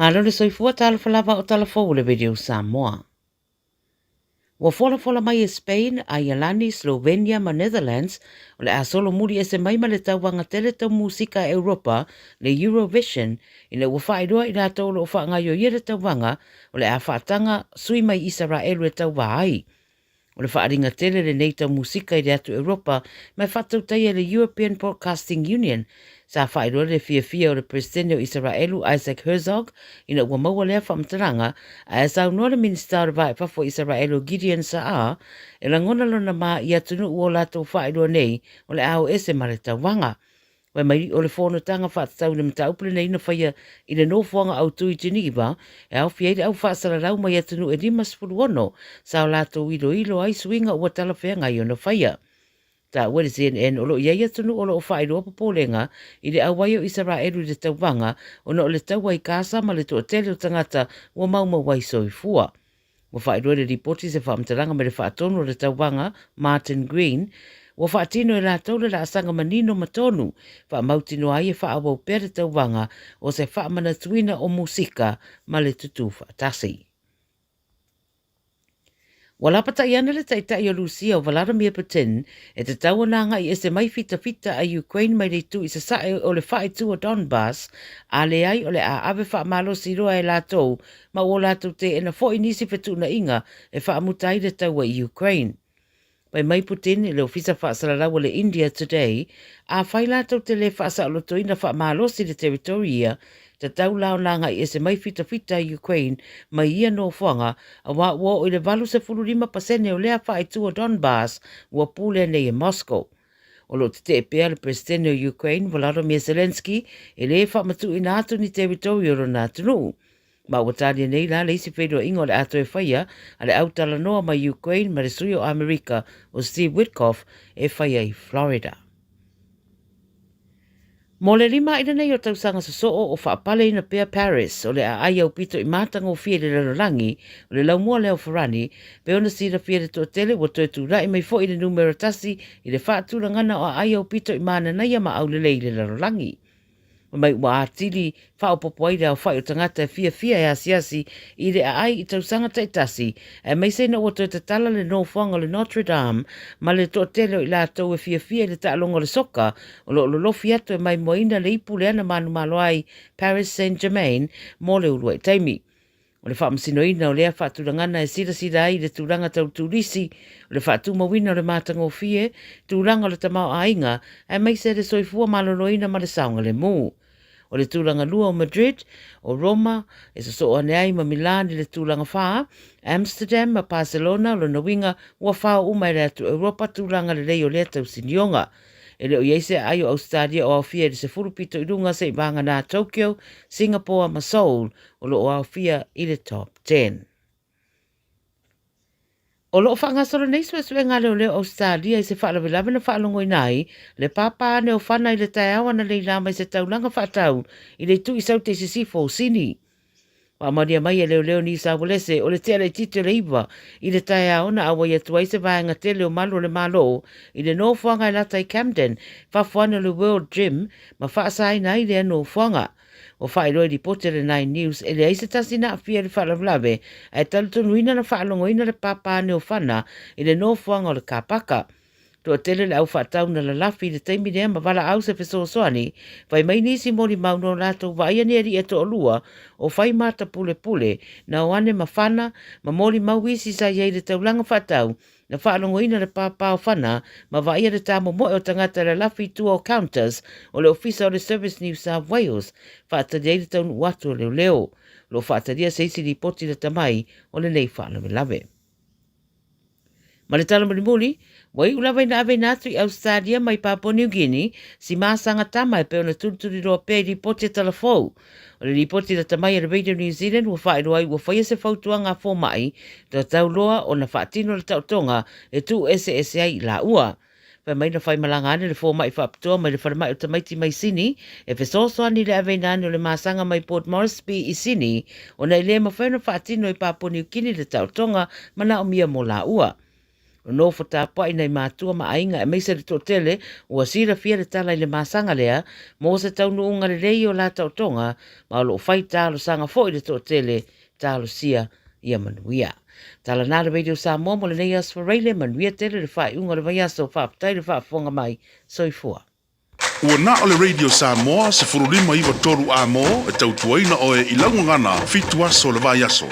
Malo le soifua talofa lava o tala fou o le Radio Samoa. Ua folafola mai e Spain, Aialani, Slovenia ma Netherlands o le a solomuli ese mai ma le tauvaga tele tau musika a Europa, le Eurovision, ina ua faailoa i latou o lo o faagaioia le tauvaga o le a faataga sui mai Isaraelu e tauva ai. O le faaaliga tele lenei tau musika i le atu Europa ma e faatautaia e le European Broadcasting Union. Sa faailoa le fiafia o le Peresetene o Isaraelu Isaac Herzog ina ua maua lea faamatalaga, ae saunoa le Minisita o le Va i Fafo o Isaraelu Gideon Sa'ar e lagona lona ma i atunuu ua latou faailoa nei o le a o ese ma le tauvaga. Fai mai o le fonotaga faatatau i le mataupu lenei na faia i le nofoaga autu i Geneva, e aofia ai le au faasalalau mai atunuu e 56 sa o latou iloilo ai suiga ua talafeagai ona faia. Taua e le CNN o lo o i ai atunuu o lo o faailoa popolega i le auai o Isaraelu i le tauvaga ona o le taua i Gaza ma le toatele o tagata ua maumau ai soifua. Ua faailoa i le lipoti se faamatalaga mai le faatonu o le tauvaga, Martin Green, ua faatino e latou le laasaga manino ma tonu, faamautinoa ai e faaauau pea le tauvaga o se faamanatuina o musika ma le tutū faatasi. Ua lapatai ane le Taitai o Lusia o Vladimir Putin e tatau ona agai ese mai fitafita a Ukraine mai le itu i sasae o le faaitu o Donbas, a leai o le a ave faamalosi loa e latou ma ua latou teena foi nisi fetuunaiga e faamuta ai le taua i Ukraine. Fai mai Putin i le Ofisa Faasalalau o le India Today, afai latou te le faasaolotoina faamalosi le territory ia, tatau la ona agai ese mai fitafita a Ukraine mai ia nofoaga aua ua oo i le 85% o lea faaitu o Donbas ua pulea nei e Moscow. O lo o tetee pea le Peresetene o Ukraine, Volodymyr Zelenskyy, e le faamatuuina atu ni territory o lona atunuu. Ma ua talia nei la le isi feiloaiga o le a toe faia a le au talanoa mai Ukraine ma le sui o Amerika o Steve Witkoff e faia i Florida. Mo le 5 aina nei o tausaga sosoo o faapaleina pea Paris o le aai aupito i matagofie i le lalolagi o le laumua lea o Farani, pei ona silafia e le toatele ua toe tulai mai foi le numera tasi i le faatulagana o aai aupito i mananaia ma aulelei i le lalolagi. Fai mai ua atili faaopoopo ai le aofai o tagata e fiafia e asiasi i le aai i tausaga taitasi, aemaise ina ua toe tatala le nofoaga o le Notre Dame ma le toatele o i latou e fiafia i le taaloga o le soka o lo o lolofi atu e maimoaina le ipu lea na manumalo ai Paris Saint-Germain mo le uluai taimi. O le faamasinoina o lea faatulagana e silasila ai i le tulaga tau turisi, o le faatumauina o le matagofie, tulaga o le tamaoaiga, aemaise le soifua maloloina ma le saogalemu. O le tulaga lua o Madrid, o Roma, e sosoo ane ai ma Milan i le tulaga fa, Amsterdam ma Barcelona, o lona uiga ua fao uma e le atu Europa tulaga lelei o lea tausinioga. E le o i ai se aai o Ausetalia o aofia i le 10 pito i luga se i vagana Tokyo, Singapore ma Seoul o lo o aofia i le Top 10. O lo o faagasolo nei suesuega a leoleo Ausetalia i se faalavelave na faalogoina ai le pāpā ane o Fana i le taeao analeila mai se taulaga faatau i le itu i Saute i Sisifo o Sini. Faamaonia mai e leoleo Niu Saualese o le tea laitiiti o le 9 i le taeao na auai atu ai se vaega tele o malu o le Malo i le nofoaga e lata i Camden, fafo ane o le World Gym ma faasaina ai lea nofoaga. Ua faailoa i lipoti a le Nine News e leai se tasi na aafia i le faalavelave ae talitonuina na faalogoina le pāpā neofana i le nofoaga o le kāpaka. Toatele le au faatau na lalafi i le taimi lea ma valaau se fesoasoani, fai mai nisi molimau no latou vaaia ni alii e toalua o fai mata pulepule na o ane ma fana ma molimau isi sa i ai i le taulaga faatau Na faalogoina le pāpā o Fana ma vaaia le tāmomoe o tagata i lalafi i tua o counters o le ofisa o le Service New South Wales, faatali ai le taunuu atu o leoleo. O lo o faatalia se isi lipoti lata mai o lenei faalavelave. Ma le tala mulimuli, ua iu lava ina aveina atu i Ausetalia mai Papua New Guinea si Masaga Tama e pei ona tulituliloa pea i lipoti a Talafou. O le lipoti lata mai a le Radio New Zealand ua faailoa ai ua faia se fautuaga a fomai tatau loa ona faatino le taotoga e tuu eseese ai i laua. Fai mai na faimalaga ane le fomai faapitoa mai le falemai o tamaiti mai Sini e fesoasoani i le aveina ane o le masaga mai Port Moresby i Sini ona e le mafai ona faatino i Papua Niu Kini le taotoga manaomia mo laua. Nonofo tapuai nai matua ma aiga aemaise le toatele ua silafia le tala i le masaga lea mo se taunuuga lelei o la taotoga ma o loo fai talosaga foi le toatele talosia ia manuia. Tala na le Radio Samoa mo lenei aso Faraile, manuia tele le faaiuga o le vaiaso, faafetai le faafofoga mai, soifua. Ua na o le Radio Samoa 15 93 A-mo e tautuaina oe i lau gagana fitu aso o le vaiaso.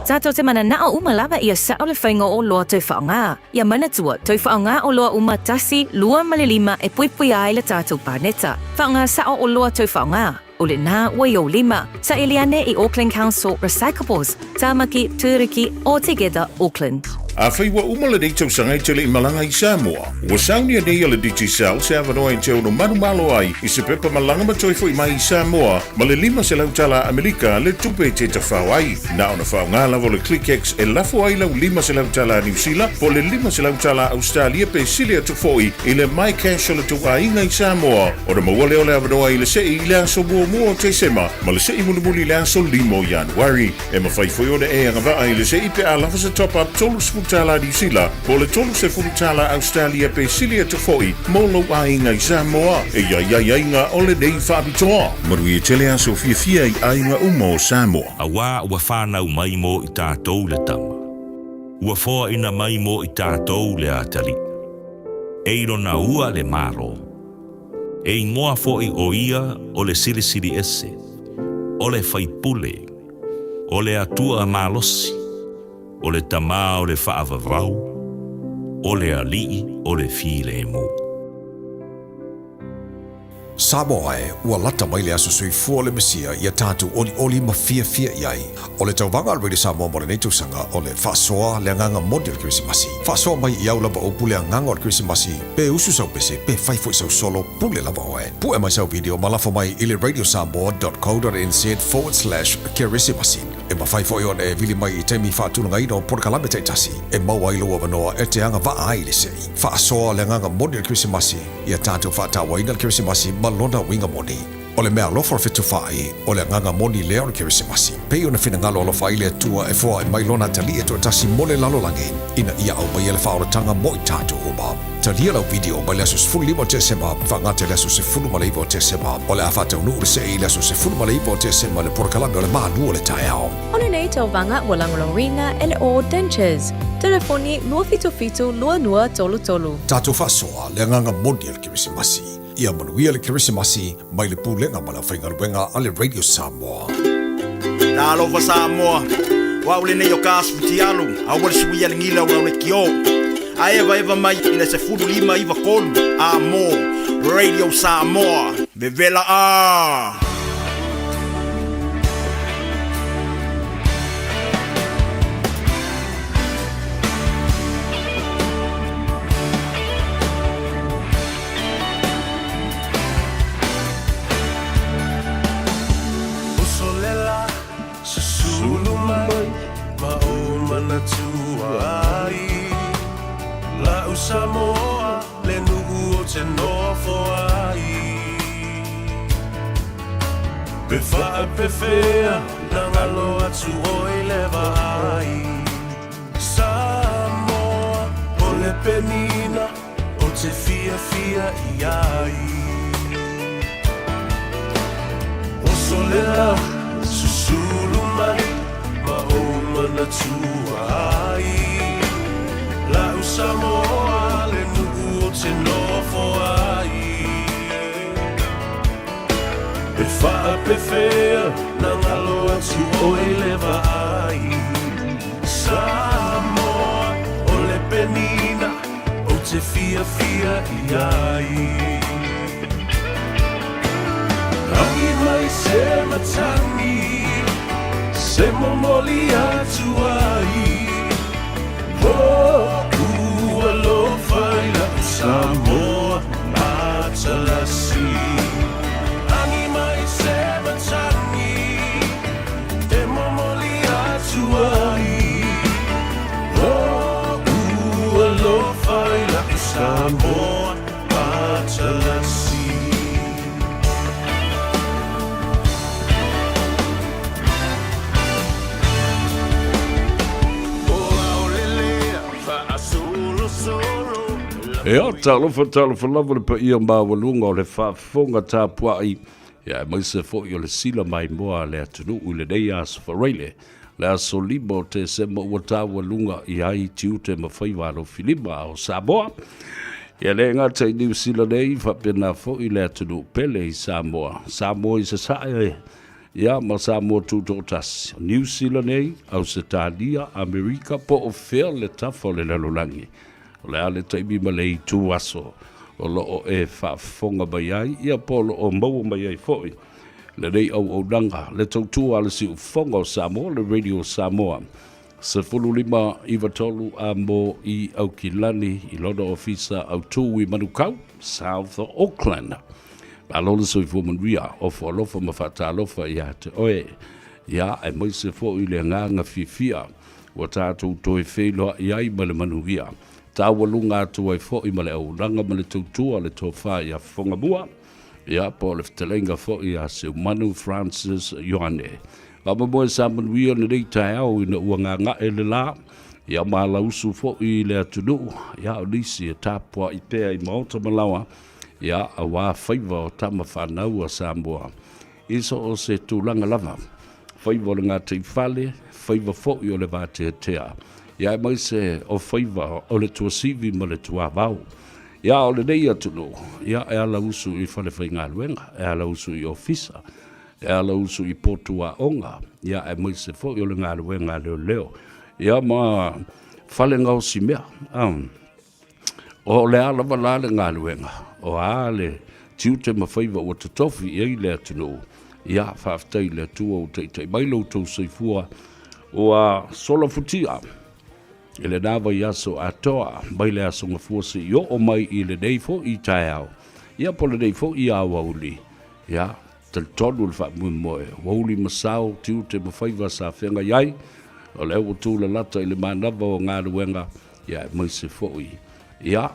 Tatou te mananao uma lava ia sao le faiga o oloa toe faaaoga. Ia manatua, toe faaaoga oloa uma tasi, lua ma le lima e puipuia ai le tatou paneta. Faaaoga sao oloa toe faaaoga. O lena ua i ou lima. Saili ane i Auckland Council Recyclables, Tamaki, Turuki, or Together Auckland. Afai ua uma lenei tausaga e te le i malaga i Samoa, ua saunia nei e le Digicel se avanoa e te ono manumalo ai i se pepa malaga ma toe foi mai i Samoa ma le 500 tala Amerika le tupe e te tafao ai. Na ona faaaoga lava o le ClickX e lafo ai lau 500 tala Niu Sila po o le 500 tala Ausetalia pe sili atu foi i le MyCash o le tou aiga i Samoa ona maua lea o le avanoa i le sei i le aso muamua o Tesema ma le sei mulimuli i le aso 5 o Ianuari. E mafai foi ona e agavaa i le sei pe a lava se top-up 30 tala Niu Sila po o le 30 tala Ausetalia pe sili atu foi mo lou aiga i Samoa. E i ai aiaiga o lenei faapitoa. Manuia tele aso fiafia i aiga uma o Samoa. Auā ua whānau mai mō i tātou le tama. Ua foaina mai mō i tātou le atalii. E i lona ua le Malo. E ingoa foʻi o ia o le Silisili Ese, o le Faipule, o le Atua malosi, o le Tama o le Faavavau, o le Alii o le Filemu. Samoa e, ua lata mai le aso soifua o le Mesia ia tatou olioli ma fiafia i ai. O le tauvaga a le Radio Samoa mo lenei tausaga o le faasoa le agaga moni o le Kerisimasi. Faasoa mai i au lava upu le agaga o le Kerisimasi, pe usu sau pese, pe fai foi sau solo, pule lava oe. Pue mai sau video ma lafo mai i le radiosamoa.co.nz/kerisimasi. E mafai foi ona e vili mai i taimi faatulagaina o polokalame taitasi e maua ai lou avanoa e te agavaa ai i le sei. Faasoa le agaga moni o le Kerisimasi. Ia tatou faatauaina le Kerisimasi ma lona uiga moni. O le meaalofa o le fetufaai, o le agaga moni lea o le Kerisimasi. Pei ona finagalo alofa ai le Atua e foai mai Lona Atalii e toatasi mo le lalolagi, ina ia aumaia le faaolataga mo i tatou uma. Talia lau video mai le aso 15 o Tesema faagata i le aso 19 o Tesema. O le a faataunuu le sei i le aso 19 o Tesema i le polokalame o le Malu o le Taeao. O lenei tauvaga ua lagolagoina e le All Dentures. Telefoni 277 2233. Tatou faasoa le agaga moni o le Kerisimasi. Ia manuia le Kerisimasi mai le Pulega ma le Aufaigaluega a le Radio Samoa. Talofa Samoa, o au lenei o Kasu Futialu, aua le suia le gila o le kio. A evaeva mai i le 15 93 a mo Radio Samoa. Vevela a! Usolela susulu mai ma ou manatua ai La'u Samoa le nuu ou te nofo ai Pe faapefea na galo atu oe i le vaai Samoa o le penina ou te fiafia i ai Usolela susulu mai ma ou manatua ai La'u Samoa le nuu ou te nofo ai Pe faapefea na galo atu oe i le vaai Samoa o le penina ou te fiafia i ai Rangi mai se matagi se momoli atu ai Lo'u alofa i la'u Samoa matalasi Agi mai se matagi e momoli atu ai Lo'u alofa i la'u Samoa matalasi. O aolelea faasolo. Ea, talofa, talofa lava le paia maualuga o le faafofoga tapuai, ia aemaise foi o le sila maimoa a le atunuu i lenei aso faraile, le aso 5 o Tesema ua taualuga i ai tiute ma faiva alofilima o Samoa. Ia le gata i Niu Sila nei, faapena foi le atunuu pele i Samoa, Samoa i Sasae, ia ma Samoa Tutoatasi, Niu Sila nei, Ausetalia, Amerika, po o fea le tafa o le lalolagi. O le a le taimi ma le itu aso o lo o e faafofoga mai ai, ia po o lo o maua mai ai foi lenei auaunaga, le tautua a le Siufofoga o Samoa, le Radio Samoa, 1593 a mo i Aukilani i lona ofisa autū i Manukau, South Auckland. Malo le soifua manuia, ofo alofa ma faatalofa ia te oe, ia aemaise foi le agaga fiafia ua tatou toe feiloai ai ma le manuia. Taualuga atu ai foi ma le auaunaga ma le tautua le tofa ia Fofogamua, ia po o le fetalaiga foi ia Seumanu Francis Ioane. Faamoemoe sa manuia lenei taeao ina ua gaga'e le lā, ia ma alausu foi i le atunuu, ia o nisi e tapua'i pea i maota ma laoa, ia auā faiva o tama fanau a Samoa i so o se tulaga lava, faiva o le gataifale, faiva foi o le vateatea, ia aemaise o faiva o le tuasivi ma le tuavao. Ia o lenei atunuu, ia e alausu i falefaigaluega, e alausu i ofisa, e alausu i potu aoga, ia aemaise foi o le galuega a leoleo, ia ma fale gaosi mea. O le a lava la le galuega, o a le tiute ma faiva ua totofi i ai le atunuu, ia faafetai i le Atua ua taitai mai lo outou soifua ua solafutia i lena vaiaso atoa mai le Aso Gafua seia oo mai i lenei foi taeao, ia po o lenei foi aoauli, ia talitonu le faamoemoe, ua uli ma sao tiute ma faiva sa feagai ai, o lea ua tulalata i le manava o galuega, ia aemaise foi, ia,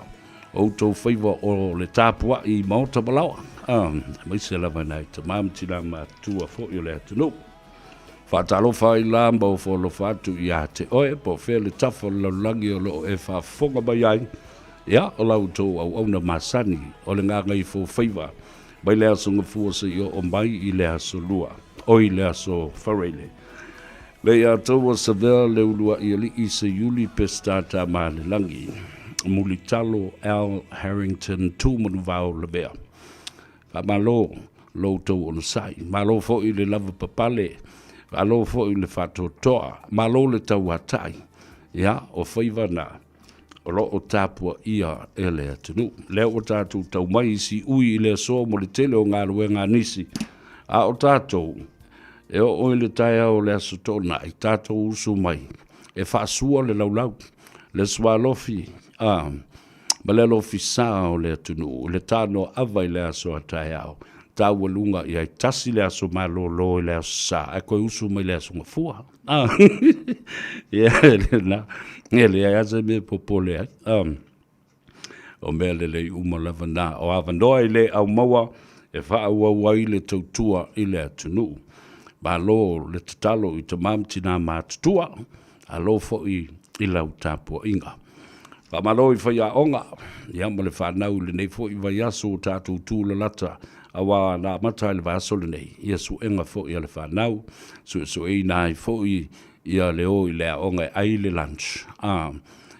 outou faiva o le tapuai i maota ma laoa, aemaise lava nai tama ma tina matutua foi o le atunuu. Faatalofa ai la ma ofo alofa atu ia te oe, po o fea le tafa o le lalolagi o lo o e faafofoga mai ai, ia, o la outou auauna masani o le gagaifofaiva mai le Aso Gafua seia oo mai i le Aso Lua, oi le Aso Faraile. Leiataua Savea Leuluaʻi Alii Seiuli Peseta Tamaalelagi Mulitalo Al Harrington Tumanuvao Lavea. Faamalo lo outou onosai, malo foi le lavapapale, malo foi le faatoatoa, malo le tauatai. Ia, o faiva na o lo o tapuaia e le atunuu. Lea ua tatou tau mai i siui i le aso mo le tele o galuega a nisi, a o tatou, e oo i le taeao o le Aso Toonai, tatou usu mai e faasua le laulau, le sualofi, a, ma le alofi sa o le atunuu, le tanoa ava i le aso a taeao, taualuga i ai tasi le aso malolo i le aso sa, ae toe usu mai le aso gafua. Ah, ia, lena, e leai lava se mea e popole ai. Ah, o mea lelei uma lava na, o avanoa i le aumaua e faaauau ai le tautua i le atunuu. Malo le tatalo i tama ma tina matutua, alo foi i lau tapuaiga. Faamalo i faiaoga, ia ma le fanau i lenei foi vaiaso ua tatou tulalata, aua na amata i le vaiaso lenei, ia suega foi a le fanau, suesueina ai foi ia le o i le aoga e ai le lunch, a,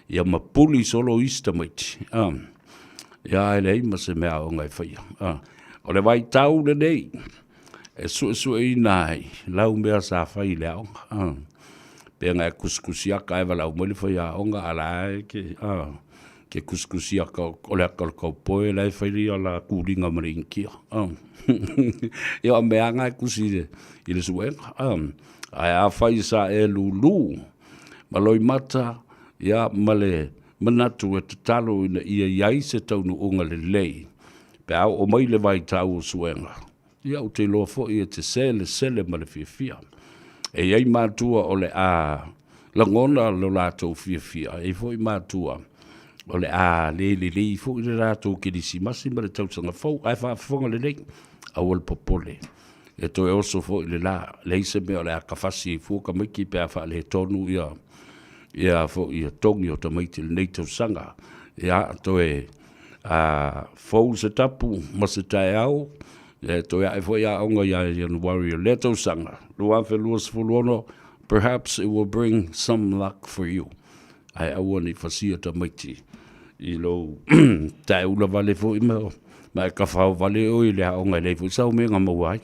ia ma puli solo isi tamaiti, a, ia e leai ma se mea aoga e faia. A, o le vaitau lenei e suesueina ai lau mea sa fai i le aoga, a, pe na e kusikusiaka ae valaau mai le faiaoga a la e ke, a, ke kusikusiaka o le aka o le kaupoe la e fai ia la kuliga ma le inikia. A. Ia o mea lava na e kusi i le, i le suega. A. Ae afai sa e lūlū ma loimata, ia, ma le manatu e tatalo ina ia i ai se taunuuga lelei pe a oo mai le vaitau o suega, ia ou te iloa foi e te selesele ma le fiafia. E i ai matua o le a lagona lo latou fiafia, e i ai foi matua o le a le lelei foi le latou Kerisimasi ma le tausaga fou, ae faafofoga lelei, aua le popole. E toe oso foi le la, leai se mea o le a kafasi ai fua tamaiti pe a faaletonu ia ia foi ia togi o tamaiti i lenei tausaga. Ia, toe. A fou se tapu ma se taeao, e toe ae foi aoga ia Ianuari o lea tausaga, 2026, perhaps it will bring some luck for you. Ae aua ne i fasia tamaiti i lou taeula vale foi ma, ma e kafao vale oe i le aoga e leai foi sau mea na maua ai.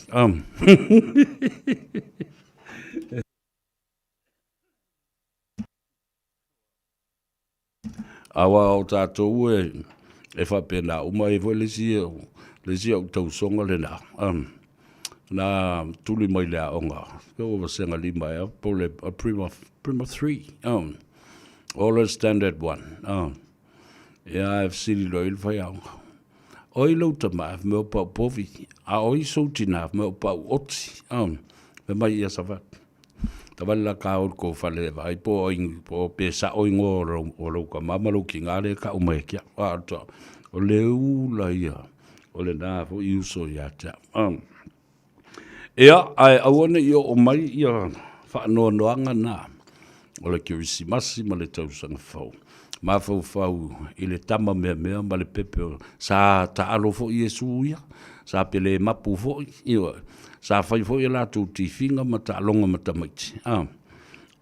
Aua o tatou e, e faapena uma ai foi le isi, le isi au tausoga lena. Um, na tuli mai le aoga, ke ua vasega lima ea, po le a prima, prima 3, o le standard 1. Ia, e fesili loa i le faiaoga. Oi lou tama, mea o pau povi, a oi sou tina, mea o pau oti. Fai mai ia savatu. Tavale la ka o ko fale vai po o po pe sa o ingo o lou ka mama lou kinga le ka uma e kia. A to o le ula ia o le na fo i uso ia te. Ia ai aua ne i o mai ia whaanoanoanga na o le Kerisimasi ma le tausaga fou. Mafaufau i le tama meamea ma le pepe o sa taalo foi Iesu ia, sa pele mapu foi, ioe, sa fai foi a latou tifiga ma taaloga ma tamaiti, a,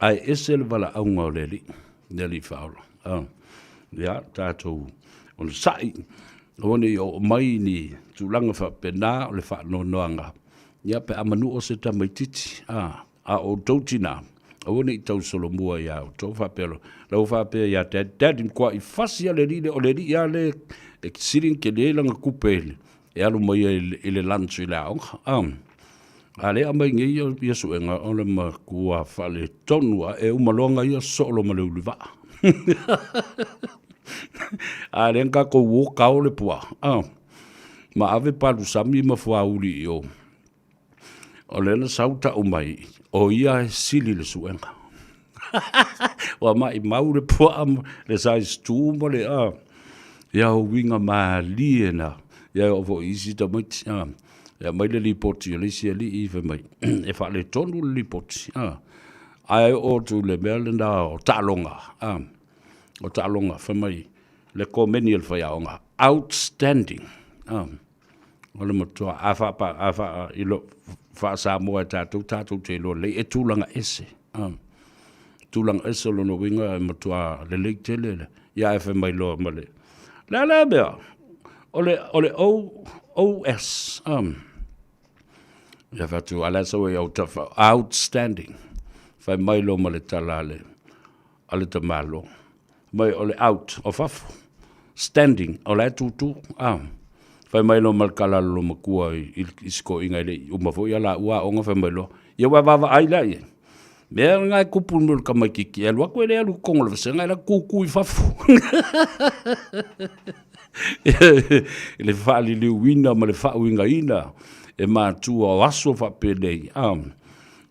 ae ese le valaauga o le Alii, le Alii Faaola, a, ia, tatou onosai, aua ne i oo mai ni tulaga faapena o le faanoanoaga, ia, pe a manua se tamaitiiti, a, A o outou tinā, aua ne i tausolomua iā outou, faapea loa, la ua faapea ia Dad, Dad, matua i fasi lava le alii lea, o le alii lava lea e sili ona tele ai lana tupe e alu mai ai i le lunch i le aoga. A lea e aumai nei ia suega, o le matua faaletonu lava, e uma loa ona ia soo loa ma le ulivaa. A lea na tatou o kao le puaa, ma ave palusami ma fuauli i o. O lea na sau tau mai, o ia e sili le suega. Ua maimau le puaa le size 2 ma le a. Ia o uiga malie na. Ia e oo foi i isi tamaiti. A. E aumai le lipoti a le isi alii fai mai, e faaletonu le lipoti. A. Ae oo atu i le mea lena o taaloga. A. O taaloga, fai mai le komeni a le faiaoga, outstanding. A. O le matua, a faa, a faa, i lo, faa-Samoa e tatou, tatou te iloa lelei, e tulaga ese. Tulaga ese o lona uiga e matua lelei tele le, ia ae fai mai loa ma le, le a lea mea, o le, o le O, OS, Ia fai atu, a le a sau ai au tafa, outstanding. Fai mai loa ma le tala a le, a le tamaloa. Mai o le out, o fafo. Standing, o la e tūtū. Ah. Fai mai loa ma le tala a le loomatua i, i, i si toeaina e le i uma foi a laua aoga, fai mai loa, ia ua vaavaai la i ai. Mea lena e tupu i le tamaitiiti, e alu atu e le alu i totonu o le vasega, e alu atu tūtū i fafo. I le faaliliuina ma le faauigaina e matua o aso faapenei, ah,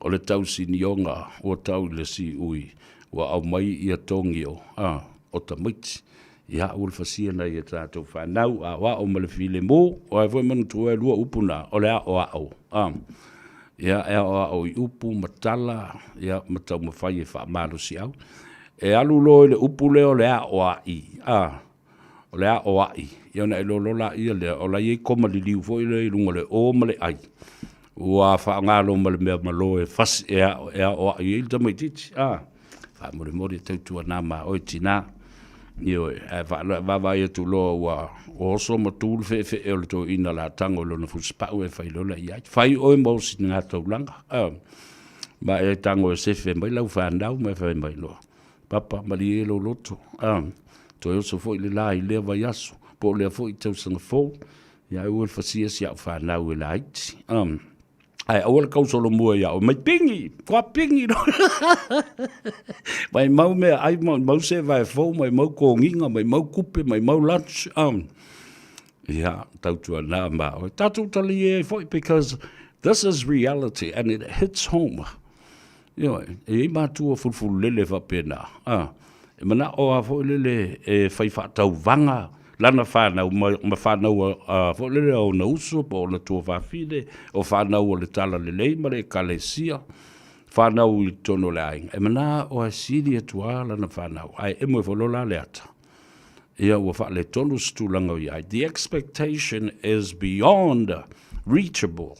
o le tausinioga ua tau i le siui ua aumai ia togi o, a, o tamaiti. Ia, ua le fasia nai a tatou fanau, aoao ma le filemu, o ai foi manatua e lua upu na, o le aoao, a. Ia, e aoao i upu ma tala, ia, ma taumafai e faamalosiau. E alu loa i le upu lea o le aoai, a, o le aoai, ia ona e iloa loa laia lea, o la e i ai koma liliu foi lea i luga o le o ma le ai, ua faaaoga loa ma le mea malo e fasi, e aoai ai le tamaitiiti, a, faamolemole tautuana ma oe tinā. Ioe, ae vaavaai atu loa ua oso ma tu le feefee o le toeaina o le a tago i lona fusipau e fai loa i ai. Fai oe ma ou siniga taulaga, a, ma e tago e sefe mai lau fanau ma e fai mai loa, Papa, malie lou loto, a, toe oso foi le la i lea vaiaso, po o lea foi tausaga fou, ia aua le fasia si au fanau e laiti. A, ae aua le tausolomua ia oe, mai pingi, kua pingi no. Mai mau mea ai, mai mau se vae fou, mai mau kogiga, mai mau kupe, mai mau lunch. Ia, tautuana ma oe. Tatou talie ai foi, because this is reality and it hits home. Ioe, e i ai matua fulufululele faapena, a, e manao lava foi lele e fai faatauvaga lana fanau ma, ma fanau a, foi lele a ona uso po o ona tuafafine, o fanau o le talalelei ma le ekalesia, fanau i totonu o le aiga. E manao lava e sili atu lava lana fanau, ae emo ifo loa la le ata. Ia ua faaletonu se tulaga o i ai. The expectation is beyond reachable.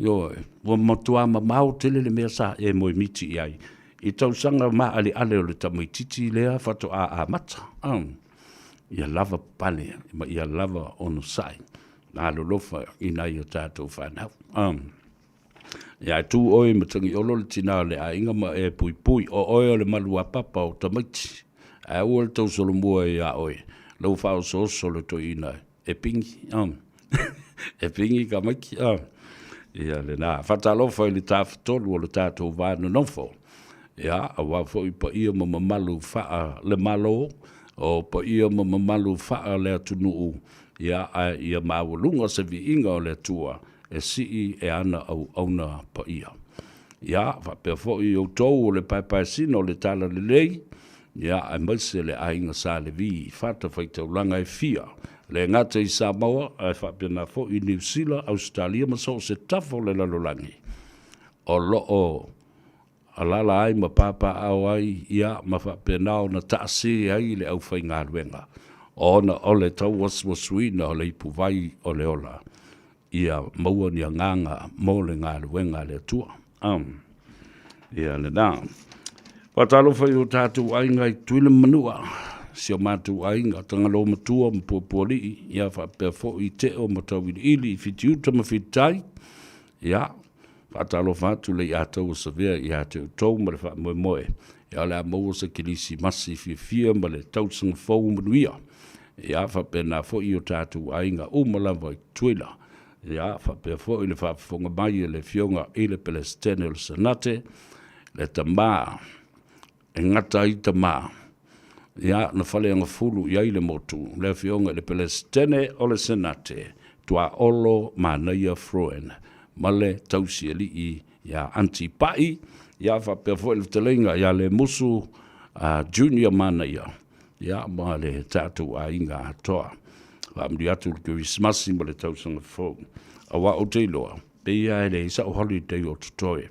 Ioe, ua matua mamao tele le mea sa e moemiti i ai i tausaga maaleale o le tamaitiiti lea faatoa amata. Um, ia lava pale ma ia lava onosai alolofa i nai o tatou fanau. Um, ia e tu oe ma Tagiolo le tina o le aiga ma e puipui, o oe o le malu a papa o tamaiti. Ae aua le tausolomua ia oe, lau faaosooso le toeaina e pingi, um, e pingi ka maiki, um. Ia lena, faatalofa i le tafatolu o le tatou va nonofo. Ia, aua foi paia ma mamalu faa le Malo, o paia ma mamalu faa le atunuu, ia, ae ia maualuga se viiga o le Atua e sii e ana auauna paia. Ia, faapea foi outou o le paepaesina o le Talalelei, ia, aemaise le aiga Sa Levi i fatafaitaulaga e fia, le gata i Samoa, ae faapena foi i Niu Sila, Ausetalia ma so o se tafa o le lalolagi, o lo o alaala ai ma papaaao ai, ia, ma faapena ona taase ai le aufaigaluega, ona o le tauasuasuina o le ipuvai o le ola, ia maua ni agaga mo le galuega a le Atua. Um, ia lena. Faatalofa i o tatou aiga i Tutuila ma Manua, si o matou aiga, Tagaloa Matua ma Puapualii, ia faapea foi i Teo ma Tauiliili, i Fitiuta ma Fititai, ia, faatalofa atu le Iataua Savea ia te outou ma le faamoemoe, ia o le a maua se Kerisimasi fiafia ma le tausaga fou manuia. Ia faapena foi i o tatou aiga uma lava i Tutuila. Ia faapea foi le faafofoga mai a le Afioga i le Peresetene o le Senate, le tama e gata ai tama, ia na faleagafulu i ai le motu, le Afioga i le Peresetene o le Senate, Tuaolo Manaia Fruen, ma le tausialii ia Aunty Pa'i, ia faapea foi le fetalaiga ia Lemusu Junior Manaia, ia ma le tatou aiga atoa. Faamanuia atu le Kerisimasi ma le tausaga fou. Aua ou te iloa, pei lava e leai sa'u holiday o totoe.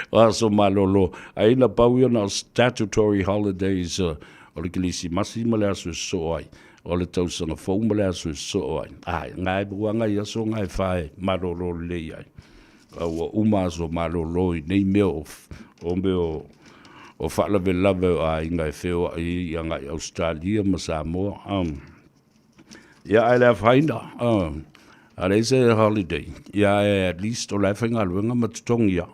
O aso malolo, ai na pau ia na o statutory holidays o le Kerisimasi ma le aso e sosoo ai, o le tausaga fou ma le aso e sosoo ai. Ai, ngae ua ngai aso ngae fa e malolo lelei ai. A ua uma aso malolo i nei mea o, o mea o, o faalavelave o aiga e feoai ai agai Ausetalia ma Samoa. Um, ia ae le afaina, a leai se holiday, ia ae at least o la e faigaluega ma totogi ia.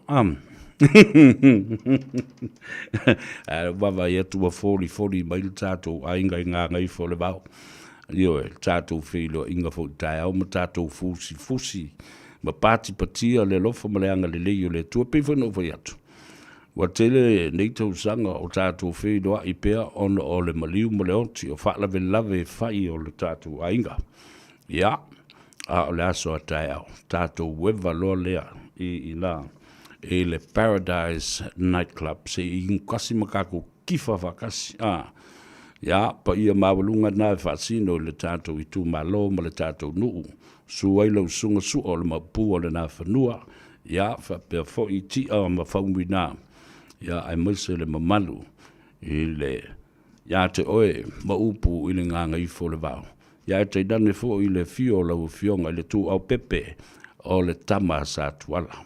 Ae vaavaai atu ua folifoli mai le tatou aiga i Gagaifo le Vao. Ioe, le tatou feiloaiga foi taeao ma tatou fusifusi ma patipatia le alofa ma le agalelei o le Atua. E pei foi ona ou fai atu, Ua tele nei tausaga o tatou feiloai pea ona o le maliu ma le oti o faalavelave e fai o le tatou aiga. Ia, a o le aso a taeao, tatou ueva loa lea i ina i le Paradise Night Club se i inu kasi ma tatou kifa faatasi. A, ia, paia maualuga na e faasino i le tatou itumalo ma le tatou nuu. Susu ai lau susuga Sua o le Maopu o le Nafanua, ia, faapea foi Tia ma Faumuina, ia, aemaise le mamalu i le ia te oe ma upu i le gagaifo o le vao. Ia, ae tainane foi le afio o lau Afioga i le Tuuau Pepe o le tama a Satuala.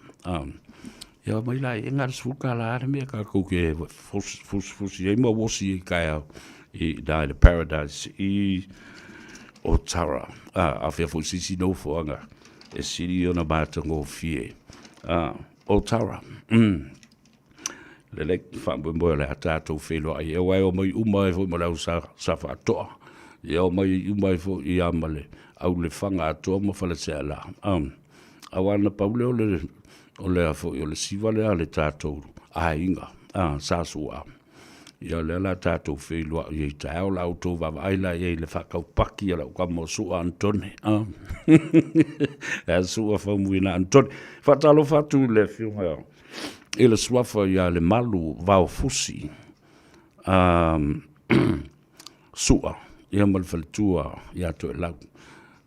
Ia, omai la e na o le $10 le mea tatou te fusifusi ai ma uosi ai taeao i ina i le Paradise i Otara. Afea foi se isi nofoaga e sili ona matagofie. Otara. Lelei, faamoemoe o le a tatou feiloai. E aua e omai uma ai foi ma le au sa faatoa. Ia omai uma ai foi ia ma le au lefaga atoa ma Faleaseela. Aua na pau lea o le, o le a foi, o le siva lea a le tatou aiga, sa Su'a. Ia o lea la tatou feiloai ai taeao, la outou vaavaai la i ai i le faataupaki a lau tama o Su'a Anitone. Ia Su'a Faumuina Anitone. Faatalofa atu i le afioga i le suafa ia Lemalu Vaofusi Su'a, ia ma le faletua ia Toelau.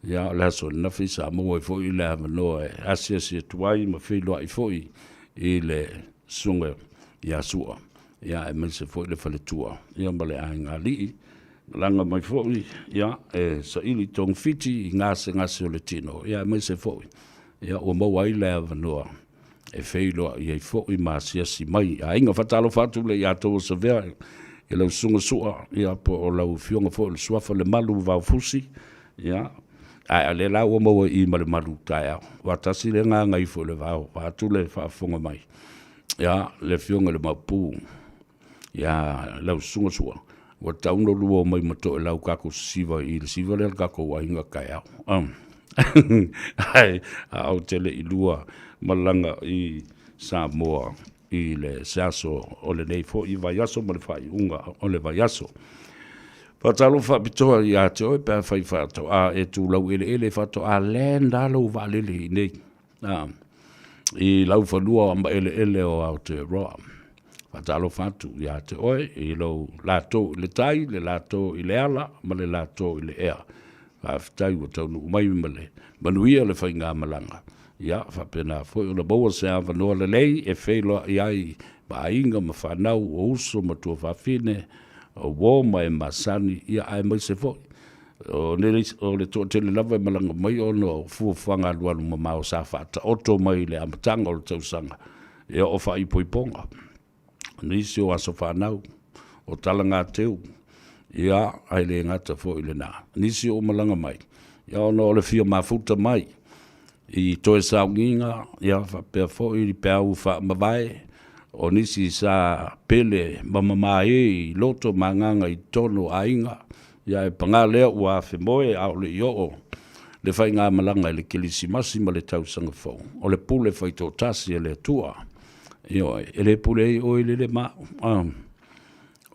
Ia o le aso ananafi sa maua ai foi le avanoa e asiasi atu ai ma feiloai foi i le susuga ia Su'a. ia, aemaise foi le faletua, ia, ma le aiga alii. Malaga mai foi, ia, e saili togafiti i gasegase o le tino, ia, aemaise foi, ia, ua maua ai le avanoa e feiloai ai foi ma asiasi mai i aiga. Faatalofa atu le ia outou o Savea i lau susuga Sua, ia, po o lau afioga foi o le Suafa Lemalu Vaofusi, ia, ae o lea la ua maua i i ma Lemalu taeao. Aua tasi le agaga ifo i le vao, vaeatu le faafofoga mai, ia, le afioga i le Maopu, ia lau susuga Sua, ua tatau ona lua omai ma Toelau tatou sisiva i le siva lea o le tatou aiga taeao. Ae a ou te le i lua malaga i Samoa i le se aso o lenei foi vaiaso ma le faaiuga o le vaiaso. Faatalofa faapitoa ia te oe pe afai faatoa e tu laueleele faatoa land lava lou vaalele i inei i laufanua ma eleele o Aotearoa. Faatalofa atu ia te oe i lou latou i le tai, le latou i le ala ma le latou i le ea. Faafetai ua taunuu mai ma le manuia le faigamalaga. Ia faapena foi ona maua se avanoa lelei e feiloai ai ma aiga ma fanau o uso ma tuafafine, o uo ma e masani, ia aemaise foi o le toatele lava e malaga mai ona o fuafuaga alualu mamao sa faataoto mai i le amataga o le tausaga e oo faaipoipoga, nisi o aso fanau, o talagateu, ia, ae le gata foi i lena. Nisi o malaga mai, ia ona o le fia mafuta mai i toe sauniga, ia faapea foi i peau faamavae, o nisi sa pele ma mamae i loto ma agaga i totonu o aiga, ia ae paga lea ua afemoe a o le i oo le faigamalaga i le Kerisimasi ma le Tausaga Fou, o le pule faitoatasi a le Atua. Ioe, e le pule ai oe i le le ma au.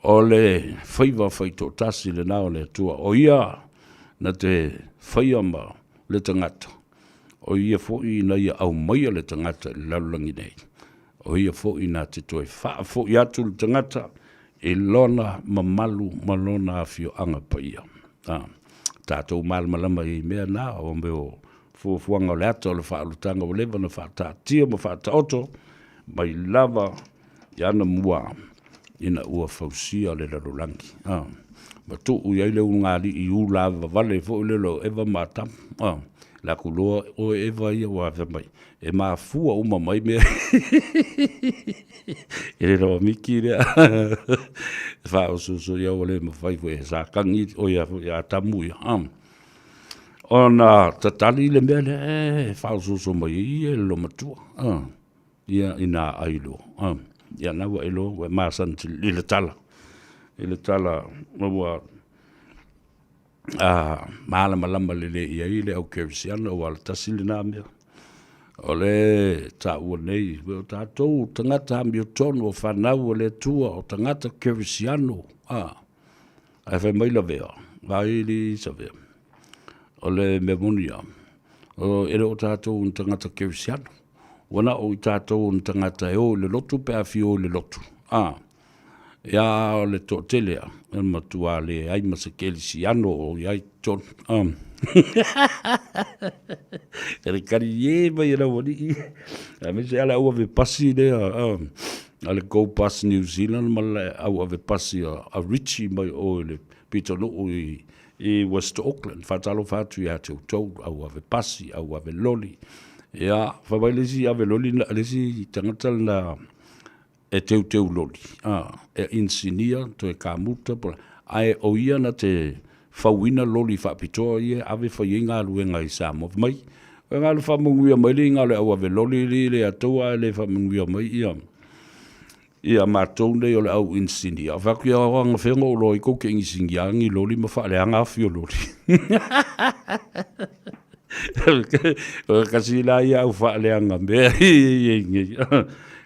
O le faiva faitoatasi lena o le Atua, o Ia na te faia ma le tagata, o Ia foi na Ia aumaia le tagata i le lalolagi nei, o Ia foi na te toe faafoi atu le tagata i lona mamalu ma lona afioaga paia. A, tatou malamalama i mea na, o mea o fuafuaga o le ata o le faaolataga ua leva ona faataatia ma faataoto mai lava i ana mua ina ua fausia le lalolagi. A, ma tuu i ai le ulugalii ulavavale foi lele o Eva ma Atamu. A, la ku loa oe Eva ia ua fai mai, e mafua uma mai mea e le rawa miki lea. E faaosooso ia ua le mafai foi e sa kagi o ia foi Atamu ia. A, ona tatali le mea lea, e faaosooso mai ai ia e le loomatua. A, ia ina ai loa. Ia na ua e loa, ua e masani i le tala. I le tala ua malamalama lelei i ai le au kerisiano aua o le tasi lena mea. O le taua nei, o tatou tagata amiotonu o fanau a le Atua, o tagata kerisiano, ae fai mai lavea, vaai alii Savea, o le mea moni lava, e le o tatou ni tagata kerisiano. Ua na o i tatou o ni tagata e o i le lotu pe a fia o i le lotu, a. Ia, o le toatele lava, e matua leai ma se kerisiano o i ai i totonu. E le kaliē mai e le aualii, aemaise lava le au ave pasi lea a le Go Bus New Zealand ma le au ave pasi a Richie mai o i le pitonuu i West Auckland. Faatalofa atu ia te outou, au ave pasi, au ave loli. Ia, fai mai le isi ave loli, le isi tagata lena e teuteu loli, a, e inisinia, toe kamuta, po, ae o ia na te fauina loli faapitoa ia e ave fai ai galuega i Samoa. Fai mai, o e galo faamanuia mai le iga o le au ave loli li le atou ae le faamanuia mai ia ia matou nei o le au inisinia. Fai atu ia o agafea na ou iloa ai tou te inisinia ni loli ma faaleaga afi o loli. O kasi la ia au faaleaga mea i nei.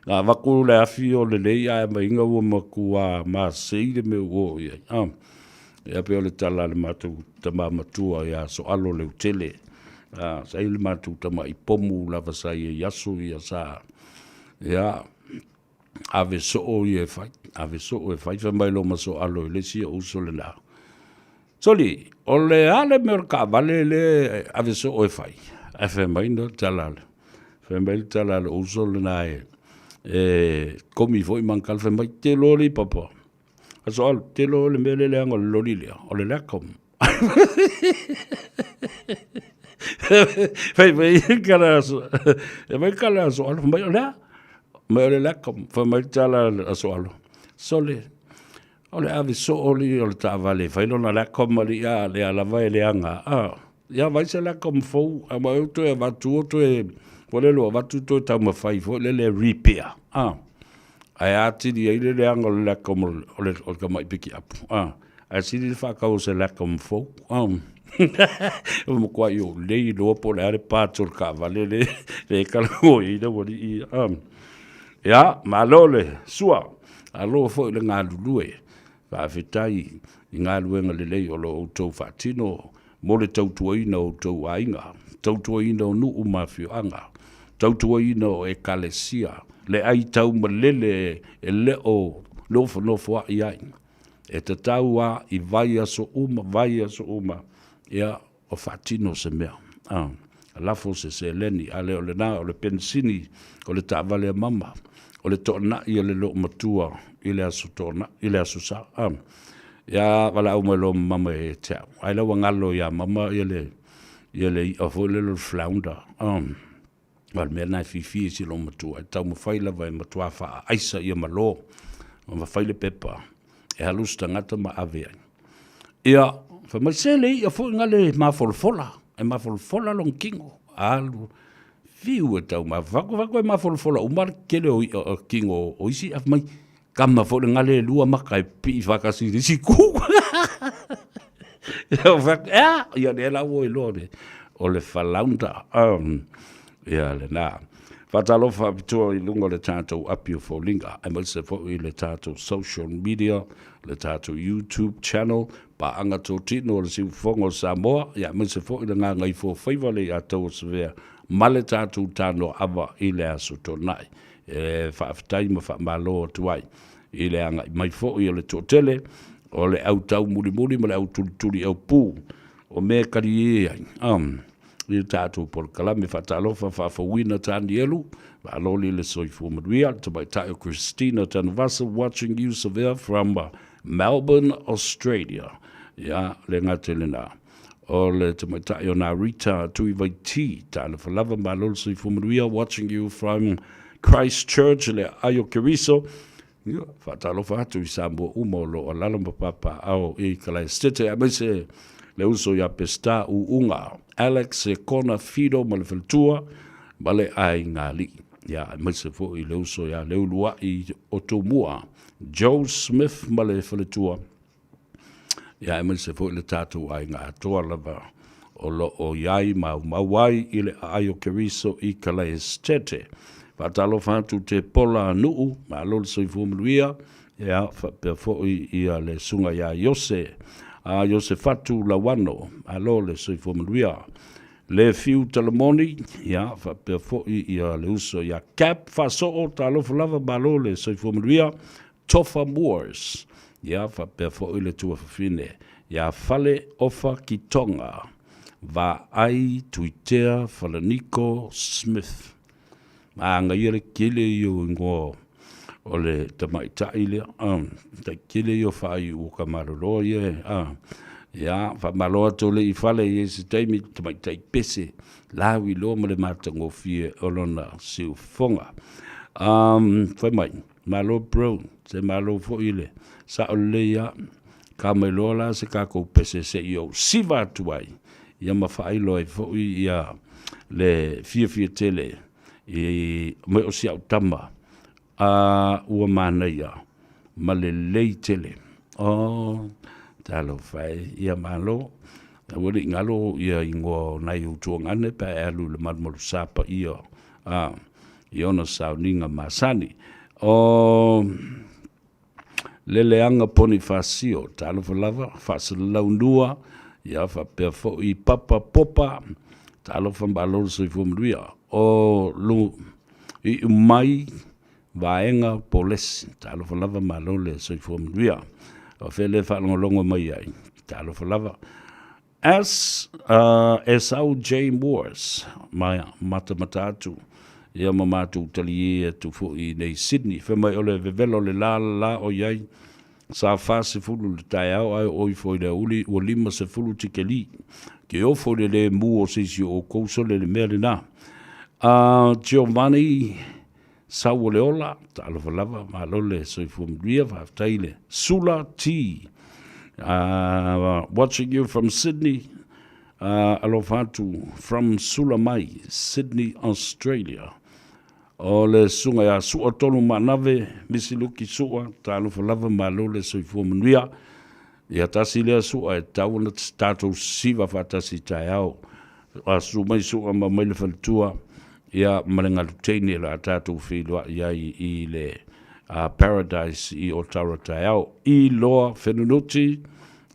Na avatu le afi o lelei ae aumai ina ua matua masei le mea ua oo i ai. Ah. Ia pei o le tala a le matou tama matua ia Soalo Leutele. Ah, sa i le matou tama'i pomu lava sa i ai aso ia sa ia ave soo ia e fai, ave soo e fai, fai mai loa ma Soalo i le isi ou uso lena. Soli, o le a le mea o le taavale lea e ave soo e fai? Ae fai mai le tala, fai mai le tala a lou uso lena e, E komi foi mangkal fai mai te loli papa. Aso alu, te loa le mea le leaga o le loli lea, o le lacom. Fai mai kala aso, e mai kala aso alu, mai o lea, mai o le lacom, fai mai tala aso alu. Sole, o le ave soo li o le taavale, fai lona lacom ali a, lea lava e leaga, a. Ia vai se lacom fou, a mai o toe avatu o toe, po le lo avatu toe taumafai foi le le repair, a. Ae atili ai le leaga o le lacom o le tamai pikiapu, a. Ae sili le faatau o se lacom fou, a. Ua matuai ou lei iloa po o le a le parts o le taavale le e talanoa i ai le aualii ia, a. Ia, malo le sua, malo foi le galulue. Faafetai i galuega lelei o lo outou faatino mo le tautuaina o outou aiga, tautuaina o nuu ma afioaga, tautuaina o Ekalesia, le ai taumalele e le o nofonofoa'i ai. E tatau a i vaiaso uma, vaiaso uma, ia, o faatino se mea, a, lafo se seleni, a le o lena, o le penisini, o le taavale a mama, o le toana'i a le loomatua i le aso toana'i, i le aso sa, a. Ia, valaau mai loa ma mama ia te au. Ai la ua galo ia mama ia le, ia le i'a foi lele o le flounder, a. O le mea lena e fiafia i si loomatua, e taumafai lava e matua faaaisa ia malo, ma fai le pepa e alu se tagata ma ave ai. Ia, fai mai, se le i'a foi gale mafolafola, e mafolafola lona tino. Alu, fiu e taumafa, fai atu e mafolafola uma le tele o i'a o tino o isi, ae fai mai, kama foi le gale e lua maka e pipii faatasi i le isi itu. Ia, ou fai atu, ea, ia lea la ua iloa le, o le falaunda, ia lena. Faatalofa faapitoa i luga o le tatou api o foliga, aemaise foi le tatou social media, le tatou YouTube channel, paaga totino o le Siufofoga o Samoa, ia aemaise foi le gagaifofaiva le ia Tauasavea ma le tatou tanoaava i le Aso Toonai. E faafetai ma faamalo atu ai i le agai mai foi o le toatele o le au taumulimuli ma le au tulituli aupū o mea e kaliē ai i le tatou polokalame. Faatalofa faafouina Tanielu, maaloli le soifua manuia, le tamaitai o Christina Tanuvasa watching you Savea from Melbourne, Australia. Ia, le gata i lena. O le tamaitai o Narita Tuivaiti, talofa lava, malo le soifua manuia, watching you from Christchurch, le aai o Keriso. Ia, faatalofa atu i Samoa uma o lo o alaala ma papaaao i Kalaesetete, aemaise le uso ia Peseta Uuga, Alex Sekona Fido ma le faletua ma le aiga alii. Ia, aemaise foi le uso ia Leulua'i o Tumua, Joe Smith ma le faletua, ia aemaise foi le tatou aiga atoa lava o lo o i ai ma aumau ai i le aai o Keriso i Kalaesetete. Faatalofa atu te Pola Nuu, malo le soifua manuia, ia faapea foi ia le susuga ia Iose, a Iosefatu Lauano, malo le soifua manuia. Le Fiu Talamoni, ia faapea foi ia le uso ia Cap Faasoo, talofa lava, malo le soifua manuia. Tofa Moores, ia faapea foi le tuafafine ia Fale Ofa Kitonga, Vaai Tuitea Falaniko Smith. Manaia le tele ia o igoa o le tamaitai lea, tai tele ia o faaiu o Kamaloloa ia e, ia, faamalo atu le i fale i se taimi tamaitai pese lauiloa ma le matagofie o lona siufofoga. Fai mai, Malo bro, se malo foi le sao lelei a. Ka mai loa la se tatou pese se i ou siva atu ai, ia ma faailoa ai foi ia le fiafia tele i mai o si au tama a ua manaia ma lelei tele. Oh, talofa e, ia malo. Aua ne i galo ia igoa o nai ou tuagane pe a e alu i le malumalusa paia a i ona sauniga masani. O le leaga Ponifasio, talofa lava, faasalalau ia faapea foi Papa Popa, talofa malo le soifua manuia. O lu iu mai vaega Polesi, talofa lava malo le soifua manuia. O fea le faalogologo mai ai, talofa lava. S, Esau J. Morris, ma matamata atu. Ia ma matou taliē atu foi i inei Sydney. Fai mai o le vevela o le la le la o i ai sa 40 i le taeao ae oo ifo i le aoauli ua 50 tikeli. Ke ofo i le lē mu o se isi o oukou sole le mea lena. A Giovanni Sau o le ola, talofa lava, malo le soifua manuia, faafetai le Sula T. Watching you from Sydney, alofa atu from Sula mai, Sydney, Australia. O le susuga ia Sua Tonu Maanave, Misi Luki Sua, talofa lava, malo le soifua manuia. Ia tasi lea Sua e tatau ona tatou siva faatasi i taeao. A susu mai Sua ma mai le faletua, ia ma le galu teine o le a tatou feiloai ai i le Paradise i Otara taeao. I loa Fenunuti,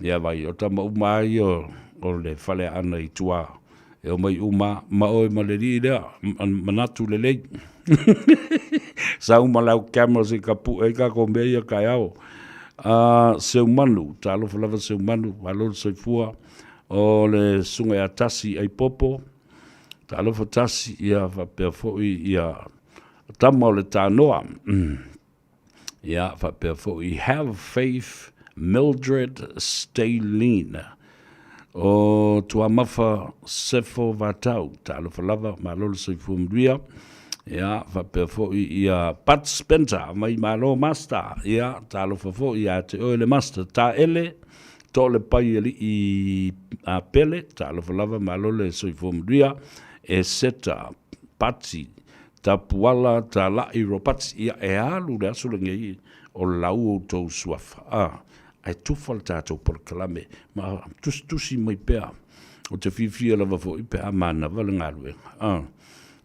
ia vai o tama uma lava ia o le Faleaana i tua e omai uma ma oe ma le alii lea, manatu lelei. Sau ma lau camera se i kapue ai tatou mea ia taeao. Seumanu, talofa lava Seumanu, malo le soifua. O le susuga ia Tasi Aipopo, talofa Tasi, ia faapea foi ia tama o le Tanoa. Ia faapea foi Have Faith Mildred Staylene. O Tuamafa Sefo Vatau, talofa lava, malo le soifua manuia. Ia faapea foi ia Bud Spencer mai Malo Master. Ia talofa foi ia te oe le Master Taele to le pai alii a Pele, talofa lava, malo le soifua manuia. E Seta Pati Tapuala Talai Ropati, ia e alu le aso lenei o lau outou suafa, a, ae tufa le tatou polokalame ma tusitusi mai pea. Ou te fiafia lava foi pe a manava le galuega, a,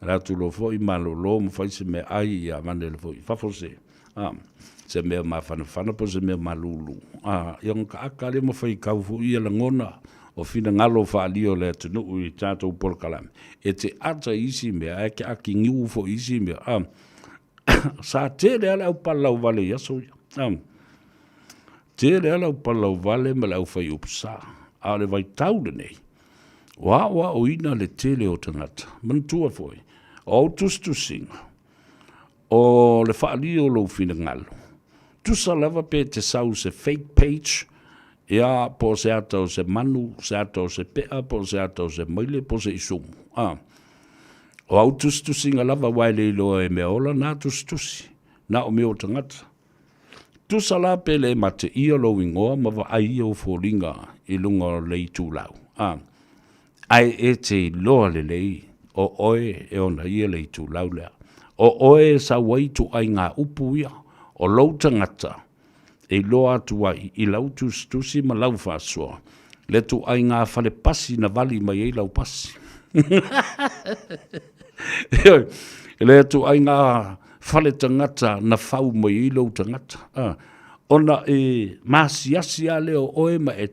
le atu loa foi malolo ma fai se meaai, ia avane loa foi i fafo se, a, se mea mafanafana po o se mea malulu, a, ia ona taata lea ma faitau foi ia lagona o finagalo faaalia o le atunuu i tatou polokalame. E te ata i isi mea, ae te ati niu foi i isi mea. A, sa tele lava le au palalauvale i aso ia. A, tele lava le au palalauvale ma le au fai upu sa. A o le vaitau lenei, ua aoaoina le tele o tagata. Manatua foi, o au tusitusiga, O le faaalia o lou finagalo, tusa lava pe te sau se fake page, ia, po o se ata o se manu, se ata o se pea, po o se ata o se maile, po o se isumu, a. O au tusitusiga lava aua e le iloa e mea ola na tusitusi, na o mea o tagata. Tusa la pe le mateia lou igoa ma vaai ia ou foliga i luga o le itulau, a. Ae e te iloa lelei o oe e ona ia le itulau lea. O oe e sau ai ituaiga upu ia, o lou tagata e iloa atu ai i lau tusitusi ma lau faasoa le ituaiga fale pasi na vali mai ai lau pasi. Ioe, le ituaiga fale tagata na fau mai ai lou tagata. Ona e maasiasi lava lea o oe ma e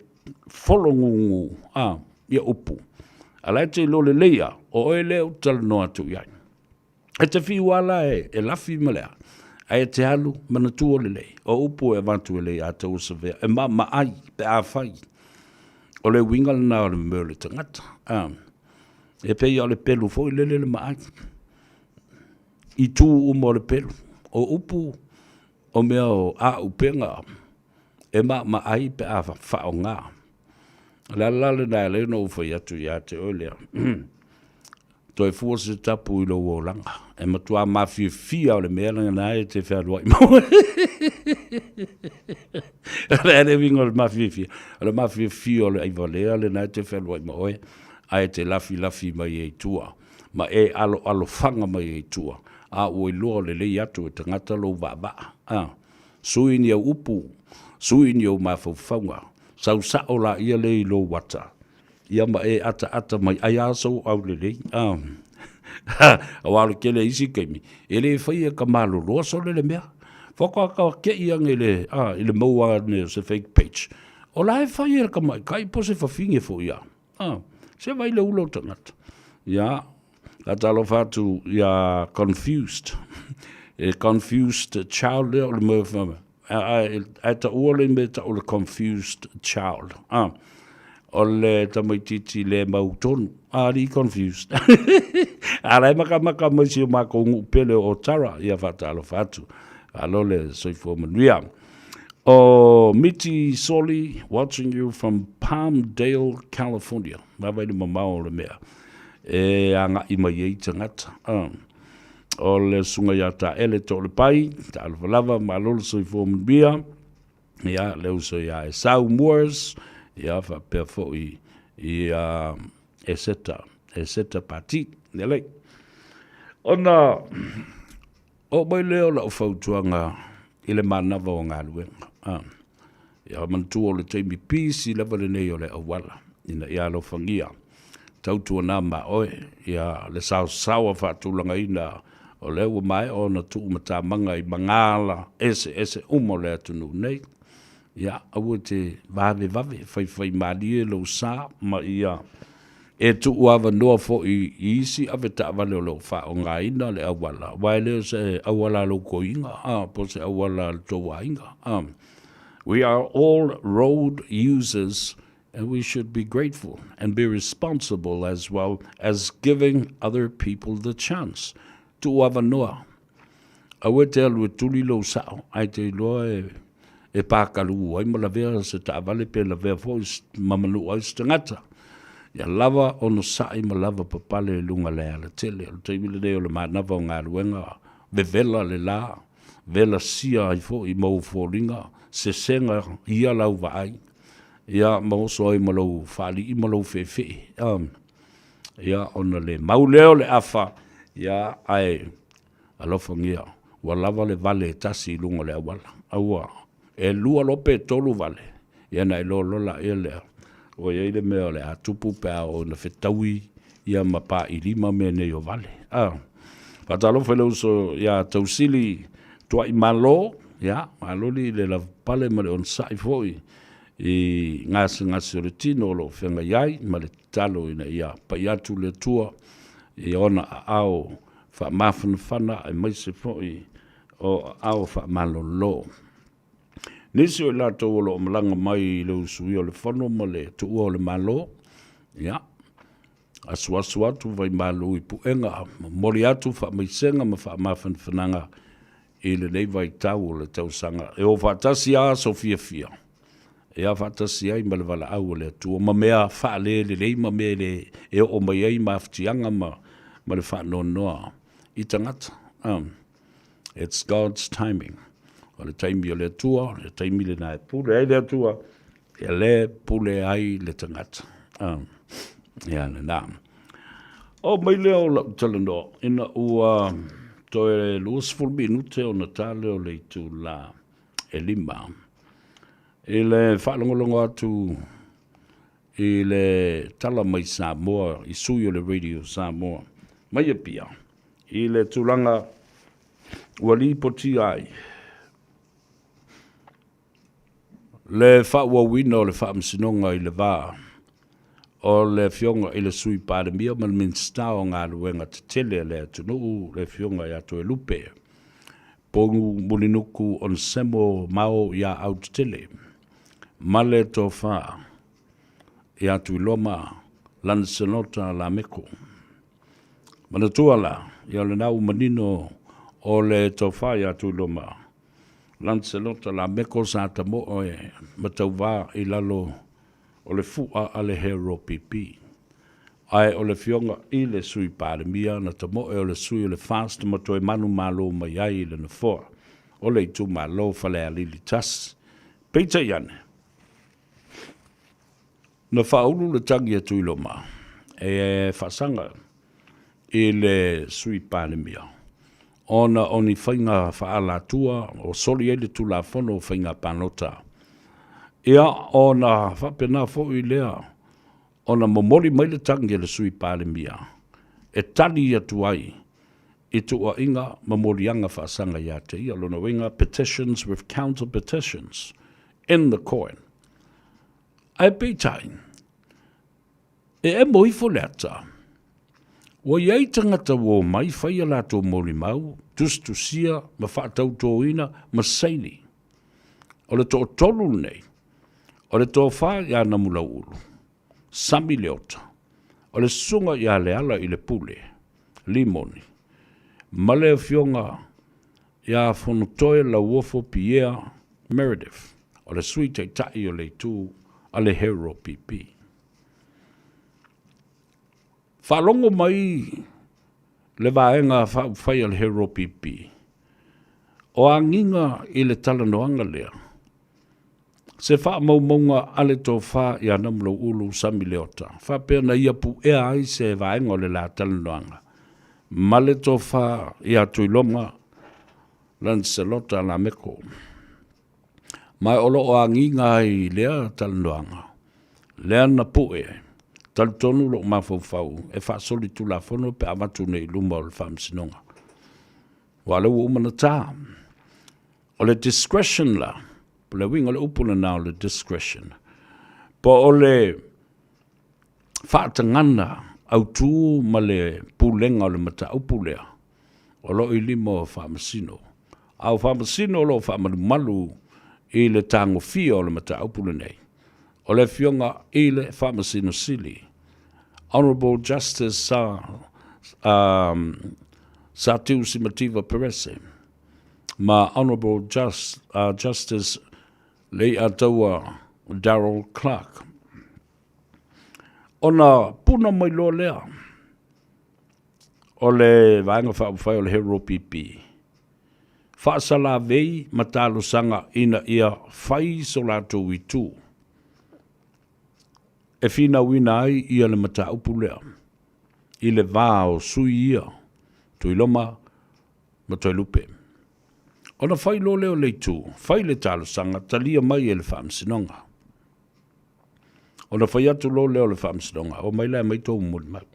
fologūgū, a, ia upu. A la e te iloa lelei lava, o oe lea ou te talanoa atu i ai. E te fiu lava la e, e lafi ma le a, ae e te alu manatua lelei, o upu e avatu e le ia te oe Savea, e maamaai pe afai. O le uiga lena o le mea o le tagata. A, e pei o le pelu foi lele le maai. I tū uma o le pelu. O upu, o mea o āupega, e maamaai pe a faaaoga. O le ala la lena e ala ai ona ou fai atu ia te oe lea, toe fua se tapu i lou olaga, e matua mafiafia o le mea lena e te fealuai ma oe. O le a le uiga o le mafiafia? O le mafiafia o le aivalea lena e te fealuai ma oe, ae te lafilafi mai ai i tua, ma e aloalofaga mai ai i tua, a ua iloa lelei atu e tagata lou vaavaa. A. Sui ni au upu, sui ni ou mafaufauga, sau sao laia lea i lou ata, ia ma e ataata mai ai a sou aulelei, a. Aua o le tele o isi taimi, e le faia e ka maloloa sole le mea. Faatoa ka te'i ane i le, a, i le maua ane o se fake page. O la e fai e le tamaitai po o se fafine foi a. A, se vai le ula o tagata. Ia, ka talofa atu ia confused. E confused child lea o le mea wha, ae taua le mea tau le confused child. A, O le tamaitiiti le mautonu. Alii confused. A la e makamaka mai si o makou nuu pele o Otara, ia faatalofa atu. Malo le soifua manuia. O Miti Soli watching you from Palmdale, California. Vaavaai le mamao o le mea e agai mai ai tagata. O le susuga ia Taele Toalepai, talofa lava, malo le soifua manuia. Ia, le uso ia Esau Moores, ia faapea foi ia Eseta, Eseta Pati, lelei. Ona oo mai lea o lau fautuaga i le manava o galuega. Ah, ia manatua o le taimi pisi lava lenei o le auala, ina ia alofagia tautuana ma oe, ia le saosaoa faatulagaina o lea ua maea ona tuumatamaga i magala eseese uma o le atunuu nei. Ia, aua e te vavevave, faifaimalie lou sa ma ia e tuuavanoa foi i isi avetaavale o lo o faaaogaina le auala, aua e le o se auala a lou toeaina, a, po o se auala a le tou aiga. A. We are all road users and we should be grateful and be responsible as well as giving other people the chance. Tuuavanoa. Aua e te alu e tuli lou sao, ae te iloa e, e pākalū ai ma lavea se taavale pe lavea foi ma manuu ai se tagata. Ia lava onosai ma lava papale i luga le alatele. O le taimi lenei o le manava o galuega, vevela le la, vela sia ai foi ma ou foliga, sesega ia lau vaai, ia ma oso ai ma lou faalii ma lou feefee. Ia, ona le mau lea o le afa, ia, ae alofagia, ua lava le vale e tasi i luga o le auala. Aua, e lua loa pe tolu vale, ia ona e loa laia lea, ua i ai le mea o le a tupu pe a oo ina fetaui ia ma pailima mea nei o vale. A, faatalofa i le uso ia Tausili Tuaimalo, ia, maloli i le lavapapale ma le onosai foi i gasegase o le tino o lo o feagai ai ma le tatalo ina ia pai atu le Atua i ona aao faamafanafana aemaise foi o aao faamalolo. Nisi o i latou o lo o malaga mai i le usuia o le fono ma le tuua o le Malo, ia, asuasu atu vaimalu i puega, momoli atu faamaisega ma faamafanafanaga i lenei vaitau o le tausaga e o faatasi a aso fiafia, ia faatasi ai ma le valaau a le Atua ma mea faalelelei ma mea le e oo mai ai mafatiaga ma, ma le faanoanoa i tagata. It's God's timing. O le taimi o le Atua, le taimi lena e pule ai le Atua, e le pule ai le tagata. Ia lena. O mai lea o lau talanoa, ina ua toe 20 minute ona ta lea o le itula e 5. I le faalogologo atu i le tala mai Samoa i sui o le Radio Samoa mai Apia i le tulaga ua lipotia ai le faaauauina o le faamasinoga i le va o le Afioga i le Sui Palemia ma le Minisita o Galuega Tetele a le atunuu, le Afioga ia Toelupe Pogu Mulinuku Onesemo Mao ia Autetele ma le Tofa ia Tuiloma Lanisenota Lameko. Manatua la, ia o lena ua manino o le Tofa ia Tuiloma Lancelota Lameko sa tamoe ma tauvā i lalo o le fu'a a le HRPP. Ae o le Afioga i le Sui Palemia na tamoe o le sui o le FAST ma toe manumalo mai ai i le nofoa o le itumalo Falealili 1. Peitai ane, Na faaulu le tagi a Tuiloma e faasaga i le Sui Palemia ona o ni faiga faaalatua o soli ai le Tulafono o Faiga Palota. Ia, ona faapena foi lea ona momoli mai le tagi a le Sui Palemia e tali atu ai i tuuaiga ma moliaga faasaga ia te ia, lona uiga, petitions with counter petitions in the coin. Ae peitai, e emo ifo le ata, ua i ai tagata ua omai fai a latou molimau, tusitusia ma faatautoina ma saini. O le toatolu lenei, o le tofa ia Namulauulu. Sami Leota, o le susuga ia Leala i le Pule, Limoni, ma le Afioga ia Fonotoe Lauofo Pierre Meredith, o le Sui Taitai o le Itu a le Hero PP. Faalogo mai le Vaega Faaupufai a le Hero PP, o agiga i le talanoaga lea, se faamaumauga a le Tofa ia Namulauulu Sami Leota, faapea na ia puea ai se vaega o le la talanoaga ma le Tofa ia Tuiloma Lancelota Lameko. Ma o lo o agiga ai i lea talanoaga, lea na pue, talitonu lou mafaufau e faasolitulafono pe a avatu nei i luma o le Faamasinoga. Aua o lea ua uma ona ta. O le discretion la, po o le uiga o le upu lena o le discretion, po o le faatagana autu ma le pulega o le mataupu lea, o lo o i lima o Faamasino. A o Faamasino o lo o faamalumalu i le tagofia o le mataupu lenei, o le Afioga i le Faamasino Sili, Honourable Justice Sir, um, Satiu Simativa Perese, ma Honourable Just, Justice Lei'ataua Darrell Clarke. Ona puna mai loa lea o le Vaega Faaupufai o le Hero PP, faasalavei ma talosaga ina ia fai so latou itu e finauina ai ia le mataupu lea i le va o sui ia Tuiloma ma Toelupe. Ona fai loa lea o le itu, fai le talosaga, talia mai e le Faamasinoga. Ona fai atu loa lea o le Faamasinoga, omai la e aumai tou molimau.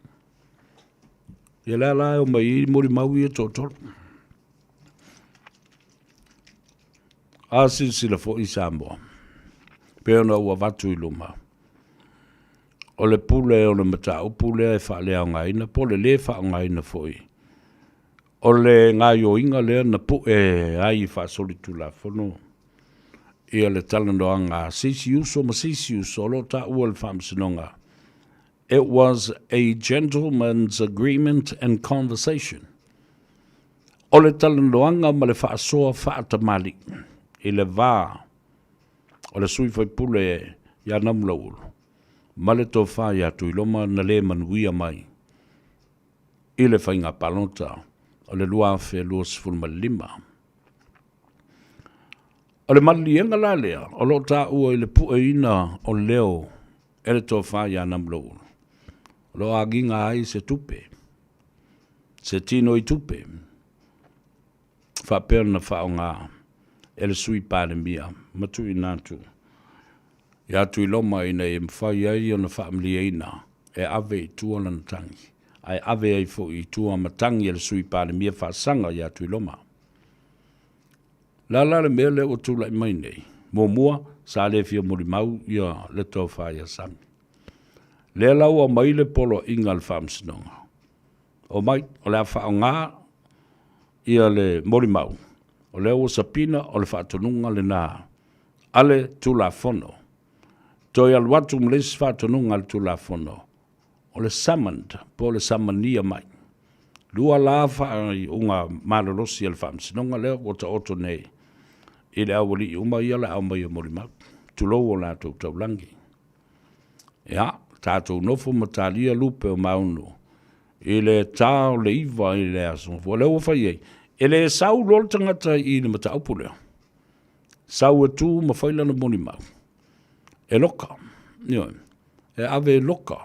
Ia lea la e omai i molimau ia toatolu. A silasila foi Samoa, pei ona ua avatu i luma, o le pule o le mataupu lea e faaleaogaina po o le lē faaaogaina foi o le gaoioiga lea na pue ai faasolitulafono ia le talanoaga a se isi uso ma se isi uso o lo o taua i le Faamasinoga, it was a gentleman's agreement and conversation. O le talanoaga ma le faasoa faatamalii i le va o le sui faipule ia Namulauulu ma le tofa ia Tuiloma na le manuia mai i le faiga palota o le 2025. O le maliliega la lea o lo o taua i le pueina o leo e le tofa ia Namulauulu, o lo o agiga ai se tupe, se tino i tupe, faapea ona faaaoga e le Sui Palemia ma tuuina atu ia Tuiloma ina ia mafai ai ona faamalieina e ave i tua lana tagi, ae ave ai foi i tua ma tagi a le Sui Palemia faasaga ia Tuiloma. O le a la le mea lea ua tulai mai nei? Muamua, sa le fia molimau ia le tofa ia Sami. Lea la ua aumai le poloaiga a le Faamasinoga. Omai, o le a faaaoga ia le molimau, o lea ua sapina o le faatonuga lena a le Tulafono. Toe alu atu ma le isi faatonuga a le Tulafono, o le summoned po o le samania mai. Lua la faaiuga malolosi a le Faamasinoga lea ua taoto nei i le aualii uma ia o le a aumai e molimau, tulou o latou taulagi. Ia, tatou nofo ma talia lupe o maunu i le ta o le 9 i le aso. O lea ua fai ai, e le sau loa le tagata i le mataupu lea, sau e tu ma fai lana molimau, e loka, ioe, e ave e loka,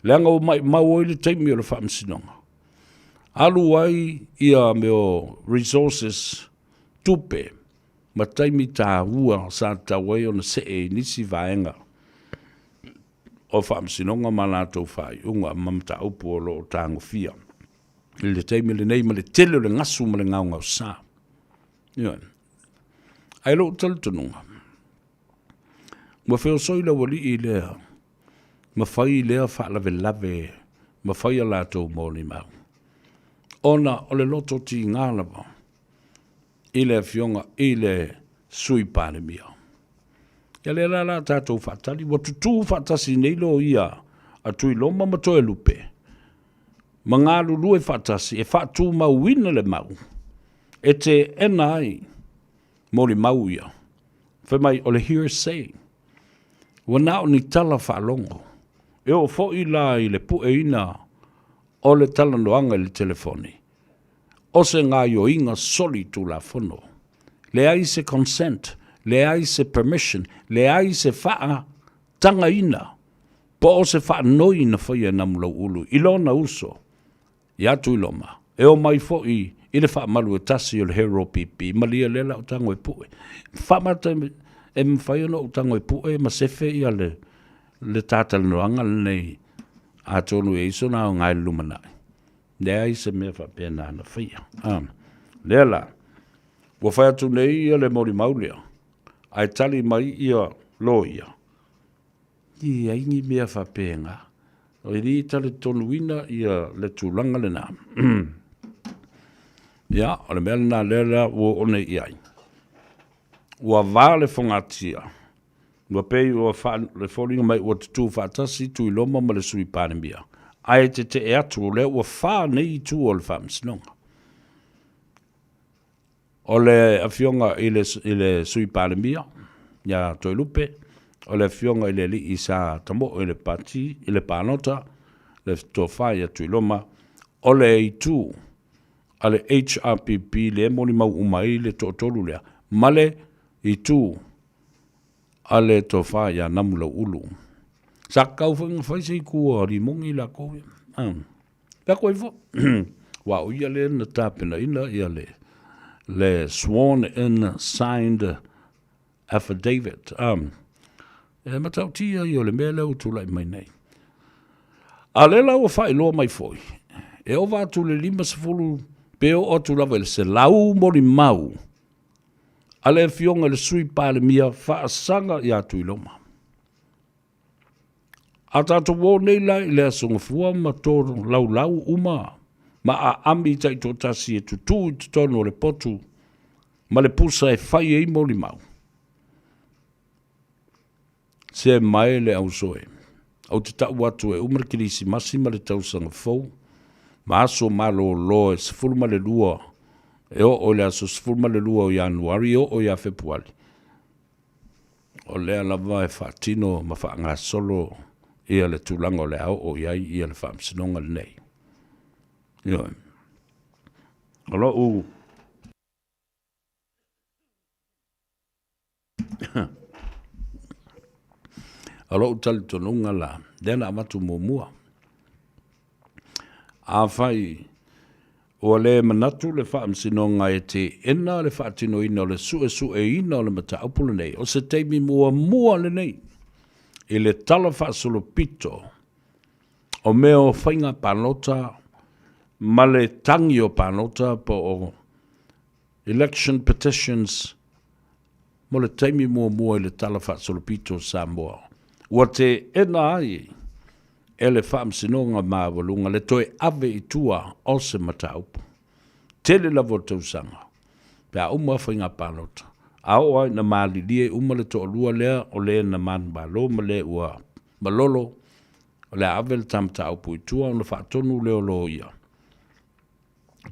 leaga ua maimau ai le taimi o le faamasinoga. Alu ai ia mea o resources, tupe, ma taimi taua sa tatau ai ona see i nisi vaega o faamasinoga ma latou faaiuga ma mataupu o lo o tagofia i le taimi lenei ma le tele o le gasu ma le gaogaosa. Ioe. Ae lou talitonuga, ua feosoi le aualii lea ma fai lea faalavelave ma fai a latou molimau, ona o le loto tiga lava i le Afioga i le Sui Palemia. Ia lea la la tatou faatali, ua tutū faatasi nei loia a Tuiloma ma Toelupe ma galulue faatasi e faatumauina le mau e teena ai molimau ia. Fai mai o le hearsay, ua na o ni tala faalogo. E oo foi la i le pueina o le talanoaga i le telefoni, o se gaoioiga solitulafono. Leai se consent, leai se permission, leai se faatagaina po o se faanoi na faia e Namulauulu i lona uso ia Tuiloma e omai foi i le faamalu e tasi o le Hero PP. Malie lea la o tago e pue. Faamata e mafai ona ou tago e pue ma sefe ia le, le tātalanoaga lenei atonu e i ai sona aoga i le lumanai. Leai se mea faapena na faia. Ah, lea la, ua fai atu nei ia le molimau lea, ae tali mai ia loia, e leai ni mea faapena. E le talitonuina ia le tulaga lena. Ia, o le mea lena lea la ua oo nei i ai. Ua va le fogatia Ua pei ua le foliga mai ua tutū faatasi Tuiloma ma le Sui Palemia, ae tetee atu o lea ua fa nei itu o le Faamasinoga. O le Afioga i le, i le Sui Palemia ia Toelupe, o le Afioga i le Alii sa tamoe i le pati, i le palota, le Tofa ia Tuiloma, o le itu a le HRPP lea e molimau uma ai le toatolu lea, ma le itu a le tofa ia Namulauulu. Sa tatau foi ona fai se itu a Limoni latou ia. Fai atu ai foi, aua o ia lea na tapenaina ia le, le sworn in signed affidavit. Um, e matautia ia o le mea lea ua tulai mai nei. A lea la ua faailoa mai foi, e ova atu le 50 pe oo atu lava i le 100 molimau a le Afioga i le Sui Palemia faasaga ia Tuiloma. A tatou o nei la i le Aso Gafua ma tolaulau uma ma aami taitoatasi e tutū i totonu o le potu ma le pusa e fai ai molimau, Se mae le ausoe. Ou te tau atu e uma le Kerisimasi ma le tausaga fou, ma aso malōlō e 12 e oo i le aso 12 o Ianuari e oo ia Fepuari, o lea lava e faatino ma faagasolo ia le tulaga o le a oo i ai ia le faamasinoga lenei. Ioe. O lo'u O lou talitonuga la, lea na avatu muamua. Afai ua le manatu le Faamasinoga e teena le faatinoina o le suesueina o le mataupu lenei, o se taimi muamua lenei i le tala faasolopito o mea o faiga palota ma le tagi o palota po o Election Petitions mo le taimi muamua i le Tala Faasolopito o Samoa, ua teena ai e le Faamasinoga Maualuga le toe ave i tua o se mataupu. Tele lava o tausaga pe a uma faiga palota, a oo lava ina malilie uma le toalua lea o le na manumalo ma le ua malolo, o le a ave le ta mataupu i tua ona faatonu lea o loia.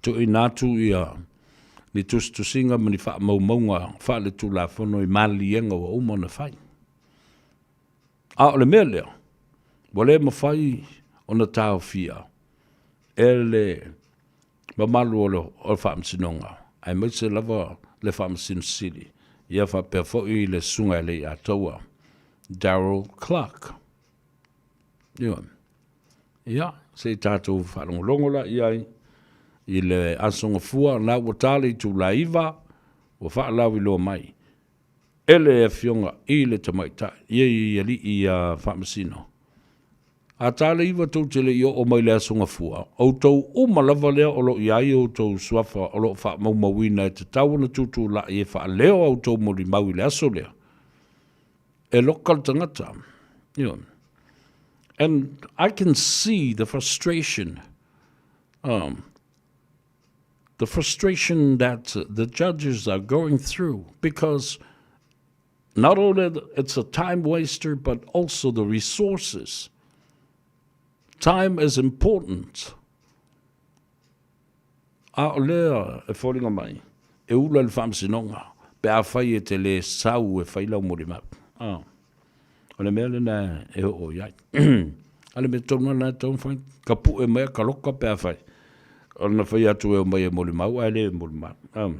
Tuuina atu ia ni tusitusiga ma ni faamaumauga faaletulafono i maliliega ua uma ona fai. A o le mea lea, ua le mafai ona taofia e le mamalu o le Faamasinoga, aemaise lava le Faamasino Sili, ia faapea foi le Susuga e Leiataua, Darrell Clarke. Ioe. Ia, se i tatou faalogologo la i ai i le Aso Gafua, na ua ta le itula 9, ua faalauiloa mai e le Afioga i le Tamaitai, ia i alii ia Faamasino. A ta le 9 tou te le i oo mai le Aso Gafua, outou uma lava lea o lo o i ai outou suafa o lo o faamaumauina e tatau ona tutulai e faaleo a outou molimau i le aso lea, e loka le tagata. Ioe. And I can see the frustration, the frustration that the judges are going through because Not only it's a time waster but also the resources. Time is important. A o lea e foliga mai, e ula i le faamasinoga pe afai e te le sau e fai lau molimau. Ah. O le mea lena e oo i ai. A le mea tonu lena e tatau ona fai, ka pu'e mai a ka loka pe afai ona fai atu e omai e molimau ae le molimau. Ah.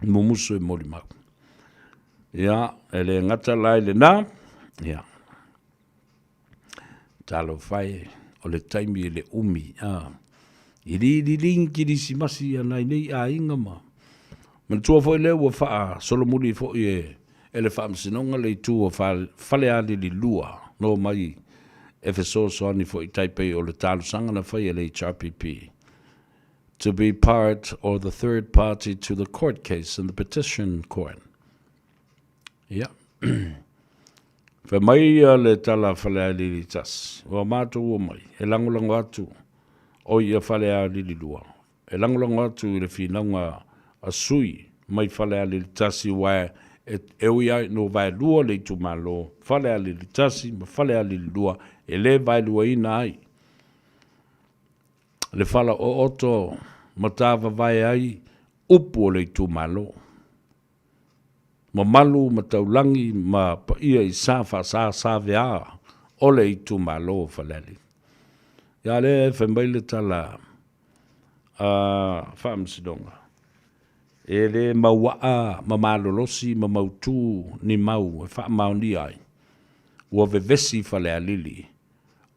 Mumusu e molimau. Ia, e le gata la i lena, ia, Talofa e, o le taimi e le umi, a. I lililing kirisimasi ia nai nei aiga ma manatua foi lea ua faasolomuli foi e e le Faamasinoga le itu o Falealili 2 no mai e fesoasoani foi tai pei o le talosaga na fai e le HRPP to be part or the third party to the court case in the petition court. Ia. Fai mai ia le tala a Falealili 1, ua matou omai, e lagolago atu, oi ia Falealili 2, e lagolago atu i le finauga a sui mai Falealili 1 aua e, e ui ai no vaelua le itumalo, Falealili 1 ma Falealili 2, e le vaeluaina ai le fala ooto ma tavavae ai upu o le itumalo. Mamalu ma taulagi ma paia i sa faasasavea o le itumalo o Falealili. Ia lea e fai mai le tala a Faamasinoga, e le mauaa ma malolosi ma mautu ni mau e faamaonia ai ua vevesi Falealili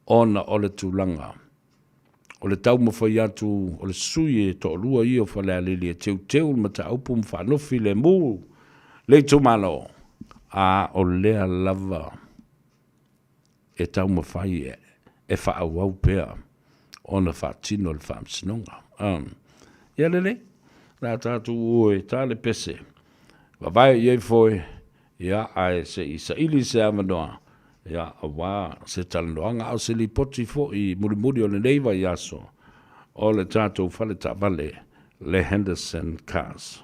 ona o le tulaga O le taumafai atu o le sui e toalua ia o Falealili e teuteu le mataupu ma faanofi lemu le itumalo, a o lea lava e taumafai e faaauau pea ona faatino le faamasinoga. Ia lelei, o le a tatou o e ta le pese, vavae i ai foe, Ia, ae se i saili se avanoa, ia, aua se talanoaga, a o se lipoti foi mulimuli o lenei vaiaso o le tatou fale taavale, le Henderson Cars.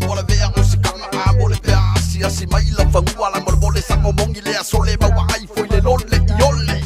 wala vea o se kanga a mo le pea asi asi mai la fangua la mo le sa mo mongi le a sole ma wa ai foi le lole i ole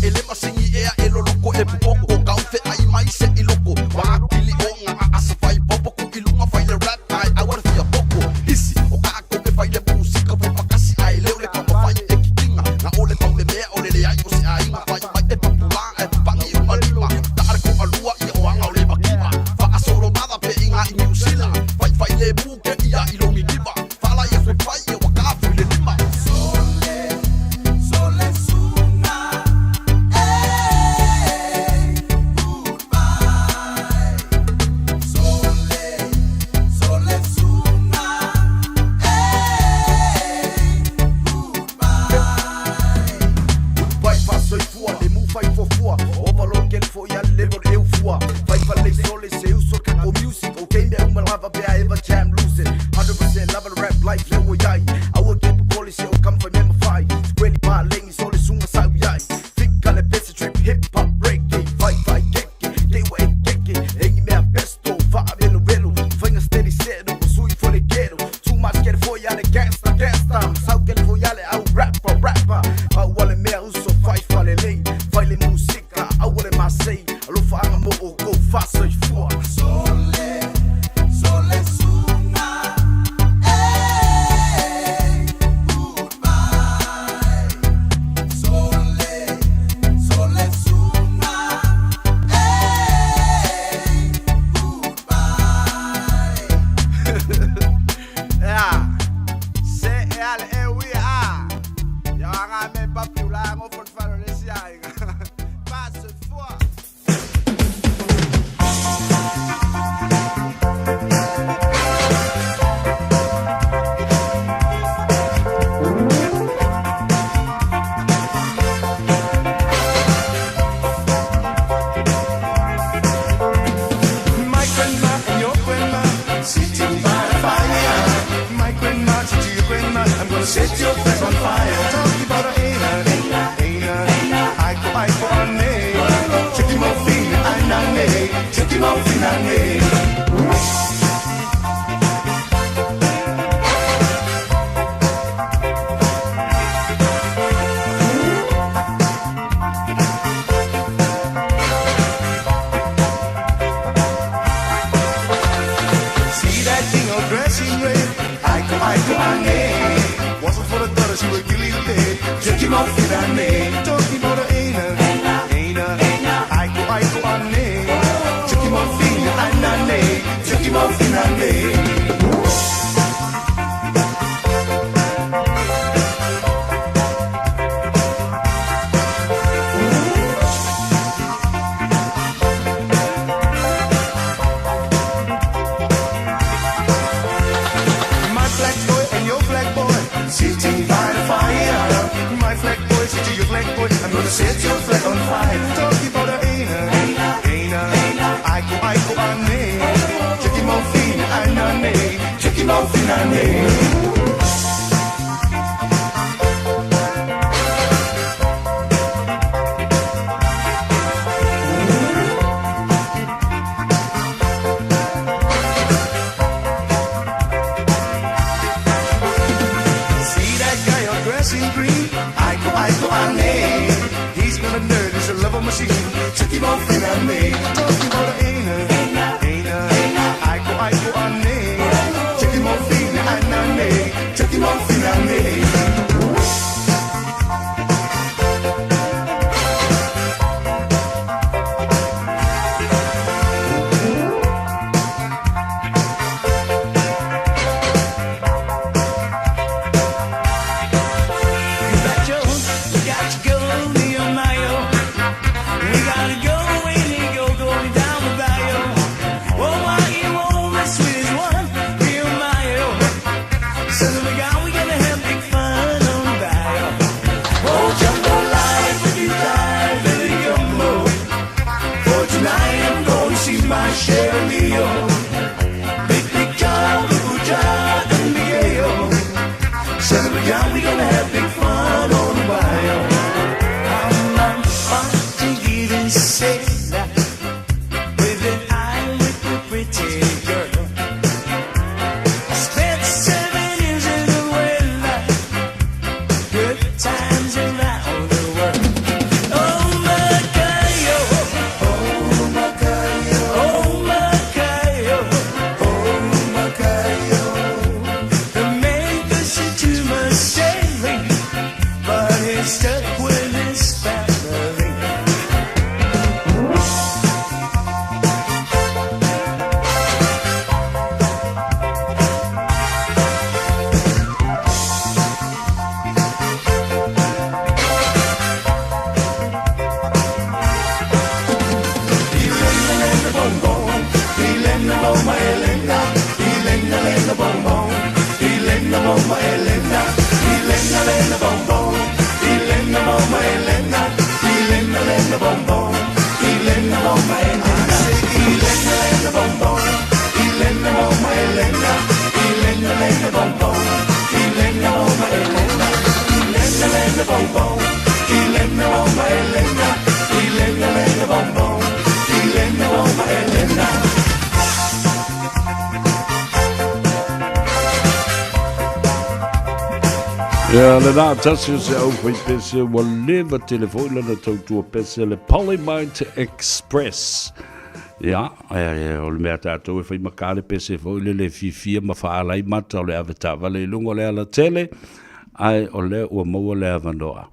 e le masingi ea e lo loko e pupoko kau fe ai mai se i loko wa kili o nga a asa fai popo ku ilunga fai le rap ai a wara fia poko isi o ka ko e fai le musika fai pakasi ai leo le kama fai e kikinga na ole tau le mea ole le ai o se ainga fai mai e papula e pangi o malima ta are ko alua i o anga o le makiva fa asoro mada pe inga i New Zealand fai fai le buke ia i longi kiva fala ia fai fai e waka fui le lima. Sole sunga, hey, goodbye. Sole, sole sunga, hey, goodbye. Vai fa soifua le mu fai fofua Overload gel fo ia level eu fua Vai fa le sole se uso ka ko music. Okay me uma lava be a ever jam lose it 100% love rap life le wo yai Aua ke policy o come for me fai Squeli pa lengi sole sunga sa yai Fika le pese trip hip hop reggae Vai vai keke ke wa e keke Engi mea pesto fa velo velo Fainga steady settle sui fo le ghetto. Too much get for ya le gangsta gangsta. Sau ke le fo ya le au rapper rapper. Au wale mea uso fai fa le lei Fai le musika au wale masei Alofa anga mo o go fa soifua. Sole, sole sunga, hey, goodbye. Sole, sole sunga, hey, goodbye. Yeah. C L E W A. Ya anga me papi ula ngo fo falo le si ai. Passe fois. My grandma and your grandma sitting by the fire. My grandma to your grandma, I'm gonna set your place on fire. Talking about a aina, aina, aiko aiko ane. Check him out, fina anane. Check him out, fina ane. See that thing all dressed in red? Aiko aiko ane. Wasn't for the daughter, she would kill you dead. Check him out, fina ane. Talking about a aina, aina, aiko aiko ane. Check him out, fina anane. Check him out, fina ane. My black boy and your black boy sitting by the fire. My flag boy, sit to your flag boy. I'm gonna set your flag on fire. Talking about a aina, aina, aiko aiko ane. Check him out, fina anane. Check him out, fina ane. See that guy all dressed in green? Aiko aiko ane. He's not a nerd, he's a lover machine. Check him out, fina ane. Talking about a aina, aina, aiko aiko ane. Check him out, fina anane. lele bonbon, Ilena oma Elena, Ilena lele bonbon, Ilena oma Elena, Ilena lele bonbon, Ilena oma Elena. Ia le nā tasi o se au whai pese ua leva tele foi lana tautua pese le Polymite Express. Ia, e, o le mea tātou e whai makā le pese foi le le fiafia ma whaalai mata o le ave taavale i luga o le ala tele, ae o lea ua maua le avanoa.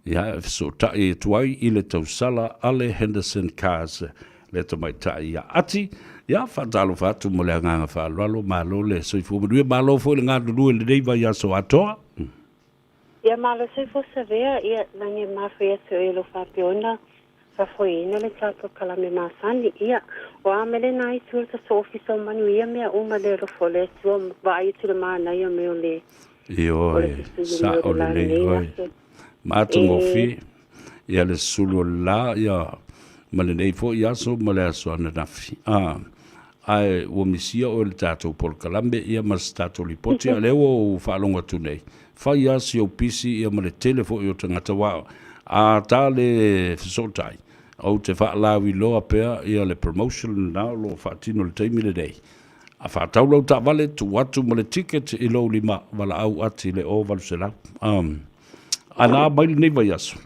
Ia, e fesootai atu ai i le tausala a le Henderson Cars le tamaitai ia Ati. Ia, faatalofa atu ma le agaga faaaloalo, malo le soifua manuia, malo foi le galulue i lenei vaiaso atoa. Ia, malo soifua Savea, ia, lagi e mafai atu e lo faapeona faafoeina le tatou kalame masani. Ia, o a mea lena itu o le tatou ofisa o manuia mea uma le alofa o le Atua vaai atu le manaia me o le o le Ioe, susulu mai o sao le la lelei lenei oe. aso. Matagofie E ia le sulu o le la, ia ma lenei foi aso ma le aso ananafi. A, ae ua misia oe i le tatou polokalame ia ma se tatou lipoti, a o lea ua ou faalogo atu nei, fai lava si ou pisi ia ma le tele foi o tagata aua a ta le fesootai, ou te faalauiloa pea ia le promotion lena o lo o faatino i le taimi lenei. A faatau lau taavale, tuu atu ma le ticket i lou lima valaau ati i le 0800. Um, a na mai lenei vaiaso.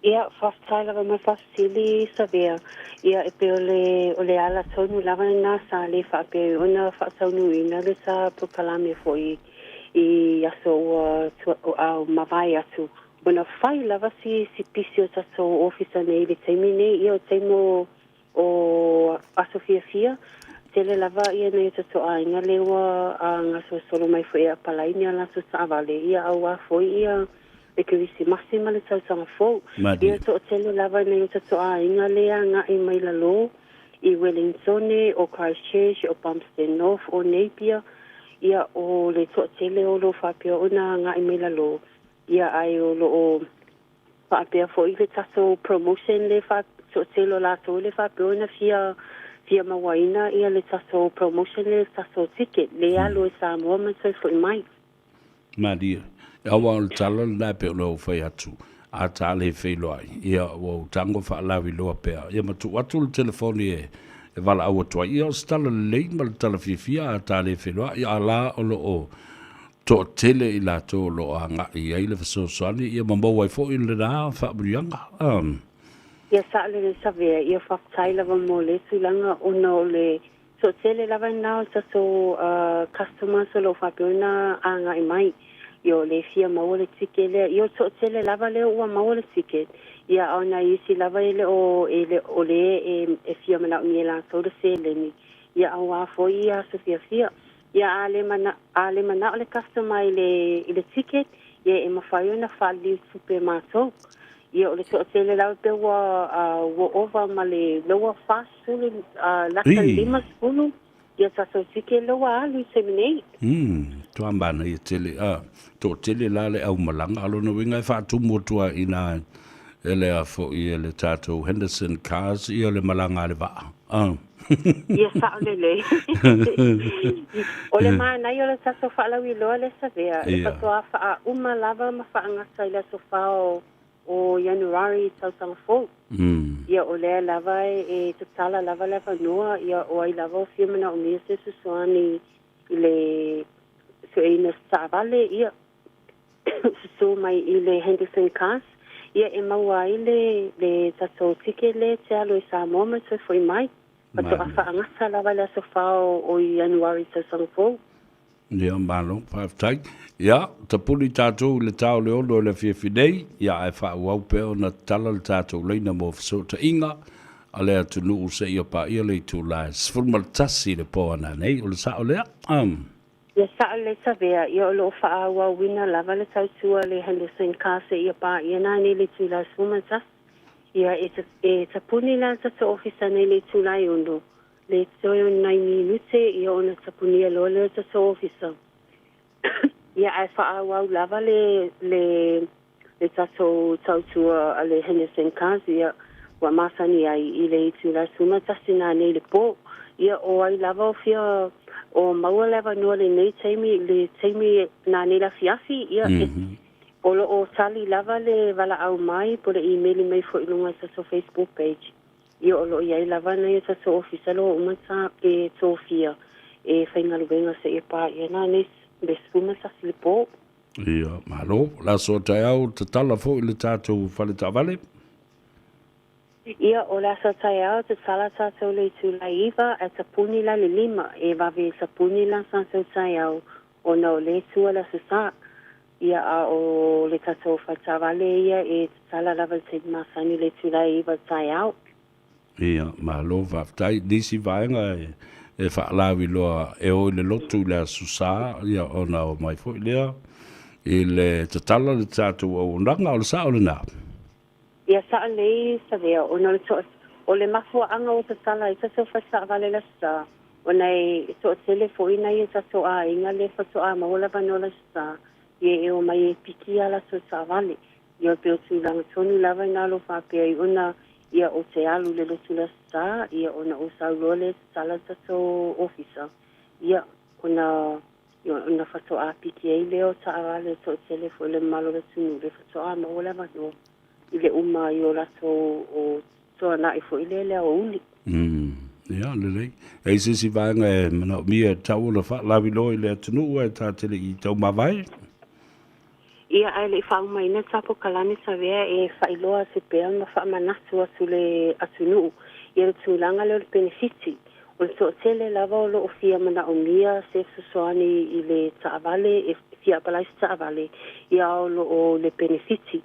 Ia, faafetai lava mo le faafesili, Savea. Ia, e pei o le, o le ala tonu lava lena sa le faapea ona faataunuuina le sa polokalame foi i aso ua tua, ua mavae atu. Ona fai lava si, si pisi o tatou ofisa nei i le taimi nei, ia o taimi o, o aso fiafia, tele lava ia nai o tatou aiga le ua gasolosolo mai foi e apalai ni a latou taavale, ia auā foi ia le Kerisimasi ma le tausaga fou. Malie. Ia toatele lava nai o tatou aiga le agai mai lalo i Wellingtone, o Christchurch, o Palmerston North, o Napier, ia o le toatele o lo o faapea ona agai mai lalo, ia ae o lo o faapea foi le tatou promotion le toatele o latou le faapea ona fia fia mauaina ia le tatou promotion le tatou ticket le alu e Samoa ma toe foi mai. Malie. Aua o le tala lena e pei ona ou fai atu, a ta le feiloai, ia ua ou tago faalauiloa pea, ia ma tuu atu le telefoni e valaau atu ai. Ia o se tala lelei ma le tala fiafia a ta le feiloai, a la o lo o toatele i latou o lo o agai i ai le fesoasoani, ia ma maua ai foi lena faamanuiaga. Ia saolele Savea, ia faafetai lava mo lea tulaga ona o le Toatele lava lena o tatou customers o lo o faapea ona agai mai. Ia o le fia maua le ticket lea. Ia o le toatele lava lea ua maua le ticket, ia a o nai isi lava e le o e le o le e e fia manaomia e latou le seleni, ia auā foi ia aso fiafia. Ia a le mana a le manao le customer i le i le ticket, ia e mafai ona faaliliu tupe e matou. Ia o le toatele lava pe ua ua ova ma le lower 40 lata i le 50 ia tatou tike lea ua alu i taimi nei. Toa manaia tele. A, toatele la le aumalaga, a o lona uiga e faatumu atu lava i ina e le a foi e le tatou Henderson Cars ia le malaga a le vaa. A. Ia sao lelei. O le manaia o le tatou faalauiloa lea Savea, e faatoa faauma lava ma faagata i le aso 4 o Ianuari i tausaga fou. Ia o lea lava e tatala lava le avanoa, ia o ai lava o fia manaomia se fesoasoani i le sueina o se taavale, ia susu mai i le Henderson Cars, ia e maua ai le le tatou ticket lea e te alu i Samoa ma toe foi mai. Faatoa faagata lava i le aso 4 o Ianuari i tausaga fou. Ia, malo, faafetai. Ia, tapuni tatou i le ta o le 6 i le afiafi nei, ia ae faaauau pea ona tatala le tatou laina mo fesootaiga a le atunuu seia paia le itula e 11 i le po ana nei. O le sao lea? Ia sao lelei Savea, ia o lo o faaauauina lava le tautua a le Henderson Car seia paia nanei le itula e 11. Ia, e tapuni la le tatou ofisa nei i le itula e 6. Le toe o ni nai minute ia ona tapunia loa lea o tatou ofisa. Ia ae faaauau lava le le le tatou tautua a le Henderson Cars ia ua masani ai i le itula 11 nanei le po. Ia o ai lava o fia o maua le avanoa lenei taimi, le taimi nanei le afiafi, ia, e, o lo o tali lava le valaau mai po o le imeli mai foi i luga i tatou Facebook page. Ia, o lo o i ai lava nai o tatou ofisa o lo o uma ta, e tofia e faigaluega seia paia nanei le 11 le po. Ia, malo. O le aso taeao tatala foi le tatou fale taavale. Ia, o le aso taeao tatala tatou le itula e 9 ae tapuni la le 5. E vave tapuni la tatou taeao ona o lea e tua le Aso Sa. Ia, a o le tatou fale taavale ia e tatala lava i le taimi masani le itula e 9 i le taeao. Ia, malo faafetai. Nisi vaega e faalauiloa e o i le lotu i le Aso Sa, ia, ona o mai foi lea i le tatala le tatou auaunaga, o le sao lena. Ia, sao lelei Savea, ona o le toa, o le mafuaaga ua tatala ai tatou fale taavale i le Aso Sa, ona e toatele foi nai o tatou aiga lea faatoa maua le avanoa i le Aso Sa, ia e omai e piki a latou taavale. Ia e pei o tulaga tonu lava ina o lo o faapea ai ona ia ou te alu i le lotu le Aso Sa, ia ona ou sau loa lea e tatala le tatou ofisa, ia ona ia ona faatoa piki ai lea o taavale e toatele foi le mamalu o le atunuu lea faatoa maua le avanoa i le uma ai o latou o tuanai foi lea i le aoauli. Ia, lelei. E i ai se isi vaega e manaomia e tatau ona faalauiloa i le atunuu ae ta te le i taumavae? Ia, ae le i faaumaina ta polokalame Savea e faailoa atu pea ma faamanatu atu le atunuu ia le tulaga lea o le penefiti. O le toatele lava o lo o fia manaomia se fesoasoani i le taavale, e fia apalai se taavale, ia a o lo o le penefiti.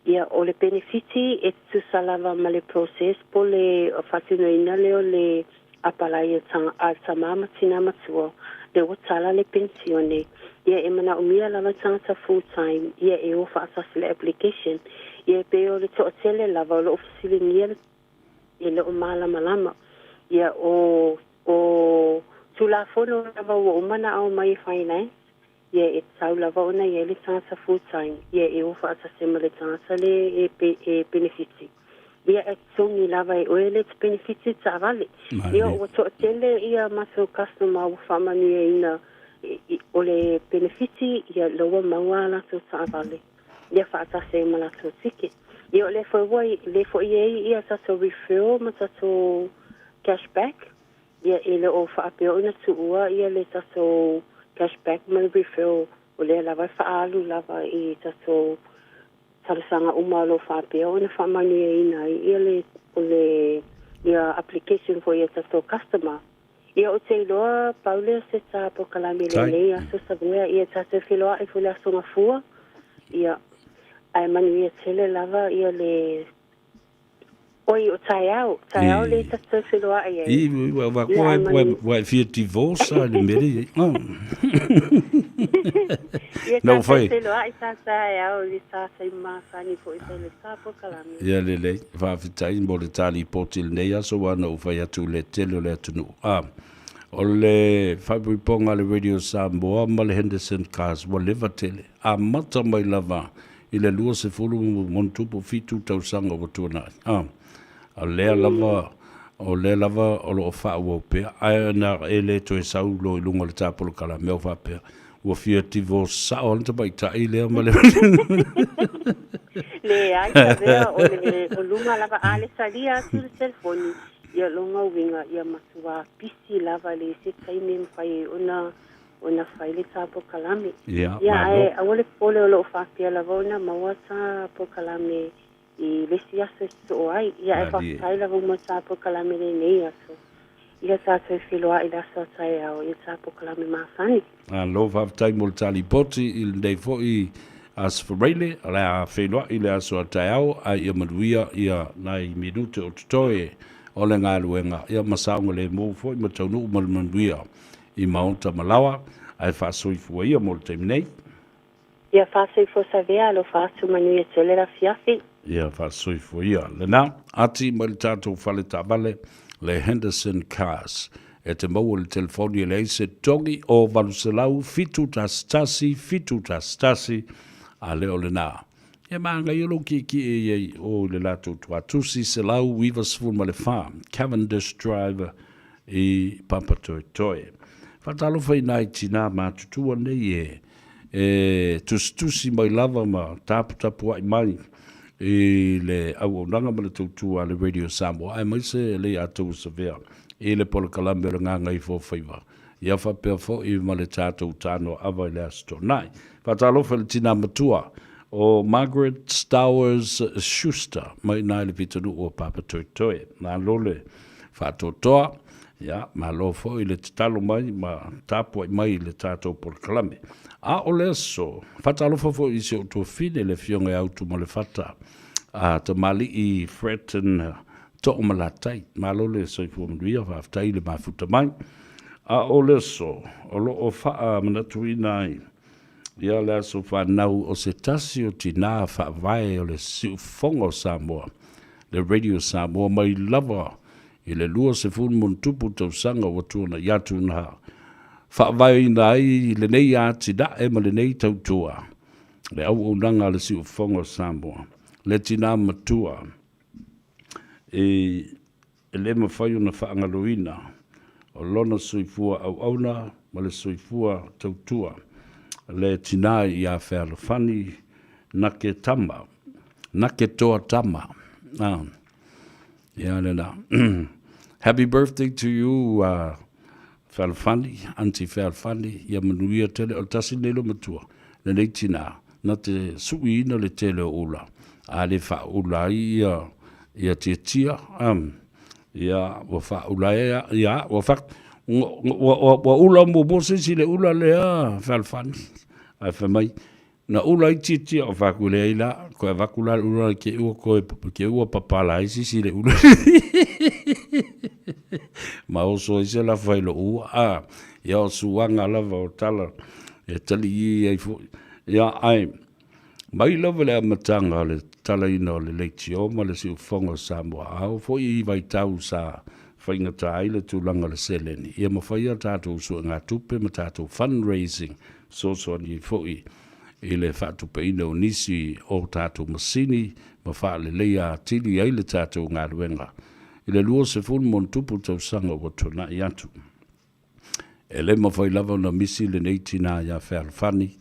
Ia, o le penefiti e tutusa lava ma le process po o le faatinoina lea o le apalai a a tama ma tina matua, lea ua tala le penisione. Ia, e manaomia lava tagata full time, ia e o faatasi le application. Ia, e pei o le toatele lava o lo o fesiligia le e le o malamalama. Ia, o o Tulafono lava ua uma ona aumai e Finance, Ia e tatau lava ona i ai le tagata full time, ia e o faatasi ma le tagata le e, e penefiti. Ia e totogi lava e oe le penefiti taavale. Ia ua toatele ia matou customer ua faamanuiaina o le penefiti, ia la ua maua a latou taavale, ia faatasi ai ma latou ticket. Ia o lea foi ua lea foi e i ai ia tatou referral ma tatou cashback. Ia e le o faapea ona tuua ia le tatou cash back ma le referral, o lea lava e faaalu lava i tatou talosaga uma o lo o faapea ona faamanuiaina ai ia le o le ia application foi a tatou customer. Ia ou te iloa pau lea o se ta polokalame i lenei aso Savea, ia tatou feiloai foi i le Aso Gafua, ia ae manuia tele lava ia le Oi, o taeao, taeao le tatou feloai ai. I, ua ua koa ua ua e fia divorce a le mele i. Oh. Ia tatou feloai sa taeao i sa sai masani foi sa le sa polokalame. Ia lelei, faafetai mo le ta lipoti i lenei aso aua na ou fai atu i le tele o le atunuu. Ah, o le faaipoipoga a le Radio Samoa ma le Henderson Cars ua leva tele, amata mai lava i le 27 tausaga ua tuanai. A, o lea lava, o lea lava o lo o faaauau pea, ae na e le toe sau loa i luga o le ta polokalame o faapea, ua fia divorce sao lava le tamaitai lea ma le Leai, Savea, o le o luga lava, a le salia atu le telefoni, ia lona uiga, ia matua pisi lava le isi taimi e mafai ai ona ona fai le ta polokalame. Ia, Ia, ae aua le popole o lo o faapea lava ona maua ta polokalame i le isi aso e sosoo ai. Ia, ae faafetai lava mo ta polokalame lenei aso. Ia tatou feiloai i le aso a taeao i ta polokalame masani. Malo faafetai mo le ta lipoti i lenei foi Aso Faraile. O le a feiloai i le aso a taeao, ae ia manuia ia nai minute o totoe o le galuega, ia ma saogalemu foi ma taunuu ma le manuia i maota ma laoa, ae faasoifua ia mo le taimi nei. Ia faasoifua Savea, alofa atu manuia tele le afiafi. Ia faasoifua ia. Lena, ati mai le tatou fale taavale le Henderson Cars. E te maua i le telefoni e leai se togi o 800 711 711, a le o lena. Ia manaia lou kiekie i ai o i le latou tuatusi 194 Cavendish Drive i Papatoetoe. Faatalofa i nai tinā matutua nei e e tusitusi mai lava ma taputapuai mai i le auaunaga ma le tautua a le Radio Samoa aemaise le ia tou savea i le polokalame o le Gagaifofaiva ia faapea foi ma le tatou tanoaava i le Aso Toonai. Faatalofa i le tinā matua o Margaret Stowers Schuster mai i le pitonuu o Papatoetoe. Malo le faatoatoa, ia, malo foi le tatalo mai ma tapuai mai i le tatou polokalame. A o le aso, faatalofa foi i si ou tuafine le Afioga ia Utumalefata a Tamalii Fretton Toomalatai. Malo le soifua manuia, faafetai i le mafuta mai. A o le aso, o lo o faamanatuina ai ia le aso fanau o se tasi o tinā faavae o le siufofoga o Samoa, le Radio Samoa mai lava i le 20+ tausaga ua tuanai atu na faavaeina ai lenei atinae ma lenei tautua, le auaunaga a le siufofoga o Samoa, le tinā matua e le mafai ona faagaloina o lona soifua auauna ma le soifua tautua, le tinā ia Fealofani Nake Tama, Nake Toa Tama. Ah. Ia lena. Happy birthday to you, Fealofani, Auntie Fealofani, ia manuia tele. O le tasi lenei lo matua, lenei tinā, na te suiina le tele o ula, a le faaula ai ia, ia tiatia, um, ia ua faaula ai, ia, ua fa, ua, ua, ua ula muamua se isi i le ula lea, Fealofani. Ae fai mai, Na ula ai tiatia o faku leai la, koe avatu la le ula ke ua koe ke ua papala ai sisi le ula. Ma oso ai se lafa i lo ua. A, ia o suaga lava o tala e tali i ai foi. Ia ai, mai lava le amataga o le talaina o le leitio ma le siufofoga o Samoa, a oo foi i vaitau sa faigata ai le tulaga o le seleni, ia mafai a tatou suegatupe ma tatou fundraising fesoasoani ai foi i le faatupeina o nisi o tatou masini ma faaleleia atili ai le tatou galuega i le 20+ tausaga ua tuanai atu. E le mafai lava ona misi lenei tinā ia Fealofani,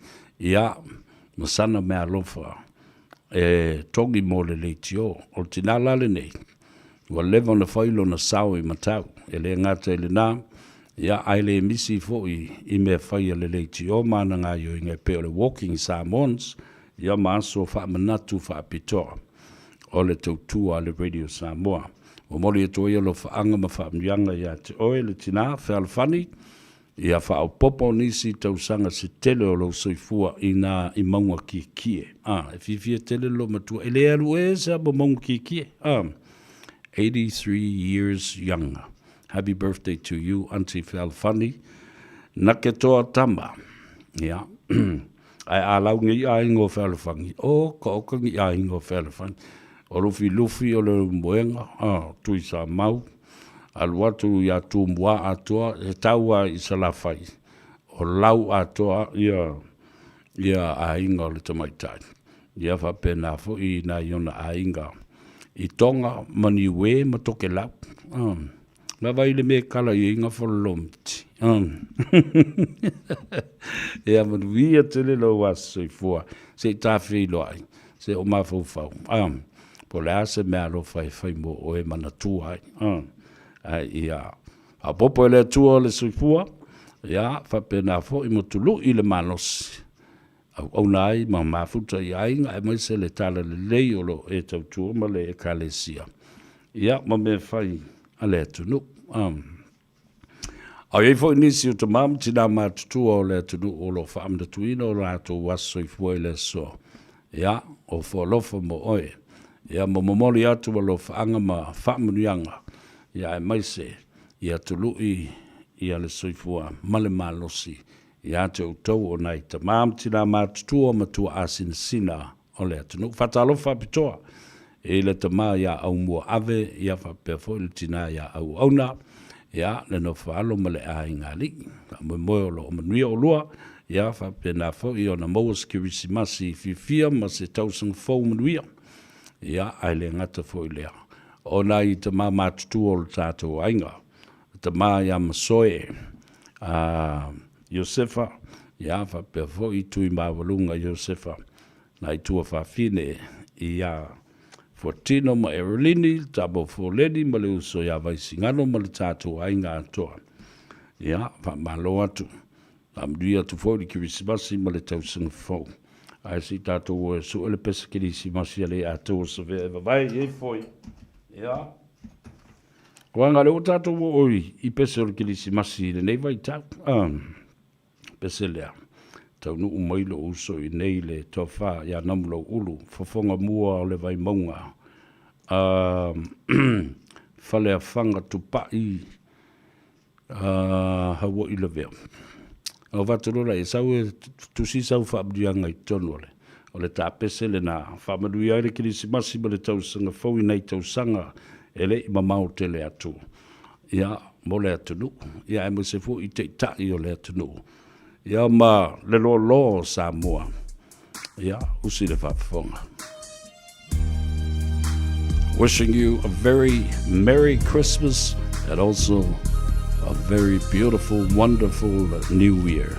ia, ma sana meaalofa e togi mo le leitio. O le tinā la lenei, ua leva ona fai lona sao i Matau, e le gata i lena, Ia, ae le misi foi i mea fai a le leitio ma ana gaoioiga e pei o le Walking Samoans, ia ma aso faamanatu faapitoa o le tautua a le Radio Samoa. Momoli atu ai alofaaga ma faamanuiaga ia te oe le tinā fealofani, ia faaopoopo nisi tausaga se tele o lou soifua i nā i mauga kiekie. A, e fiafia tele le loomatua, e le alu ese lava ma mauga kiekie. A, 83 years young. Happy birthday to you Aunty Fealofani. Na ke toa tama. Ia. Ae a lau ngi aiga o Fealofani, o ka oka ngi aiga o Fealofani. O Lufilufi o le moenga, a, Tuisamau, alu atu ia Tumua atoa, e tau a i Salafai, o lau atoa ia, ia aiga o le tamaitai. Ia faapena foi i nai ona aiga i Tonga ma Niue ma Tokelau. Vaavaai i le mea e kala i ai Gafololomiti. Ia manuia tele lou aso soifua se i tafeiloai, se o mafaufau. Po o le a se meaalofa e fai mo oe e manatua ai. Ae ia faaopoopo e le Atua le soifua, ia faapena foi ma tului le malosi auauna ai ma mafuta i aiga aemaise le talalelei o lo o e tautua ma le Ekalesia, ia, ma mea fai a le atunuu. A i ai foi nisi o tama ma tinā matutua o le atunuu o lo o faamanatuina o latou aso soifua i le aso, ia, o foalofa mo oe, ia, ma momoli atu alofaaga ma faamanuiaga, ia, aemaise ia tului ia le soifua ma le malosi Ia te outou o nai tama ma tina matutua ma tuaasinasina o le atunuu. Faatalofa faapitoa i le tama ia Aumuaave, ia faapea foi le tina ia Auauna, ia le nofo alo ma le aiga alii. Faamoemoe o lo o manuia oulua, ia faapena foi ona maua se Kerisimasi fiafia ma se tausaga fou manuia. Ia, ae le gata foi i lea, o nai tama matutua o le tatou aiga, le tama ia Masoe. Iosefa, ia, faapea foi Tuimaualuga Iosefa, nai tuafafine ia Fuatino ma Erelini, le tama o Foleni ma le uso ia Vaisigano ma le tatou aiga atoa. Ia, faamalo atu. Faamanuia atu foi le Kerisimasi ma le tausaga fou. Ae se i tatou o e sue le pese Kerisimasi a le Atoa Savea e vavae i ai foi. Ia. Aua lea ua tatou oo i pese o le Kerisimasi i lenei vaitau. Pese lea, taunuu mai lou uso i nei le tofa ia Namulauulu, fofoga mua o le Vaimauga, Faleafaga Tupai, Hauo'i Lavea. Ona avatu loa lea, sau e tusi sau faamanuiaga i totonu o le o le tapese lena. Faamanuia ai le Kerisimasi ma le tausaga fou i nai tausaga e le i mamao tele atu. Ia, mo le atunuu, ia aemaise foi i taitai o le atunuu, ia ma le loaloa o Samoa. Ia, usi le faafofoga. Wishing you a very Merry Christmas and also a very beautiful, wonderful New Year.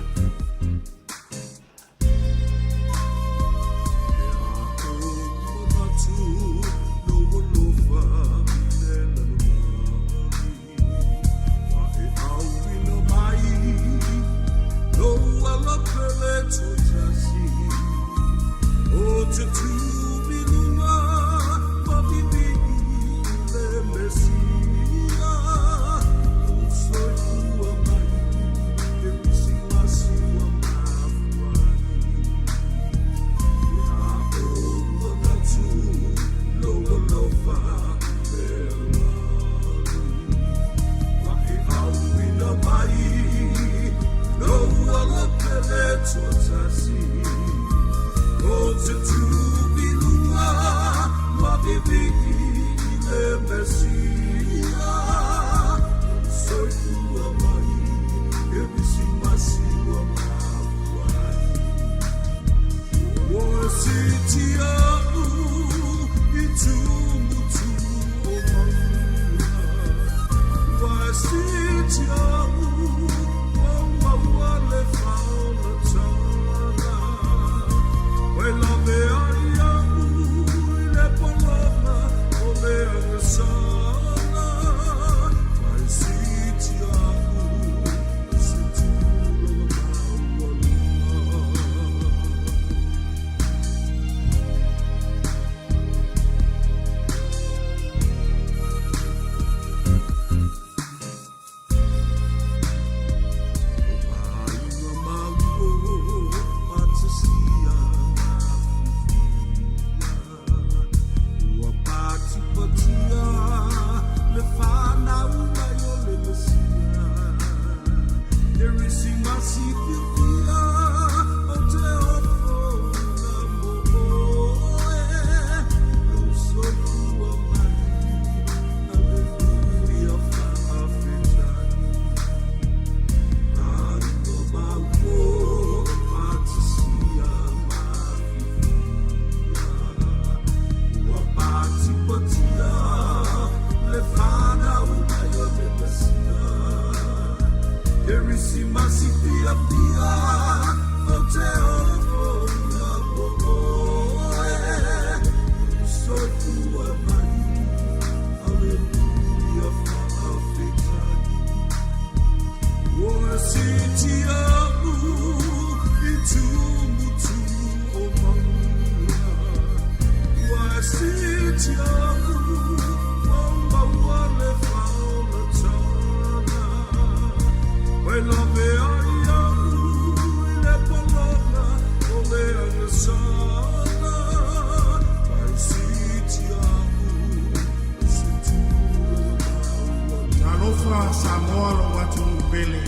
Talofa Samoa lou atunuu pele,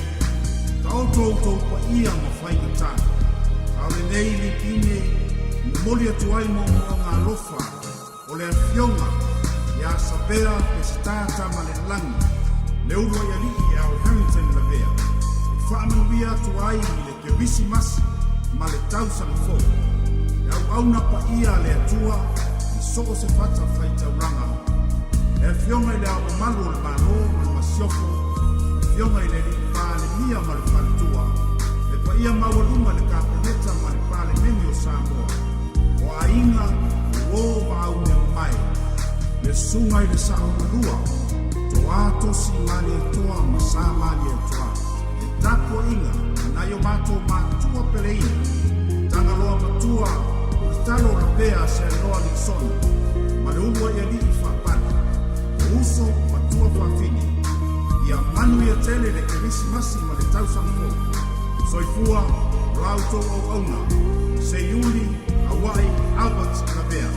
taoto outou paia ma faigata. A o lenei lipine e momoli atu ai moomooga alofa o le Afioga ia Savea Peseta Tamalelagi, le uluai alii e Al Harrington Lavea, e faamanuia atu ai i le Kerisimasi ma le tausaga fou. E auauna paia a le Atua i so o se fata faitaulaga. Le Afioga i Le Ao Mamalu o le Malo ma le Masiofo, Afioga i le Alii Palemia, Palemia ma le Faletua, le paia maualuga i le Kapeneta ma le Palemene o Samoa, o aiga, uō ma aumeamamae, le Susuga i le Saolelua, Toā Tosi Malietoa ma Sa Malietoa, le tapuaiga a nai o matou matua peleina, Tagaloa Matua, Ulutalo Lavea Seanoa Lisona, ma le uluai alii faapale, o uso ma tuafafine. Ia manuia tele le Kerisimasi ma le tausaga fou. Soifua o la outou auauna, Seiuli Auai Albert Lavea.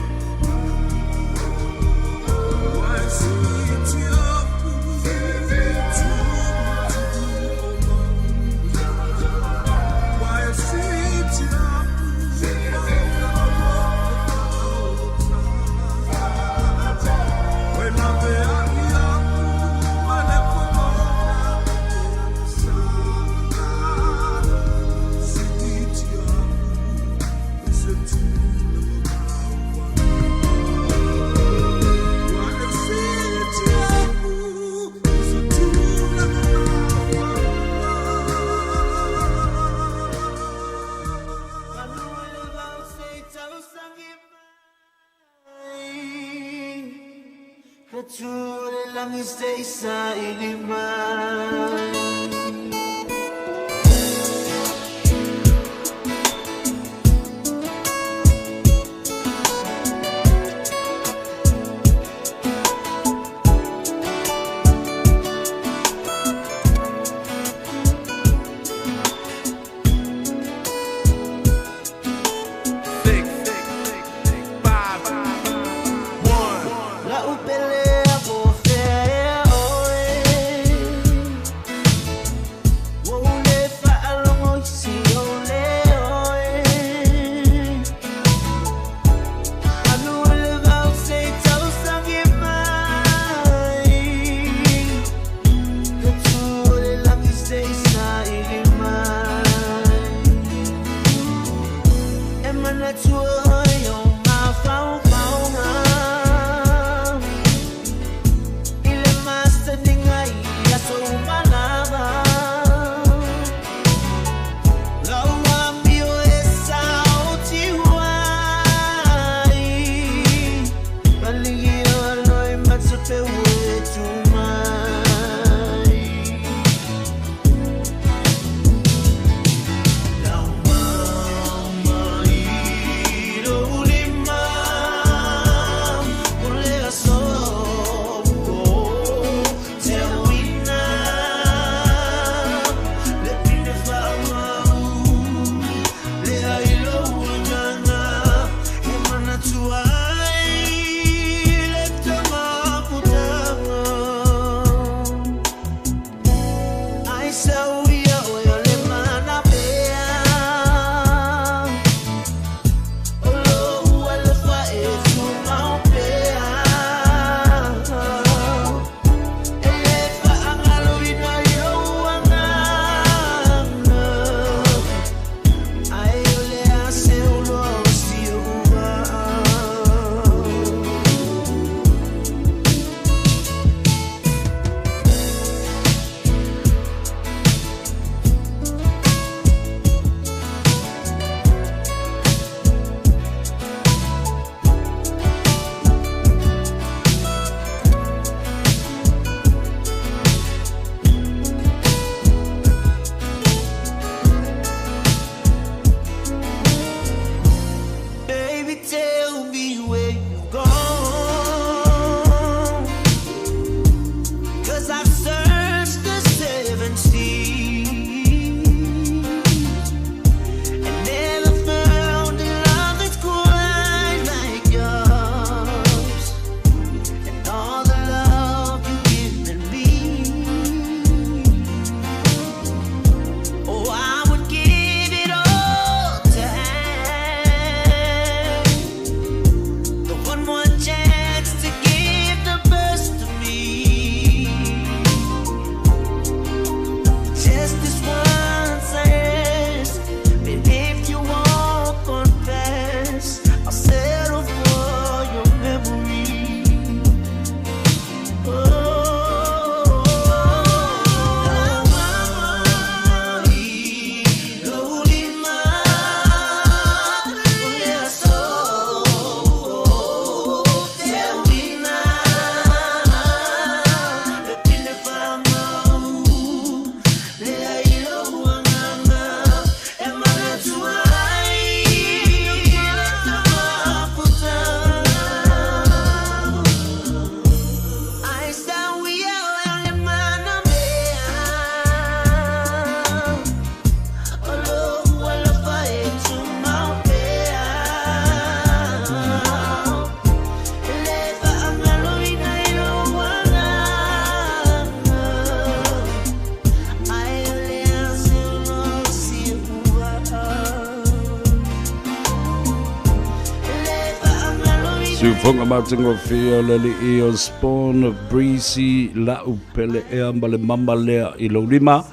Siufoga matagofie o le alii o Spawn Breezy la'u pele ea ma le mama lea i lou lima,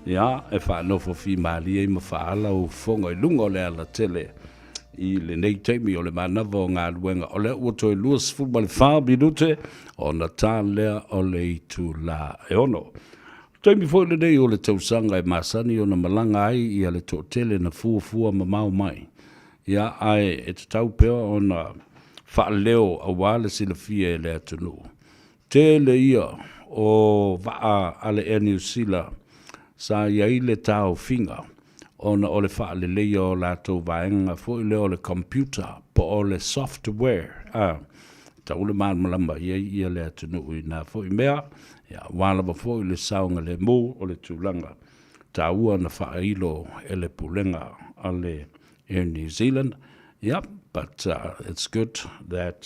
ia, e faanofo fimalie ai ma faaala ou fofoga i luga o le alatele i lenei taimi o le manava o galuega. O lea ua toe 24 minute ona ta lea o le itula e 6. Taimi foi lenei o le tausaga e masani ona malaga ai ia le toatele na fuafua mamao mai. Ia, ae e tatau pea ona faaleo aua le silafia e le atunuu. Tele ia o vaa a le Air New Sila sa i ai le taofiga ona o le faaleleia o latou vaega foi lea o le computer po o le software, a, tatau le malamalama i ai ia le atunuu i na foi mea, ia, aua lava foi le saogalemu o le tulaga taua na faailo e le Pulega a le Air New Zealand. Yep, but it's good that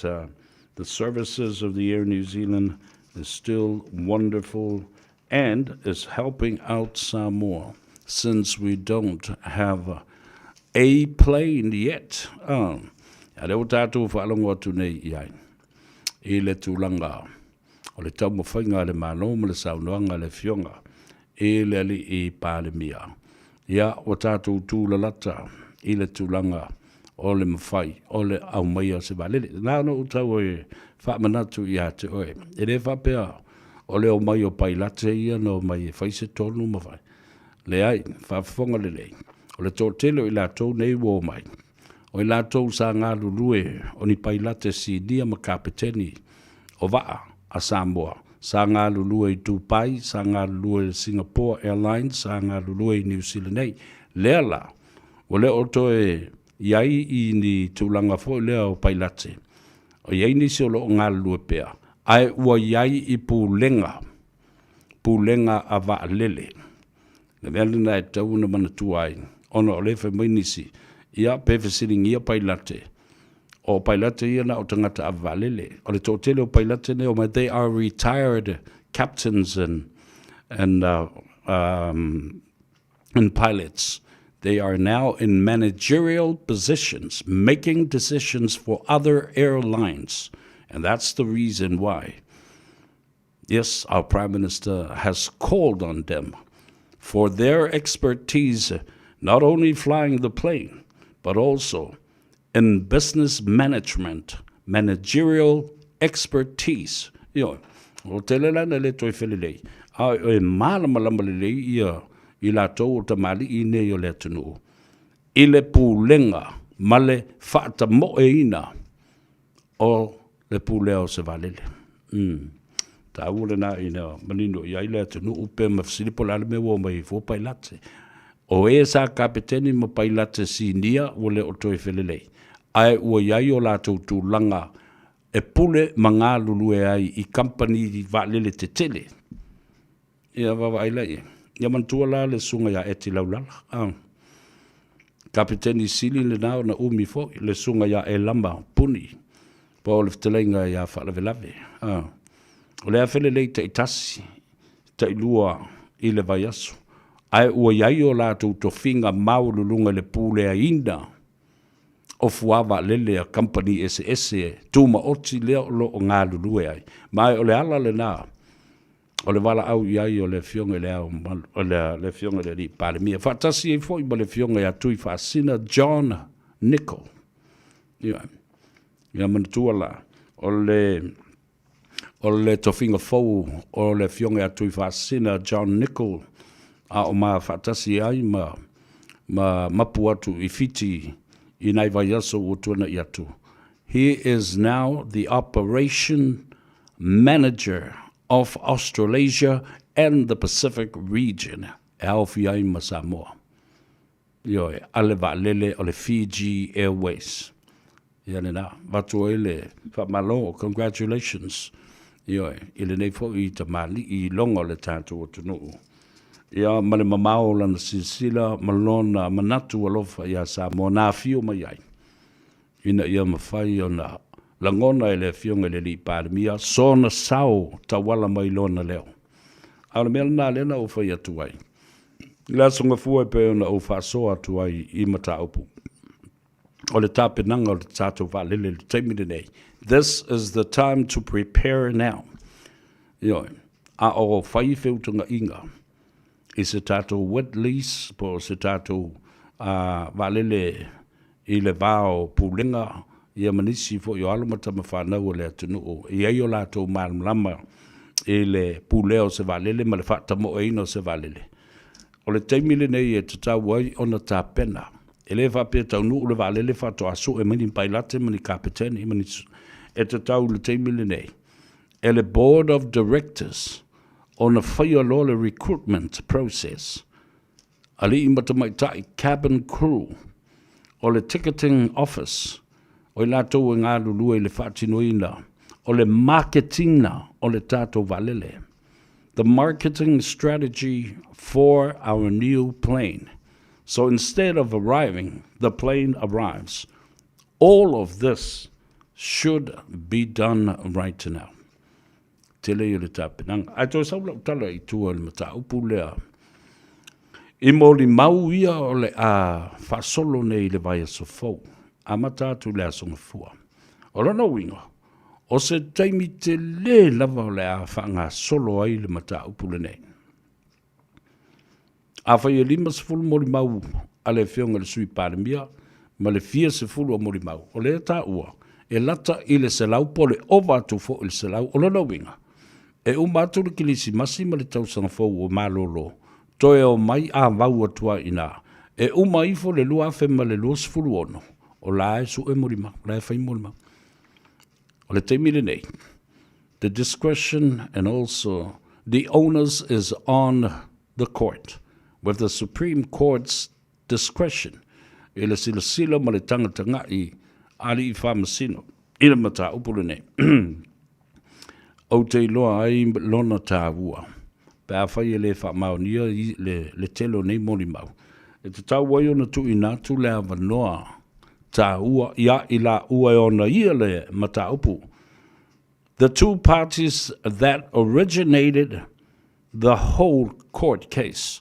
the services of the Air New Zealand is still wonderful and is helping out Samoa since we don't have a plane yet. Ah, a lea ua tatou faalogo atu nei i ai i le tulaga o le taumafaiga a le Malo ma le saunoaga a le Afioga i le Alii Palemia. Ia, ua tatou tulalata i le tulaga o le mafai o le aumaia o se vaalele. Na ona ou tau e faamanatu ia te oe, e le faapea o le omai o pailate ia na omai e fai se tonu ma fai. Leai, faafofoga lelei, o le toatele o i latou nei ua omai, o i latou sa galulue o ni pailate sinia ma kapeteni o vaa a Samoa, sa galulue i Dubai, sa galulue i le Singapore Airlines, sa galulue i Niu Sila nei. Lea la, ua le o toe i ai i ni tulaga foi lea o pailate, o i ai nisi o lo o galulue pea, ae ua i ai i pulega, pulega a vaalele. Le mea lena e tatau ona manatua ai, ona o lea e fai mai nisi, ia, pe fesiligia pailate, o pailate ia na o tagata ave vaalele. O le toatele o pailate nei omai, they are retired captains and pilots. They are now in managerial positions, making decisions for other airlines. And that's the reason why. Yes, our Prime Minister has called on them for their expertise, not only flying the plane, but also in business management, managerial expertise. Ioe, o tele la na le toe felelei, a e malamalama lelei ia i latou o tamalii nei o le atunuu, i le pulega ma le faatamoeina o le pulea o se vaalele. Mm. Taua lena ina manino i ai le atunuu pe ma fesili po o le a le mea ua omai ai fua pailate. O e sa kapeteni ma pailate sinia ua le o toe felelei, ae ua i ai o latou tulaga e pule ma galulue ai i kamupani vaalele tetele. Ia vaavaai la i ai. Ia manatua la le susuga ia Eti Laulala, a. Kapeteni Sili lena ona umi foi, le susuga ia Elama Puni, po o le fetalaiga ia Faalavelave, a. O le a felelei taitasi, tailua i le vaiaso, ae ua i ai o latou tofiga maualuluga i le puleaina o fuā vaalele a kamupani eseese tumaoti lea o lo o galulue ai. Ma o le ala lena o le valaau i ai o le Afioga i le Ao Mamalu, o le Afioga i le Alii Palemia, faatasi ai foi ma le Afioga ia Tuifaasisina John Nichol. Ia, ia manatua la, o le, o le tofiga fou o le Afioga ia Tuifaasisina John Nichol, a o ma faatasi ai ma, ma mapu atu i Fiti i nai vaiaso ua tuana'i atu. He is now the operation manager of Australasia and the Pacific region, e aofia ai ma Samoa. Ioe, a le vaalele o le Fiji Airways. Ia lena, avatu ai le faamalo, congratulations, ioe, i lenei foi tamalii iloga o le tatou atunuu. Ia, ma le mamao o lana silasila ma lona manatu alofa ia Samoa na afio mai ai. ina ia mafai ona lagona e le Afioga i le Alii Palemia sona sao tauala mai lona leo. A o le mea lena lea na ou fai atu ai i le Aso Gafua e pei ona ou faasoa atu ai i mataupu o le tapenaga o le tatou vaalele i le taimi lenei. This is the time to prepare now. Ioe, a o fai feutagaiga i se tatou wet lease po o se tatou vaalele i le va o Pulega ia ma nisi foi o alo ma tama fanau a le atunuu e i ai o latou malamalama i le pulea o se vaalele ma le faatamoeina o se vaalele. O le taimi lenei e tatau ai ona tapena. E le faapea e taunuu le vaalele faatoa sue mai ni pailate ma ni kapeteni ma ni... E tatau i le taimi lenei e le Board of Directors ona faia loa le recruitment process, alii ma tamaitai, cabin crew, o le ticketing office, o i latou e galulue i le faatinoina o le maketiina o le tatou vaalele, the marketing strategy for our new plane. So instead of arriving, the plane arrives. All of this should be done right now. Tele ia o le tapenaga. Ae toe sau lau tala i tua i le mataupu lea. I molimau ia o le a faasolo nei i le vaiaso fou, amata atu i le Aso Gafua. O lona uiga, o se taimi tele lava o le a faagasolo ai le mataupu lenei. Afai e 50 molimau a le Afioga i le Sui Palemia ma le fia sefulu o molimau, o lea e taua e lata i le 100 po o le ova atu foi i le 100. O lona uiga, e uma atu le Kilisimasi ma le Tausaga Fou ua malolo, toe omai a vau atu ai i ina. E uma ifo le 2026, o la e sue molimau, o la e fai molimau. O le taimi lenei, the discretion and also the onus is on the court, with the Supreme Court's discretion i le silasila ma le tagatagai alii faamasino i le mataupu lenei. Ou te iloa ai lona taua pe afai e le faamaonia le tele o nei molimau, e tatau ai ona tuuina atu le avanoa taua ia i laua e ona ia le mataupu. The two parties that originated the whole court case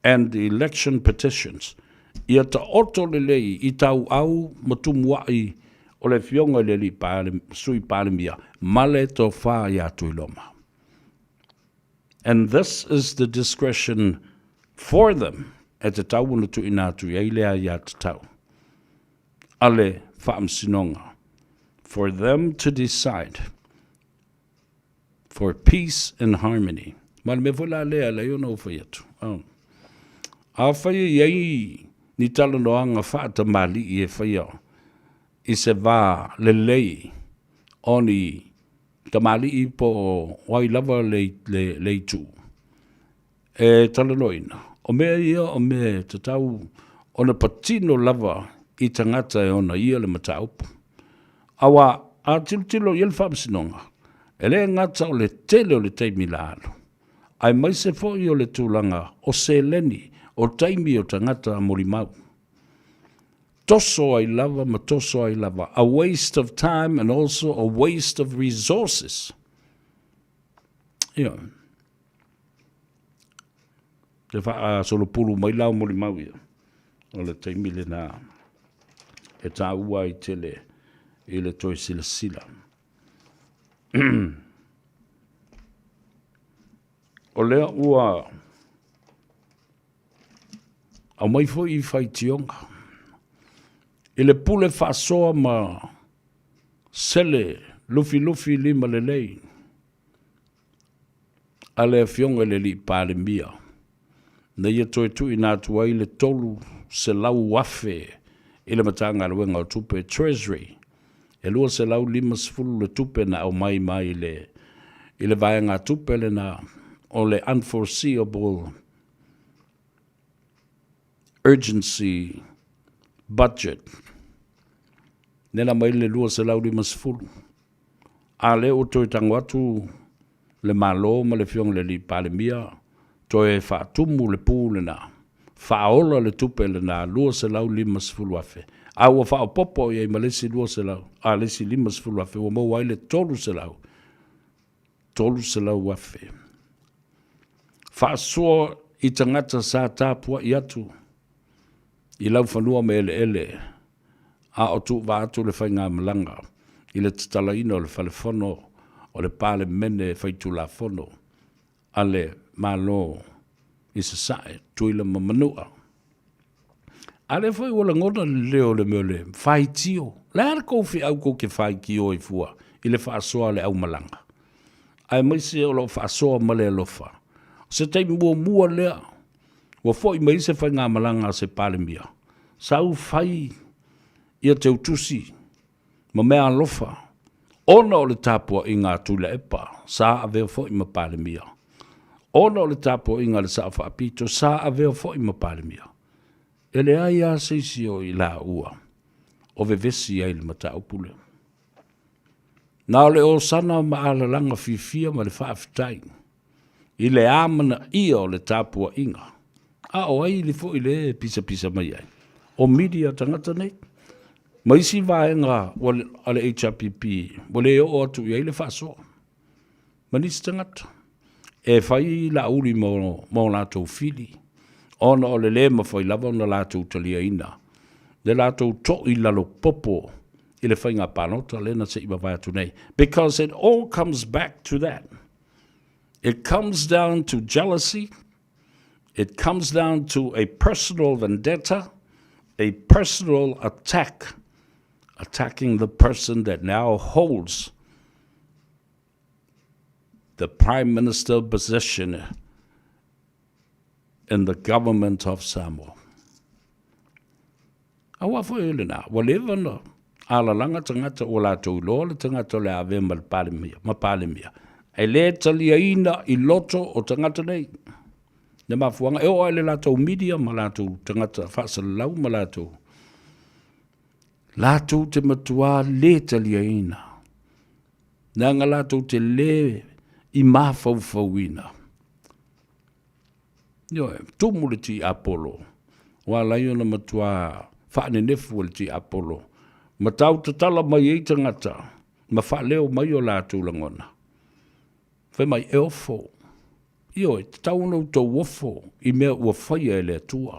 and the election petitions, ia taoto lelei i tauau ma tumuai o le Afioga i le Alii Sui Palemia ma le Tofa ia Tuiloma. And this is the discretion for them e tatau ona tuuina atu i ai le aiatatau a le Faamasinoga for them to decide for peace and harmony. Ma le mea foi la lea e alai ona ou fai atu. Oh. Afai e i ai ni talanoaga faatamalii e faia i se va lelei o ni tamalii po o ai lava le, le, le itu e talanoaina, o mea ia o mea e tatau ona patino lava i tagata e ona ia le mataupu. Aua a tilotilo i ai le Faamasinoga, e le gata o le tele o le taimi la alu, aemaise foi o le tulaga o seleni, o taimi o tagata molimau. Toso ai lava ma toso ai lava, a waste of time and also a waste of resources. Ioe. Te faasolopulu mai la o molimau ia, o le taimi lena e tāua ai tele i le toe silasila. O lea ua aumai foi i faitioga i le pule faasoa ma sele lufilufi lima lelei a le Afioga i le Alii Palemia, na ia toe tuuina atu ai le $300,000 i le Matagaluega o Tupe, Treasury, e 250 le tupe na aumai mai le i le vaegatupe lena o le Unforeseeable Urgency Budget, lena mai le 250. A lea ua toe tago atu le Malo ma le Afioga i le Alii Palemia toe faatumu le pu lena, faaola le tupe lena $250,000, a ua faaopoopo i ai ma le isi 200, a le isi $50,000 ua maua ai le 300, $300,000. Faasoa i tagata sa tapuai atu i laufanua ma eleele a o tuuvaa atu le faigamalaga. i le tatalaina o le Fale Fono o le Palemene Faitulafono a le Malo i Sasae, Tutuila ma Manua. A lea foi ua lagona le leo o le mea o le faitio. Le a le kou feau kou te faitio ai fua i le faasoa a le aumalaga? Aemaise o lo o faasoa ma le alofa. O se taimi muamua lea ua foi mai se faigamalaga a se Palemia, sau fai ia teutusi ma mea alofa ona o le tapuaiga a Tuilaepa sa avea foi ma Palemia, ona o le tapuaiga a le Sao Faapito sa avea foi ma Palemia. E leai lava se isi o i laua o vevesi ai i le mataupu lea. Na o le osana ma alalaga fiafia ma le faafetai i le amanaia o le tapuaiga. A o ai foi le e pisapisa mai ai? O media tagata nei ma isi vaega a le HRPP ua le oo atu i ai le faasoa ma nisi tagata e fai laauli ma o latou fili ona o le le mafai lava ona latou taliaina le latou to'i lalo popo i le faiga palota lea na se i mavae atu nei. Because it all comes back to that. It comes down to jealousy. It comes down to a personal vendetta, a personal attack, attacking the person that now holds the Prime Minister position in the government of Samoa. Aua foi o lena, ua leva ona alalaga tagata ua latou iloa le tagata o le a avea ma le Palemia, ma Palemia. E le taliaina i loto o tagata nei. Le mafuaaga, e oo lava i le latou media ma latou tagata faasalalau ma latou, latou te matua le taliaina. Leaga latou te le i mafaufauina. Ioe, tumu le tiapolo, ua ala ai ona matua faanenefu e le tiapolo, ma tau tatala mai ai tagata ma faaleo mai o latou lagona. Fai mai, e ofo. Ioe, tatau ona outou ofo i mea ua faia e le Atua.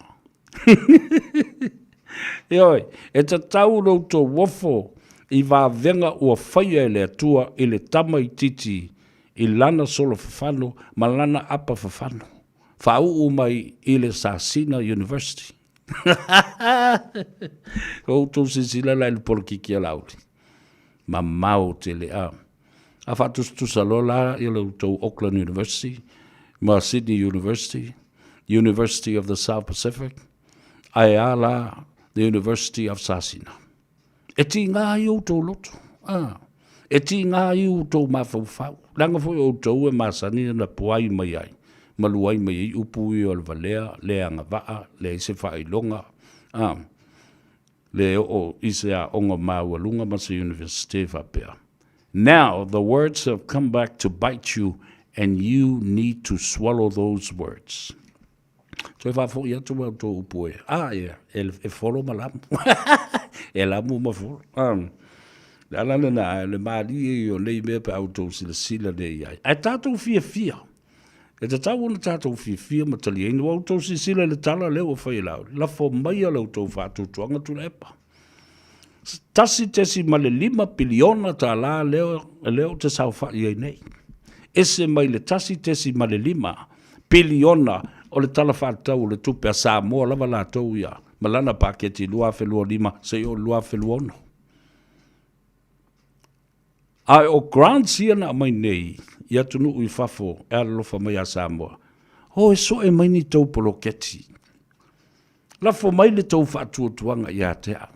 Ioe, e tatau ona outou ofo i vavega ua faia e le Atua i le tamaitiiti i lana solo fafano ma lana apa fafano, faauu mai i le Sasina University. Ua outou silasila la i le polokiki a Laauli? Mamao tele a. A faatusatusa loa la ia le outou Auckland University ma Sydney University, University of the South Pacific, ae a la the University of Sasina. E tiga ai outou loto, a, e tiga ai outou mafaufau, leaga foi o outou e masani ona poai mai ai, ma luai mai ai upu ia o le valea, le agavaa, leai se faailoga, a, le oo i se aoga maualuga ma se Universite faapea. Now the words have come back to bite you and you need to swallow those words. Toe faafoi atu a outou upu e, a, ia, e, e folo ma lamu. e lamu ma folo. Um, le ala lena, le malie i o nei mea pe a outou silasila nei i ai. Ae tatou fiafia. E tatau ona tatou fiafia ma taliaina. Ua outou silasila i le tala lea ua fai e Laauli. Lafo maia la outou faatuatuaga Tuilaepa. $1.5 piliona tala lea, lea ou te saofai ai nei. Ese mai le 1.5 piliona o le Tala Faatatau o le Tupe a Samoa lava latou ia ma lana paketi 2025 seia oo i le 2026. A o grants ia na aumai nei i atunuu i fafo e alolofa mai ia Samoa, o e soe mai ni tou poloketi. Lafo mai le tou faatuatuaga ia te au,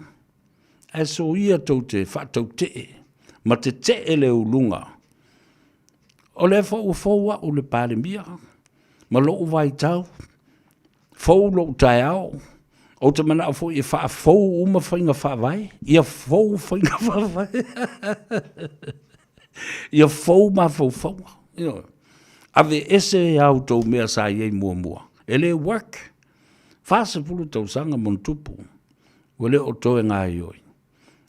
ae soia tou te faatautee ma tetee le uluga. O lea foi ua fou au le Palemia ma lou vaitau, fou lou taeao, ou te manao foi e faafou uma faiga faavae, ia fou faiga faavae, ia fou mafaufauga. Ioe. Aveese a outou mea sa i ai muamua, e le work. 40 tausaga ma ona tupu, ua le o toe gaoioi.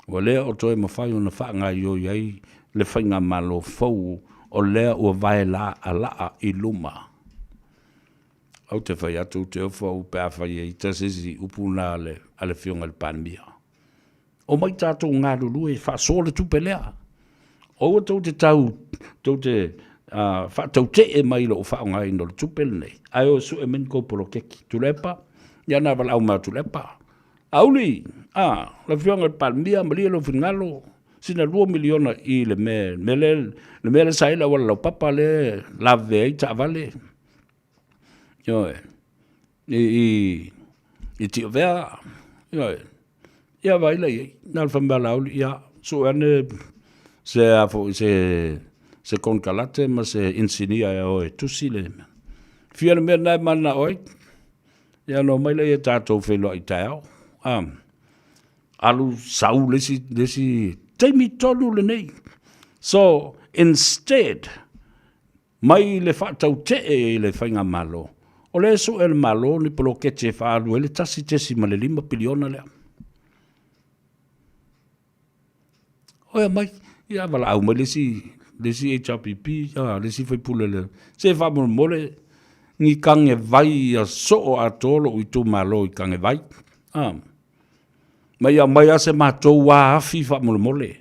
Ua le o toe mafai ona faagaoioi ai le faigamalo fou o lea ua vaelaalaa i luma. Ou te fai atu, ou te ofo au pe afai e ita se isi upu na a le Afioga i le Palemia. Omai tatou galulue e faasoa le tupe lea. Aua tou te tau, tou te faatautee mai i lou faaaogaina o le tupe lenei, ae o e sue mai ni kou poloketi. Tuilaepa, ia na valaau mai o Tuilaepa. Auli, a, lau Afioga i le Palemia, malie lou finagalo, sina $2 miliona i le mea, le mea lea, le mea lea sa i ai le auala laupapa lea e lavevea ai taavale. Ioe, i Tiavea, ioe. Ia vaai la i ai, na o le fai mai a Laauli, ia, sue ane se a foi se se konekarate ma se inisinia e o e tusi le mea. Fia le mea lena e mananao ai? Ia ona omai lea tatou feiloai taeao. A, alu sau le isi, le isi taimi tonu lenei. So, instead, Mai le faatautee i le Faigamalo, o lea e sue e le Malo ni poloketi e faaalu ai le $1.5 piliona lea. Oi aumai, ia valaau mai le isi, le isi HRPP, a, le isi faipule le, se faamolemole ni kage vai ia soo atoa lou itumalo i kage vai. A. Ma ia aumai lava se matou afi faamolemole,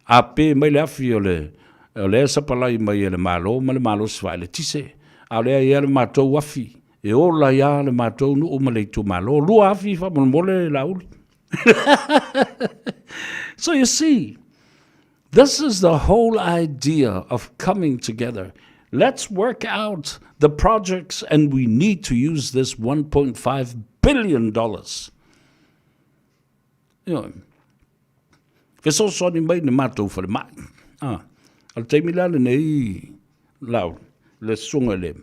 a pe mai le afi o le o lea e sapalai mai e le Malo ma le malosi faaeletise, a o lea e i ai le matou afi e ola ai lava le matou nuu ma le itumalo. Lua afi faamolemole Laauli. So you see, this is the whole idea of coming together. Let's work out the projects and we need to use this $1.5 billion. Ioe. Fesoasoani mai i le matou falemai. Ah, o le taimi la lenei, lau, le susuga i le,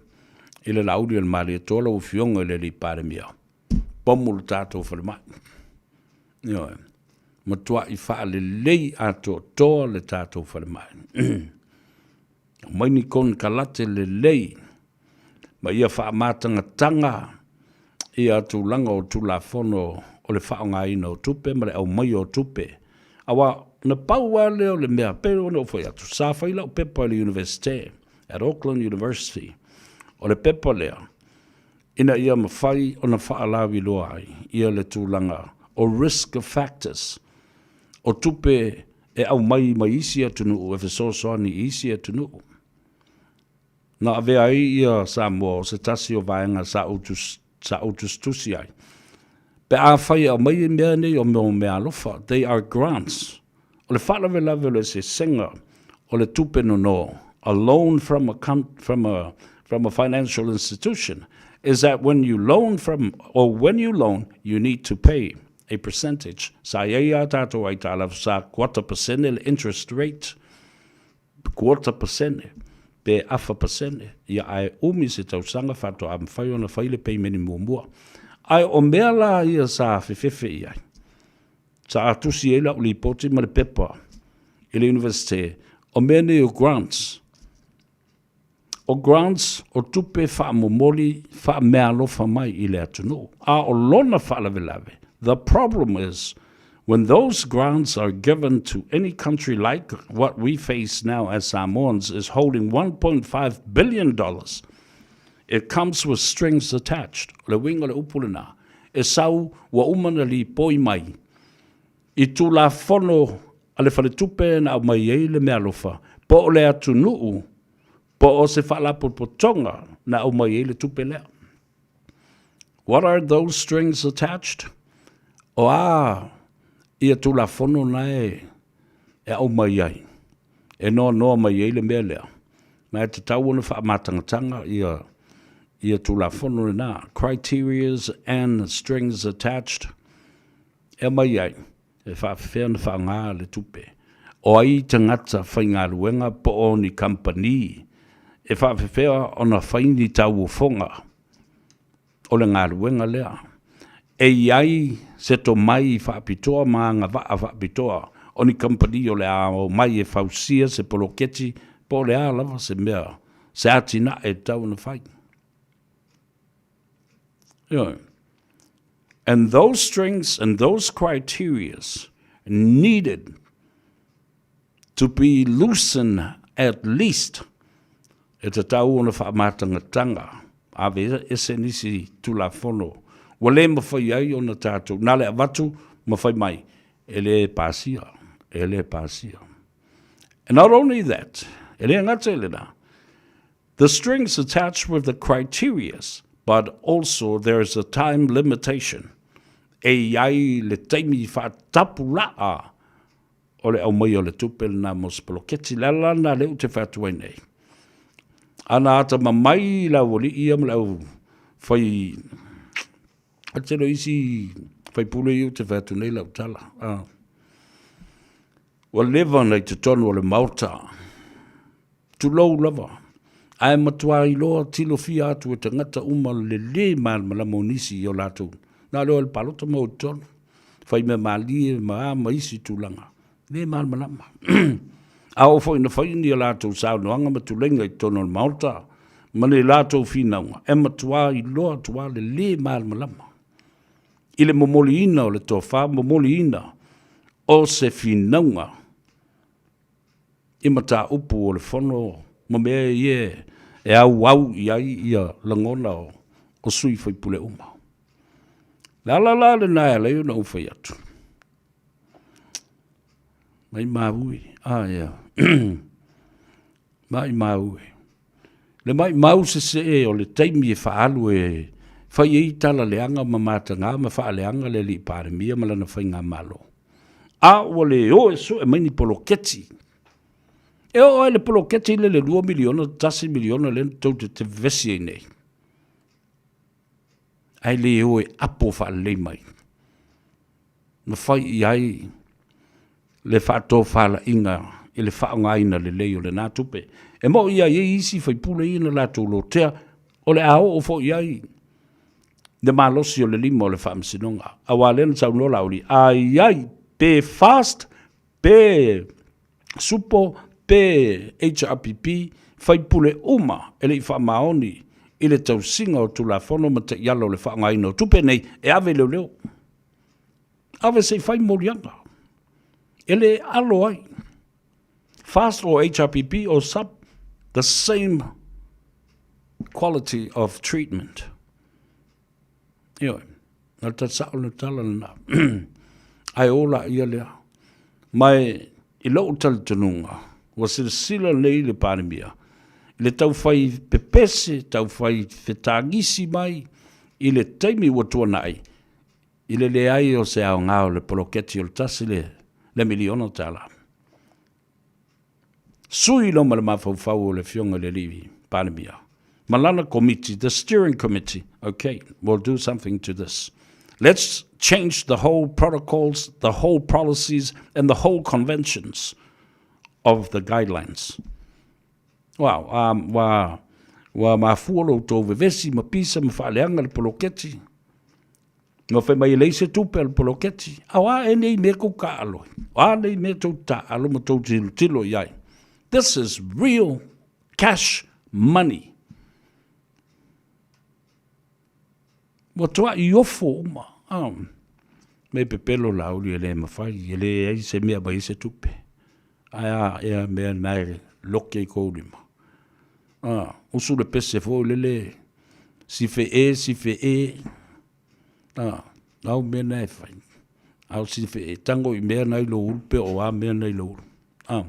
i le Laauli o le Malietoa, lau Afioga i le Alii Palemia, pomu le tatou falemai. Ioe. Matuai faalelei atoatoa le tatou falemai. Aumai ni konekarate lelei ma ia faamatagataga ia tulaga o Tulafono o le faaaogaina o tupe ma le aumaia o tupe. Aua na pau lava lea o le mea, pei ona ou fai atu, sa fai lau pepa i le Iunivesite, at Auckland University. O le pepa lea, ina ia mafai ona faalauiloa ai ia le tulaga o risk factors o tupe e aumai mai isi atunuu e fesoasoani i isi atunuu. Na avea ai ia Samoa o se tasi o vaega sa ou sa ou tusitusi ai. Pe afai e aumai mea nei o mea o meaalofa, they are grants. O le faalavelave o le eseesega o le tupe nono, a loan from a from a from a financial institution, is that when you loan from or when you loan, you need to pay a percentage. Sa i ai a tātou aitalafu sa kuata pasene le interest rate, kuota pasene pe afa pasene, ia ae umi se tausaga faatoa mafai ona fai le peimeni muamua. Ae o mea la ia sa fefefe i ai, sa tusi ai lau lipoti ma le pepa i le Universite, o mea nei o grants. O grants o tupe faamomoli faameaalofa mai i le atunuu. A o lona faalavelave, the problem is when those grants are given to any country like what we face now as Samoans is holding $1.5 billion, it comes with strings attached. O le uiga o le upu lena, e sau ua uma ona lipoi mai i Tulafono a le Faletupe na aumai ai le meaalofa, po o le atunuu, po o se faalapotopotoga na aumai ai le tupe lea. What are those strings attached? O a ia Tulafono na e aumai ai, e noanoa mai ai le mea lea, ma e tatau ona faamatagataga ia ia Tulafono lena, criterias and strings attached, e aumai ai, e faafefea ona faaaoga le tupe. O ai tagata faigaluega po o ni kamupani e faafefea ona fai ni tauofoga o le galuega lea. E i ai se tomai faapitoa ma agavaa faapitoa o ni kamupani o le a omai e fausia se poloketi po o le a lava se mea, se atinae e tatau ona fai. Ioe. And those strings and those criterias needed to be loosened at least e tatau ona faamatagataga ave ese nisi Tulafono ua le mafai ai ona tatou na le avatu ma fai mai e le pasia, e le pasia. And not only that, e le gata i lena, the strings attached with the criterias, but also there is a time limitation. E i ai le taimi whaatapulaa o le aumai o le tupe lena mo se poloketi. Le ala lena lea ou te fai atu ai nei. Ana atamamai le aualii ia ma le au fai, o le tele o isi faipule ia ou te fai atu nei lau tala. Ua leva ona i totonu o le Maota, tulou lava, ae matua iloa tilofia atu e tagata uma le lē malamalama o nisi i o latou na o le o i le palota ma o i totonu, fai mea malie ma a ma isi tulaga, lē malamalama. A oo foi ina fai ni a latou saunoaga ma tuleiga i totonu o le Maota ma ni latou finauga, e matua iloa atu lava le lē malamalama i le momoliina o le tofa, momoliina o se finauga i mataupu o le Fono ma mea ia e auau i ai ia lagona o sui faipule uma. O le ala la lena e ala ai ona ou fai atu, maimau e, a ia, maimau e. Le maimau sesee o le taimi e faaalu e fai ai tala leaga ma mataga ma faaleaga le alii Palemia ma lana faigamalo. A ua le o e sue mai ni poloketi. E oo lava i le poloketi lea i le $2 miliona, $1 miliona lea tou te vevesi ai nei, ae le o e apo faalelei mai ma fai i ai le faatofalaiga i le faaaogaina lelei o lena tupe. E moni lava e i ai isi faipule ia na latou lotea, o le a oo foi i ai le malosi o le lima o le Faamasinoga, aua o lea na saunoa Laauli, a i ai pe FAST pe SUPO pe HRPP, faipule uma e le i faamaoni i le tausiga o Tulafono ma taiala o le faaaogaina o tupe nei e ave i leoleo. Ave se i fai moliaga. E le alo ai. FAST or HRPP or SUP, the same quality of treatment. Ioe, na le tala sao le tala lena. Ae o la ia lea. Ma e, i lou talitonuga, ua silasila lelei le Palemia, i le taufai pepese, taufai fetagisi mai i le taimi ua tuanai, i le leai o se aoga o le poloketi o le tasi le miliona tala. Sui loa ma le mafaufau o le Afioga i le Alii Palemia ma lana Komiti, the Steering Committee, okay, we'll do something to this. Let's change the whole protocols, the whole policies and the whole conventions of the guidelines. Wow, um, ua, ua mafua lo outou vevesi ma pisa ma faaleaga le poloketi. Ma fai mai e leai se tupe a le poloketi. A o a ea nei mea tou taaalo ai? O a nei mea tou taaalo ma tou tilotilo i ai? This is real cash money. Ua tuai ofo uma. Oh. Me pepelo Laauli e le mafai, e leai se mea mai ai se tupe. Ae a ea mea na e loke i kou lima. Ah, usu le pese foi lele, sife e, sife e. Ah, au mea na e fai. Au sife e, tango i mea na i lou ulu pe o a mea na i lou ulu. Ah.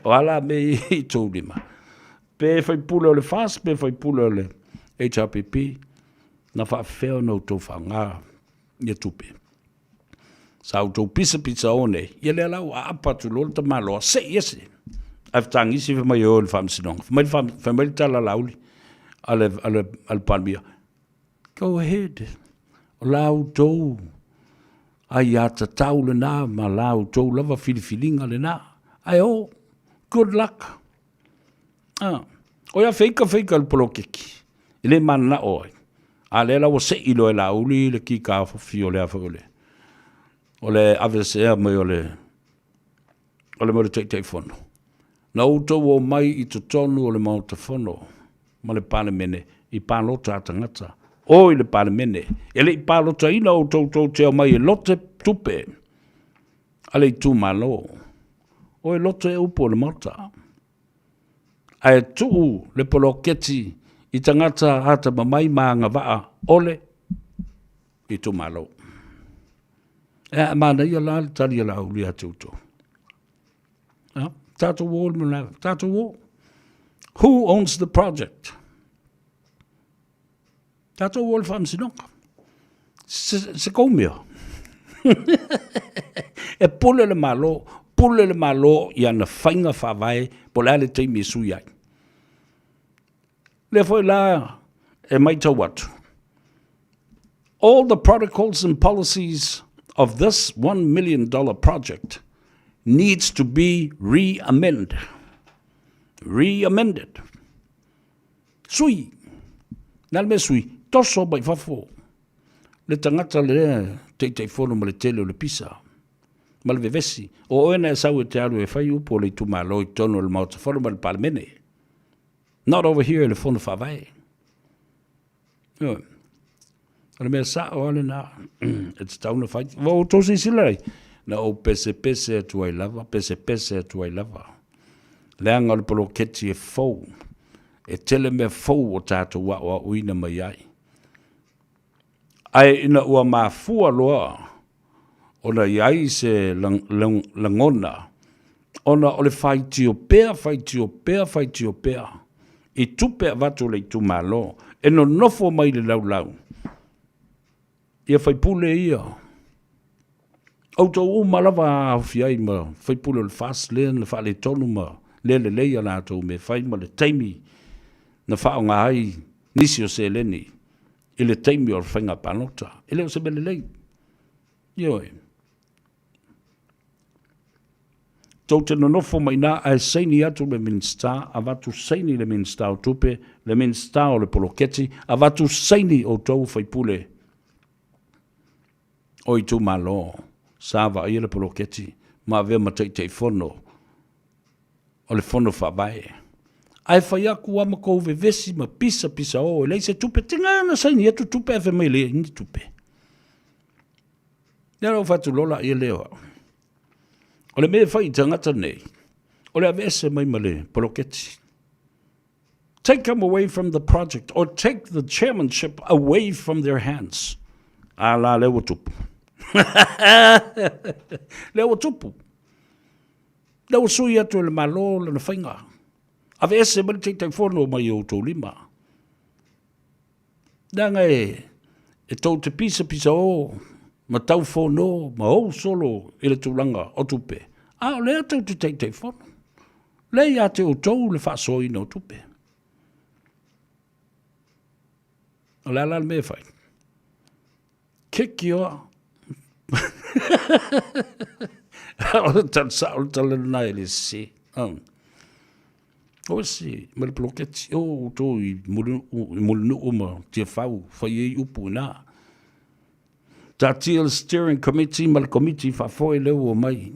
o a la mea i tou lima. Pe faipule o le FAST, pe faipule o le HRPP, na faafefea ona outou faaaoga ia tupe. Sa outou pisapisa o nei, ia lea la ua aapa atu loa le tamaloa, sei ese. Ae fetagisi fai mai e o i le faamasinoga. Fai mai, fai mai le tala a Laauli, a le, a le, a le Palemia, go ahead, o la outou aiatatau lena ma la outou lava filifiliga lena. Ae o, good luck. Ah, o ia feika feika le poloketi, e le mananao ai. A lea la ua sei loa e Laauli le kika fofi o le a foi o le, o le aveesea mai o le, o le mea o le Taitaifono. Na outou omai i totonu o le Maota Fono ma le Palemene i palota a tagata. O i le Palemene, e le i palotaina outou tou te omai e lote tupe a le itumalo. O e lote e upu o le Maota. Ae tuu le poloketi i tagata atamamai ma agavaa ole itumalo. E a manaia la le tali a Laauli ia te outou. A, tatou o le mea tatou o. Who owns the project? Tatou o le faamasinoga. Se, se kou mea. E pule le Malo, pule le Malo i ana faiga faavae po o le a le taimi e sui ai. Lea foi la e matau atu, all the protocols and policies of this $1 million project needs to be re-amended. Re-amended. Sui. Na le mea sui, toso mai fafo le tagata lea Taitaifono ma le tele o le pisa ma le vevesi. O oe na e sau e te alu e fai upu o le itumalo i totonu o le Maota Fono ma le Palemene. Not over here i le Fono Faavae. Ioe. O le mea sao lava lena e tatau ona fai. Ua outou silasila ai, na ou pesepese atu ai lava, pesepese atu ai lava. Leaga o le poloketi e fou, e tele mea fou o tatou aoaoina mai ai. Ae ina ua mafua loa ona i ai se lagona ona o le faitio pea, faitio pea, faitio pea i tupe avatu a le itumalo e nonofo mai i le laulau ia faipule ia. Outou uma lava aofia ai ma faipule o le FAST lea na faaletonu ma le lelei a latou mea fai ma le taimi na faaaoga ai nisi o seleni i le taimi o le faiga palota. E le o se mea lelei. Ioe. Tou te nonofo mai i ina ae saini atu le Minisita, avatu saini le Minisita o Tupe, le Minisita o le Poloketi, avatu saini outou faipule o itumalo sa vaaia le poloketi ma avea ma Taitaifono o le Fono Faavae. Ae fai atu lava ma tou vevesi ma pisapisa o e leai se tupe, tiga na saini atu tupe ae fai mai e leai ni tupe. Lea la ua fai atu loa laia lea o au. O le mea e fai i tagata nei, o le aveese mai ma le poloketi. Take them away from the project or take the chairmanship away from their hands. A la lea ua tupu. Lea ua tupu. Lea ua sui atu e le Malo lana faiga. Aveese mai le Taitaifono mai o outou lima. Leaga e, e tou te pisapisa o ma tau fono ma ou solo i le tulaga o tupe, a o lea tou te Taitaifono. Lea ia te outou le faasoaina o tupe. O le a la le mea e fai? Kick your o le tala sao le tala lena e le sese. Oh. O ese ma le poloketi, o outou i Mulinuu ma Tiafau, fai ai upu i ina. Taatia le steering committee ma le komiti faafoe lea ua omai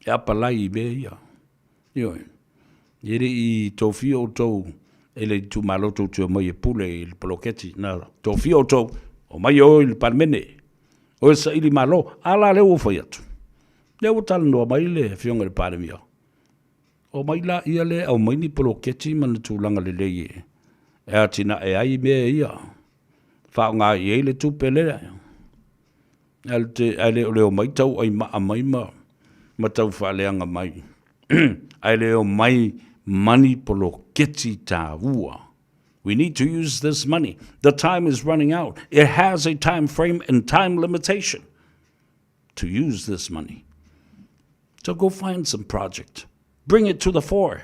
e apalai i mea ia. Ioe. E le i tofia outou e le itumalo tou te omai e pule i le poloketi. Na tofia outou, omai o i le Palemene, o e saili malo. A la lea ua fai atu. Lea ua talanoa mai le Afioga i le Palemia. Omai laia lea e aumai ni poloketi ma ni tulaga lelei e atinae ai mea ia. Faaaoga i ai le tupe lea. Ae le o le omai tauai maa mai ma ma tau faaleaga mai. Ae le omai ma ni poloketi taua. We need to use this money. The time is running out. It has a time frame and time limitation to use this money. So go find some project. Bring it to the fore.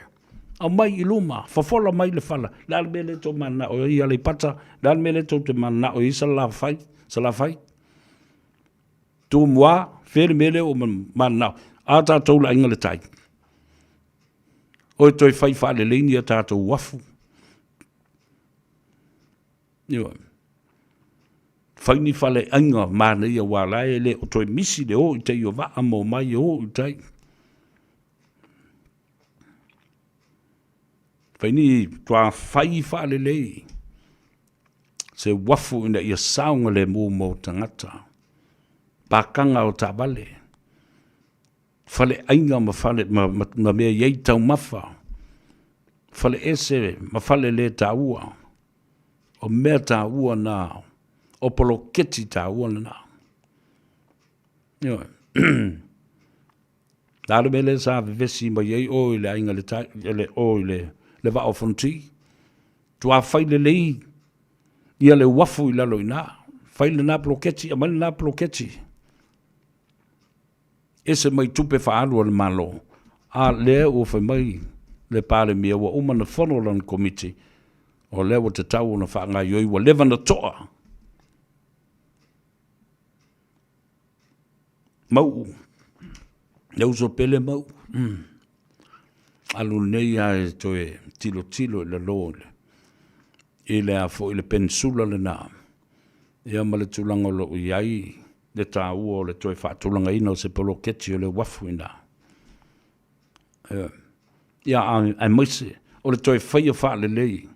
Aumai i luma, fofola mai le fala. Le a le mea lea tou mananao ai i Aleipata, le a le mea lea tou te mananao ai i Salafai, Salafai? Tumua, fea le mea lea ua mananao? A tatou le Aiga i le Tai. O e toe fai faalelei ni a tatou uafu. Ioe. Fai ni faleaiga manaia aua la e le o toe misi le o i tai o vaa ma omai e o i tai. Fai ni toa fai faalelei se uafu ina ia saogalemu mo tagata. Pakaga o taavale, faleaiga ma fale ma, ma, ma mea i ai taumafa, fale ese ma fale le taua. O mea taua na, o poloketi taua lena. Ioe. Le a le mea lea sa vevesi mai ai oe i le aiga le tai, le o i le, le vaa o Fonoti? Tuafai lelei ia le uafu i lalo i ina. Fai lena poloketi, aumai lena poloketi. Ese mai tupe faaalu a le Malo, a lea ua fai mai le Palemia ua uma ona fono lana Komiti, o lea ua tatau ona faagaoioi, ua leva ona to'a. Mauu, le uso pele Mauu, alu nei lava e toe tilotilo i lalo i le a foi le penisula lena, ia ma le tulaga o lo o i ai le taua o le toe faatulagaina o se poloketi o le uafu i ina. Ia, aemaise o le toe faia faalelei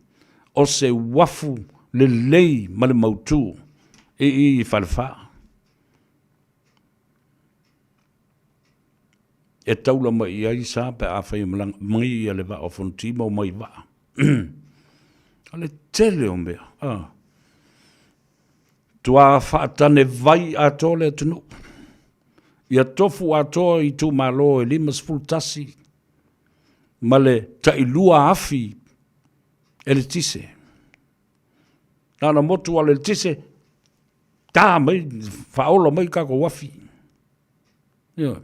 o se uafu lelei ma le mautu i i i Falefa. E taula mai i ai sa pe afai e malaga mai ia le vaa o Fonoti ma omai i vaa. O le tele o mea. Tua faatane vai atoa le atunuu. Ia tofu atoa itumalo e 51 ma le tai 2,000 eletise. Na ona motu lava o le eletise, ta mai, faaola mai tatou afi. Ioe.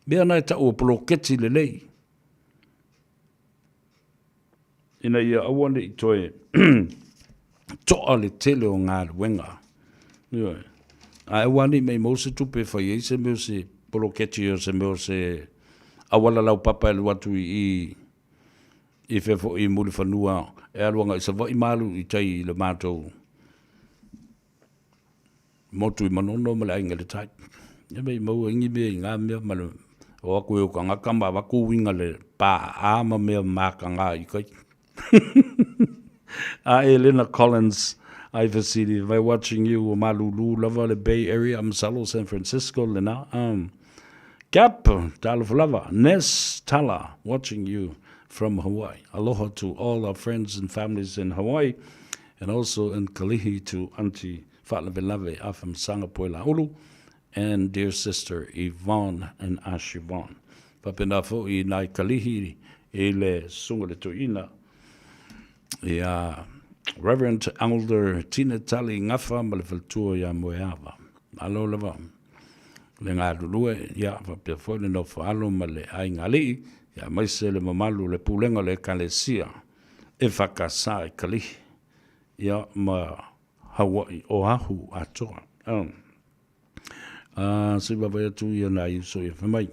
Mea na e tau o poloketi lelei. Ina ia aua ne i toe toa le tele o galuega. Ioe. Ae aua ne i maimau se tupe e fai ai se mea o se poloketi o se mea o se auala laupapa e alu atu i i i fea foi i Mulifanua e alu agai i Savaii ma alu i tai i le matou motu i Manono ma le Aiga i le Tai. Ia me i maua ai ni mea i na mea ma le o atu ai o tagata ma avatu uiga le paa ma mea mataga i tai. A Elena Collins ai fesili, by watching you ua malulu lava le Bay Area, masalo San Francisco lena. Cap, talofa lava. Ness Tala, watching you from Hawaii. Aloha to all our friends and families in Hawaii and also in Kalihi to Auntie Faalavelave Afamasaga Poelaulu and dear sister Yvonne and Ashivon. Faapena foi i nai Kalihi i le Susuga le Toeaina ia Reverend Elder Tina Tali Gafa ma le faletua ia Moeava. Malo lava le galulue, ia faapea foi le nofo alo ma le aiga alii, ia aemaise le mamalu o le pulega o le Ekalesia EFKS i Kalihi, ia ma Hawaii, Oahu atoa. Se i vaavaai atu ia nai uso ia fai mai.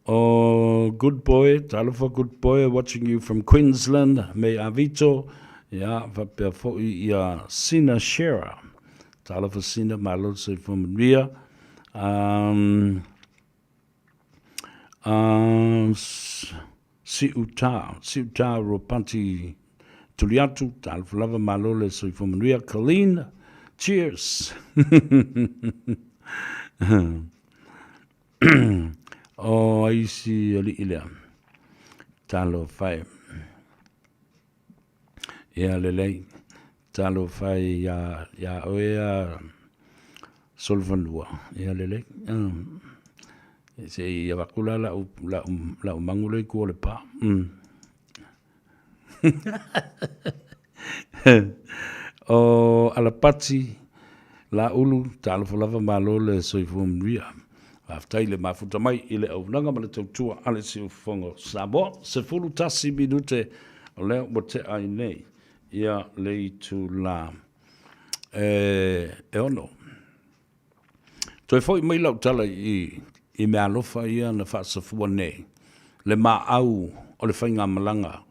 Oh, good boy, talofa good boy, watching you from Queensland, May Avito, ia, faapea foi ia Sina Shearer. Talofa Sina, malo le soifua manuia. Siuta, Siuta Ropati Tuliatu, talofa lava, malo le soifua manuia. Colleen, cheers. O ai isi alii lea? Talofa e. Ia lelei, talofa e ia, ia oe a Solofanua. Ia lelei. Se i avatu la lau, lau, lau magu lea i tua o le pa. O Alapati, Laulu, talofa lava malo le soifua manuia. Faafetai le mafuta mai i le auaunaga ma le tautua a le Siufofoga o Samoa. 11 minute o lea ua tea ai nei ia le itula e 6. Toe foi mai lau tala i i meaalofa ia na faasafua nei le maau o le faigamalaga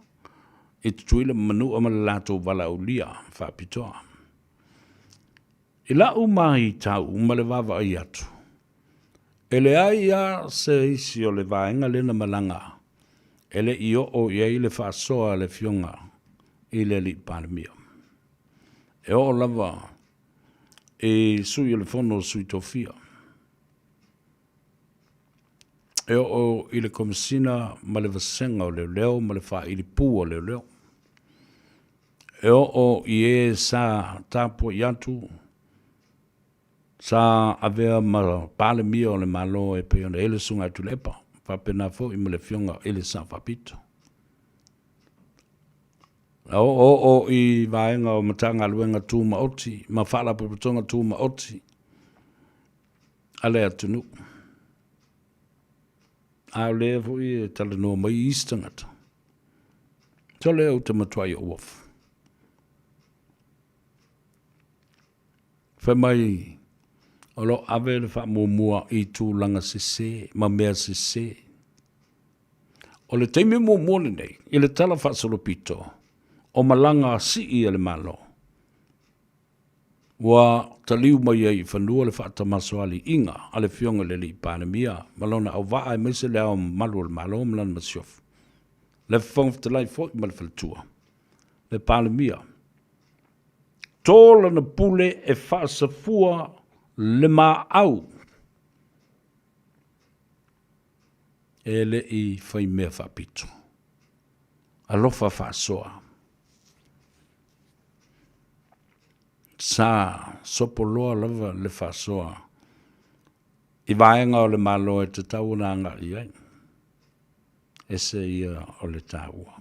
i Tutuila ma Manua ma le latou valaaulia faapitoa. I lau maitau ma le vaavaai atu, e leai lava se isi o le vaega lea na malaga e le i oo i ai le faasoa a le Afioga i le Alii Palemia. E oo lava i Sui o le Fono o Sui Tofia, e oo i le Komesina ma le Vasega o Leoleo ma le Faaili Pū a Leoleo, e oo i e sa tapuai atu Sa avea ma Palemia o le Malo e pei ona i ai le Susuga ia Tuilaepa, faapena foi ma le Afioga i le Sao Faapito. Na oooo i vaega o Matagaluega Tumaoti ma Faalapotopotoga Tumaoti a le atunuu. A o lea foi e talanoa mai isi tagata, sole ou te matuai ou ofu. Fai mai, o lo o ave le faamuamua i tulaga sese ma mea sese. O le taimi muamua lenei i le Tala Faasolopito o malaga sii a le Malo, ua taliu mai ai i fanua le faatamasoaliiga a le Afioga i le Alii Palemia ma lona auvaa aemaise le Ao Mamalu o le Malo ma lana Masiofo, le Fofoga Fetalai foi ma le Faletua, le Palemia. To lana pule e faasafua le maau e le i fai mea faapito. Alofa faasoa. Sa sopoloa lava le faasoa i vaega o le Malo e tatau ona agai i ai. Ese ia o le taua.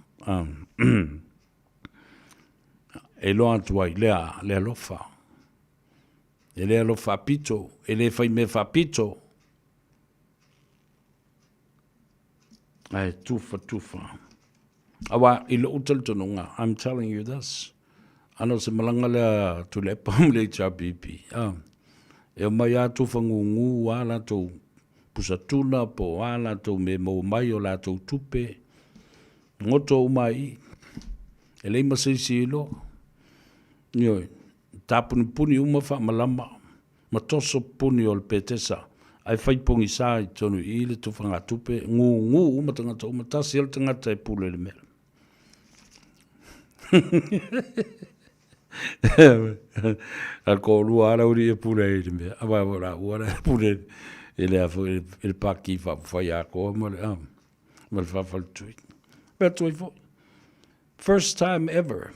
E iloa atu ai lea le alofa. E le alofa faapito, e le fai mea faapito, ae tufatufa. Aua i lou talitonuga, I'm telling you this, ana o se malaga lea a Tuilaepa ma le HRPP, e omai lava tufa gugu a latou pusa tuna po o a latou mea e maua mai o latou tupe, goto uma ai i i. E leai ma se isi e iloa. Ioe, tapunipuni uma faamalama ma toso puni o le petesa ae fai pogisa i totonu i i le tufagatupe, gugu uma tagata uma, tasi lava le tagata e pule i le mea. A le toalua lava lau alii e pule ai i le mea, aua o laua la e pule i le a foi i le Pati Faaupufai atoa ma le ma le faafaletui. Fai atu ai foi, first time ever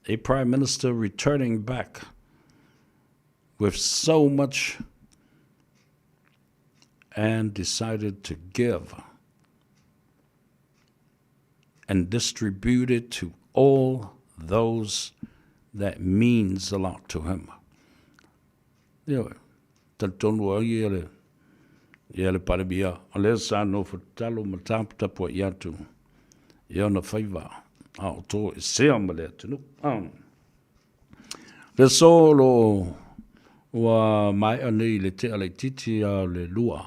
a Prime Minister returning back with so much and decided to give and distribute it to all those that means a lot to him. Ioe, talitonu ai ia le, ia le Palemia, o lea sa nofo tatalo ma taputapuai atu i ona faiva a o toesea ma le atunuu. Le aso o lo o ua maea nei i le tea laitiiti a o le 2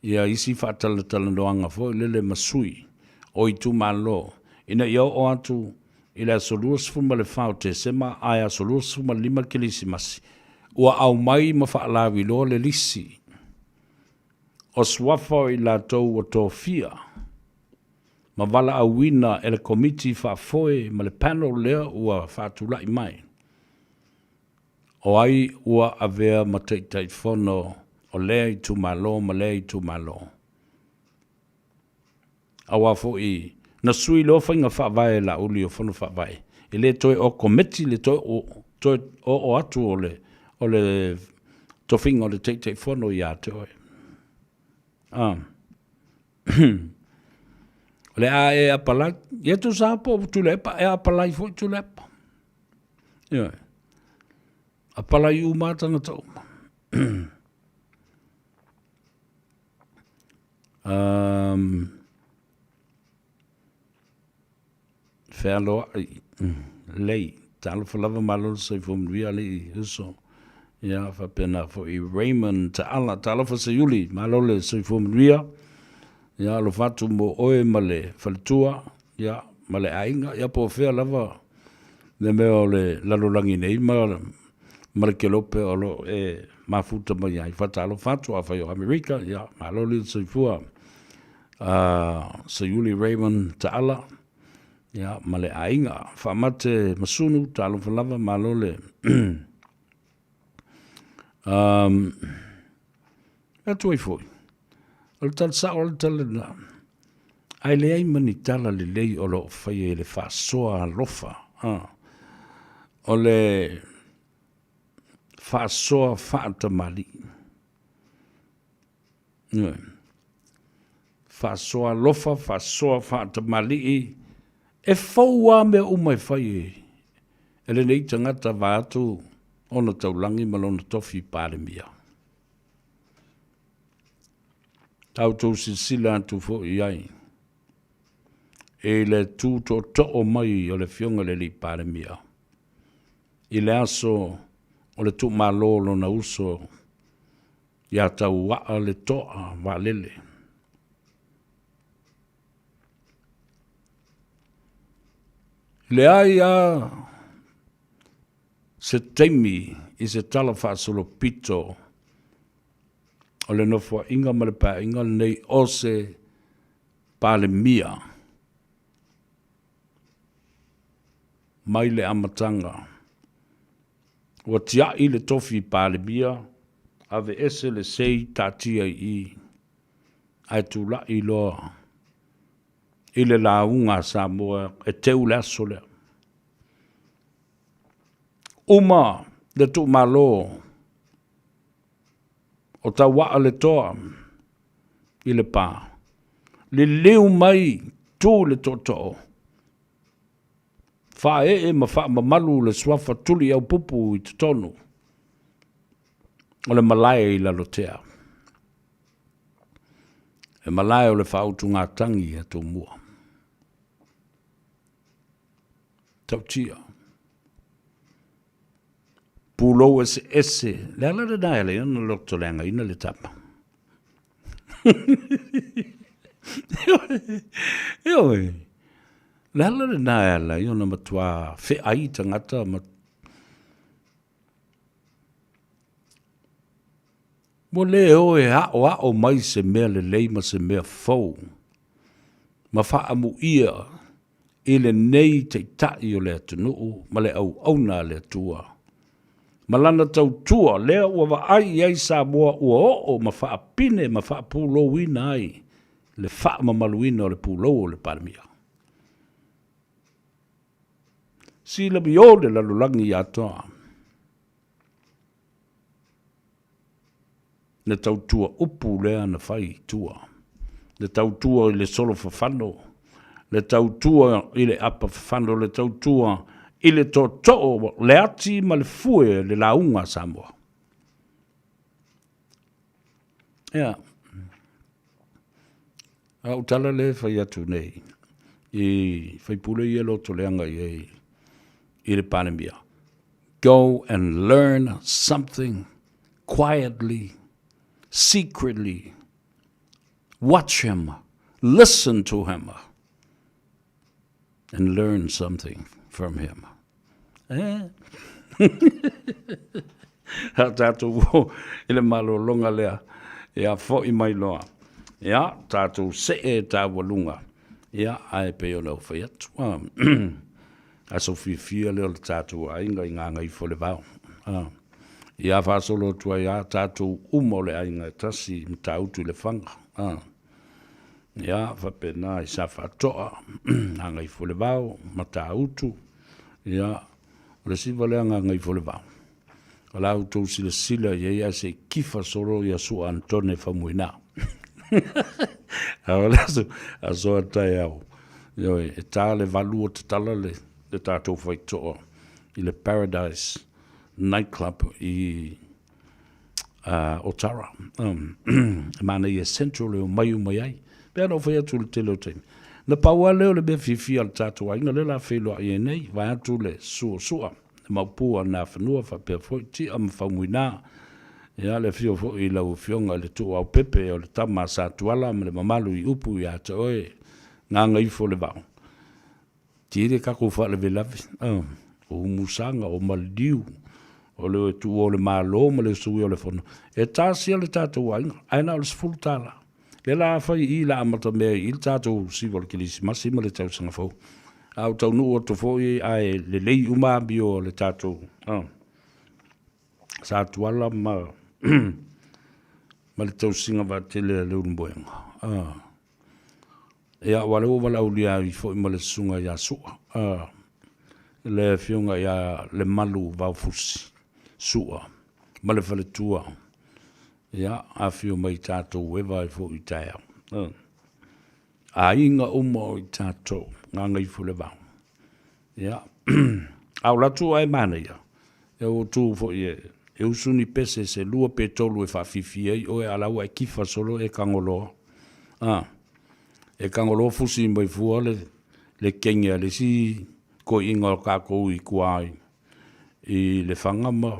ia isi faatalatalanoaga foi lele ma sui o itumalo ina ia oo atu i le aso 24 o Tesema ae aso 25 Kerisimasi ua aumai ma faalauiloa le lisi o suafa o i latou ua tofia ma valaauina e le Komiti Faafoe ma le panel lea ua faatulai mai, o ai ua avea ma Taitaifono o lea itumalo ma lea itumalo. Aua foi na sui loa faiga faavae a Laauli o Fono Faavae, e le toe o Komiti le toe oo atu o le o le tofiga o le Taitaifono ia te oe. O le a e apalai, ia tusa lava po o Tuilaepa, e apalai foi Tuilaepa. Ioe. Apalai uma lava tagata uma. Fealoai, lei, talofa lava malo le soifua manuia alii uso. Ia faapena foi Raymond Taala, talofa Seiuli, malo le soifua manuia. Ia alofa atu mo oe ma le faletua, ia ma le aiga, ia po o fea lava le mea o le lalolagi nei ma ma le kelope o lo o e mafuta mai ai. Faatalofa atu afai o Amerika, ia malo le soifua. Seiuli Raymond Taala, ia ma le aiga. Faamate Masunu, talofa lava, malo le atu ai foi. O le tala sao o le tala lena. Ae leai ma ni tala lelei o lo o faia i le faasoa alofa. O le Faasoa faatamalii. Ioe. Faasoa alofa, faasoa faatamalii, e fou lava mea uma e fai e, e lenei tagata vaeatu ona taulagi ma lona tofi Palemia. Ta outou silasila atu foi i ai i le tu tootoo mai o le Afioga i le Alii Palemia i le aso o le tuumalo o lona uso ia Tauaa le Toa Vaalele. Leai a se taimi i se tala faasolopito o le Nofoaiga ma le Paeaiga lenei o se Palemia mai le amataga. Ua tiai le tofi Palemia, aveese le sei taatia i i, ae tulai loa i le lauga a Samoa e teu le aso lea. Uma le tuumalo o Tauaa le Toa i Lepa, liliu mai tu le tootoo, faaee ma faamamalu le suafa Tuliaupupu i totonu o le malae i Lalotea. E malae o le faautugatagi a Tumua. Tautia. Pulou eseese. Le ala lena e ala ai ona lotoleagaina le tama. Ioe. Le ala lena e ala ai ona matua feai tagata ma Ua le o e aʻoaʻo mai se mea lelei ma se mea fou ma faaamuia i lenei Taitai o le atunuu ma le auauna a le Atua, ma lana tautua lea ua vaai i ai Samoa ua oo ma faapine ma faapulouina ai le faamamaluina o le pulou o le Palemia. Silamio le lalolagi atoa. Le tautua upu lea na fai i tua, le tautua i le solo fafano, le tautua i le apa fafano, le tautua i le tootoo, le ati ma le fue, le lauga a Samoa. Ia, a ou tala lea e fai atu nei i faipule ia lotoleaga i ai i le Palemia, Go and learn something quietly, secretly. Watch him, listen to him, and learn something from him. Eh? A tātou o i le malologa lea, ia fo'i mai loa. Ia, tātou see e tāua lunga. Ia, ae pei ona ou fai atu. Aso fiafia lea o le tātou aiga i Gagaifo-le-Vao. Ia faasolo atu ai a tātou uma o le aiga e tasi i Matautu i Lefaga. Ia, faapena i Safaatoa, Gagaifo-le-Vao, Matautu, ia, o le siva lea Gagaifo-le-Vao. O la outou silasila i ai ae se i kifa solo ia Sua Anitone Faumuina. A o le aso, aso a taeao. Ioe, e ta le 8 o tatala le, le tatou faitoa i le Paradise Nightclub i uh, Otara. Um, e manaia Central e omai uma i ai. Pea na ou fai atu i le tele o taimi. Na pau lava lea o le mea fiafia a le tatou aiga lea la feiloai ai nei, vaeatu le suasua. Le Maopu a Nafanua faapea foi Tia ma Faumuina. Ia, le afio foi i lau Afioga i le Tuuaupepe o le tama a Satuala ma le mamalu i upu ia te oe, Gagaifo le Vao. Tele tatou faalavelave, o Umusaga, o Maliliu, o le tuua o le Malo ma le suia o le Fono. E tasia le tatou aiga, ae na o le $10. Lea la fai i la amata mea i le tatou siva o le Kerisimasi ma le tausaga fou. A ua taunuu atu foi ae lelei uma amio a le tatou Satuala ma ma le tausiga vaatele a Leulumoega. Ia, aua o lea ua valaaulia ai foi ma le susuga ia Sua, le afioga ia Lemalu Vaofusi Sua. ma le faletua. Ia, afio mai tatou eva ai foi i taeao. Aiga uma o i tatou, Gagaifomauga. Ia, a o latu ae manaia, e ua tu foi e, e usu ni pese se lua pe tolu e faafifi ai oe a la ua e kifa solo e kagoloa. A, e kagoloa fusi mai fua le, le kenge a le isi koiinga o kakou i kua i, i Lefaga ma,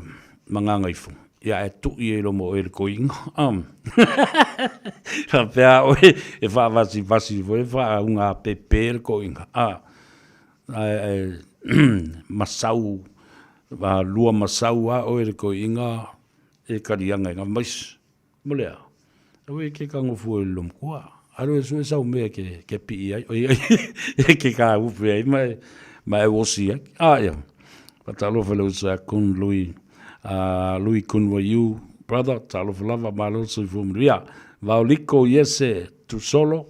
ma Gagaifo, ia ae tui ai loma oe le koiinga. Faapea oe e faavasivasi foi e faaugāpēpē le koiinga. A, ae, ae masau, lua masau a oe le koiinga e kaliaga e gamaisi. Mo le a? Aua e ke kago fua i le lomakua. Alo e sue sau mea ke, ke pii ai, oi ai, e ke ka upe ai ma e, ma e osi ai. A ia, fatalofa le uso ia Kun Lui, Lui Kun Waiu, brother, talofa lava, malo soifua manuia. Vaoliko Iese Tusolo,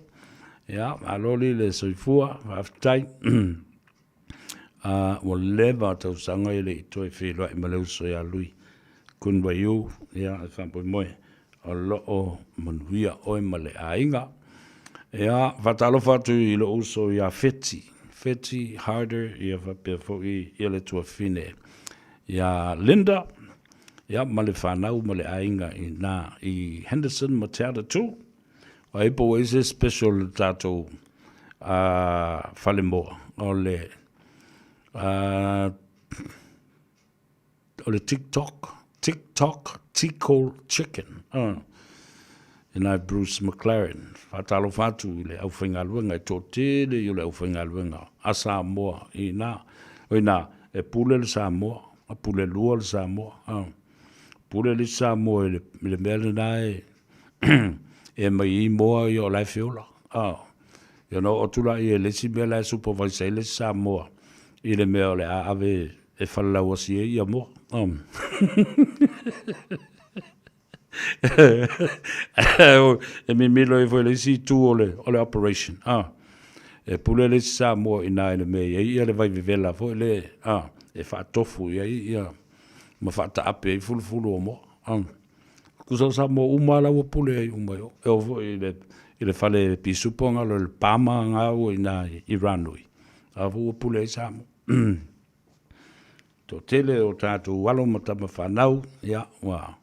ia, malo li le soifua, faafetai. Ua leva tausaga e le i toe feiloai ma le uso ia Lui Kun Waiu, ia, e faamoemoe o lo o manuia oe ma le aiga. Ia, faatalofa atu i lou uso ia Feti, Feti Harder, ia faapea foi ia le tuafine ia Linda, ia ma le fanau ma le aiga i na i Henderson ma Te Atatū. Ai po ua i se special le tatou falemoa o le o le TikTok, TikTok Tickle Chicken. E nai Bruce McLaren. Faatalofa atu i le aufaigaluega e toatele i o le aufaigaluega a Samoa i na. O ina, e pule le Samoa, a pule lua le Samoa. Pule le Samoa i le, i le mea lena e e mai i moa ia o la e feola. Ia ona oo atu lea i le isi mea la e supervise ai le isi Samoa i le mea o le a ave e falelauasi ai ia moa. E mimilo ai foi le isi itu o le, o le operation. E pule le isi Samoa i ina i le mea e i ai ia le vai vevela foi le, e faatofu i ai ia ma faataape ai fulufulu o moa. Tusa o Samoa uma lava la ua pule ai uma i o. E oo foi i le, i le fale pisupo galo i le pama ga ua i ina i Ranui, a foi ua pule ai Samoa. Toatele o tatou alo ma tama fanau, ia, ua,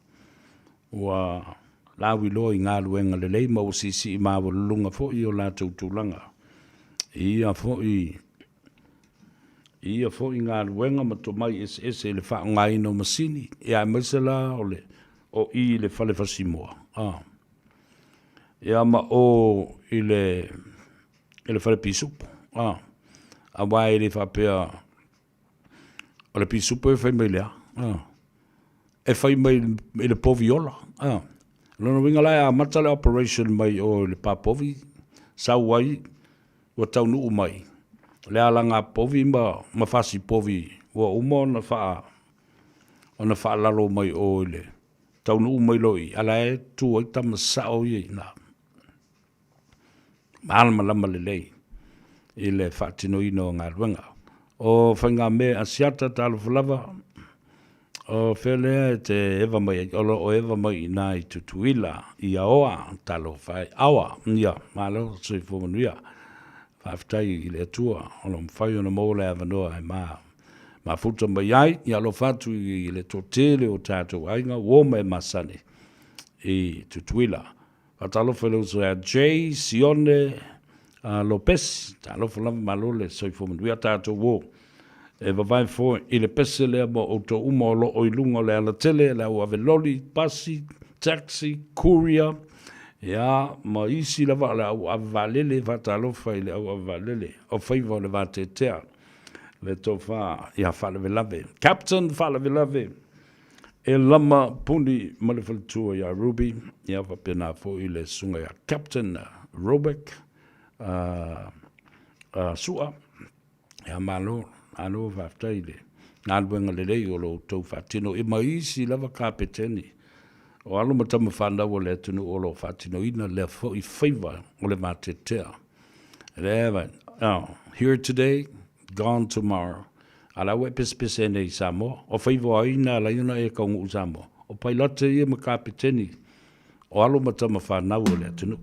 ua lauiloa i galuega lelei ma ua siisii maualuluga foi o latou tulaga i ia foi i ia foi galuega ma tomai eseese i le faaaogaina o masini, ia aemaise la o le o i i le fale fasimoa, a, ia ma o i le i le fale pisupo, a, aua e le faapea o le pisupo e fai mai le a, a, e fai mai i le povi ola, a. O lona uiga la e amata le operation mai o i le pā povi, sau ai ua taunuu mai le alaga povi ma, ma fasi povi ua uma ona faa, ona faalalo mai o i le taunuu mai loa i, a la e tu ai tama sao ia i ina. Malamalama lelei i le faatinoina o galuega. O faigamea Asiata talofa lava, o fea lea e te eva mai ai? O lo o eva mai i ina i Tutuila, i Aoa, talofa e, Aoa, ia, malo, soifua manuia. Faafetai i le Atua o lo o mafai ona maua le avanoa e ma mafuta mai ai. Ia alofa atu i le toatele o tatou aiga, uo ma e masani i Tutuila. Faatalofa i le uso ia Jay Sione Lopesi, talofa lava malo le soifua manuia tatou uo. E vavae foi i le pese lea mo outou uma o lo o i luga o le alatele, le au ave loli, pasi, taxi, courier, ia ma isi lava o le au ave vaalele, faatalofa i le au ave vaalele o faiva o le vateatea, le tofa ia Faalavelave, Captain Faalavelave. E lama puni ma le faletua ia Ruby, ia faapena foi le susuga ia Captain Robeck Sua. Ia malo, malo faafetai i le galuega lelei o lo outou faatino i ma isi lava kapeteni o alo ma tama fanau a le atunuu o lo o faatinoina lea foi faiva o le vateatea. Lea vai, oh, here today, gone tomorrow. A la ua e pesepese nei i Samoa. O faiva o ai na alai ona e kaunuu i Samoa? O pailote ia ma kapeteni o alo ma tama whanau o le atunuu.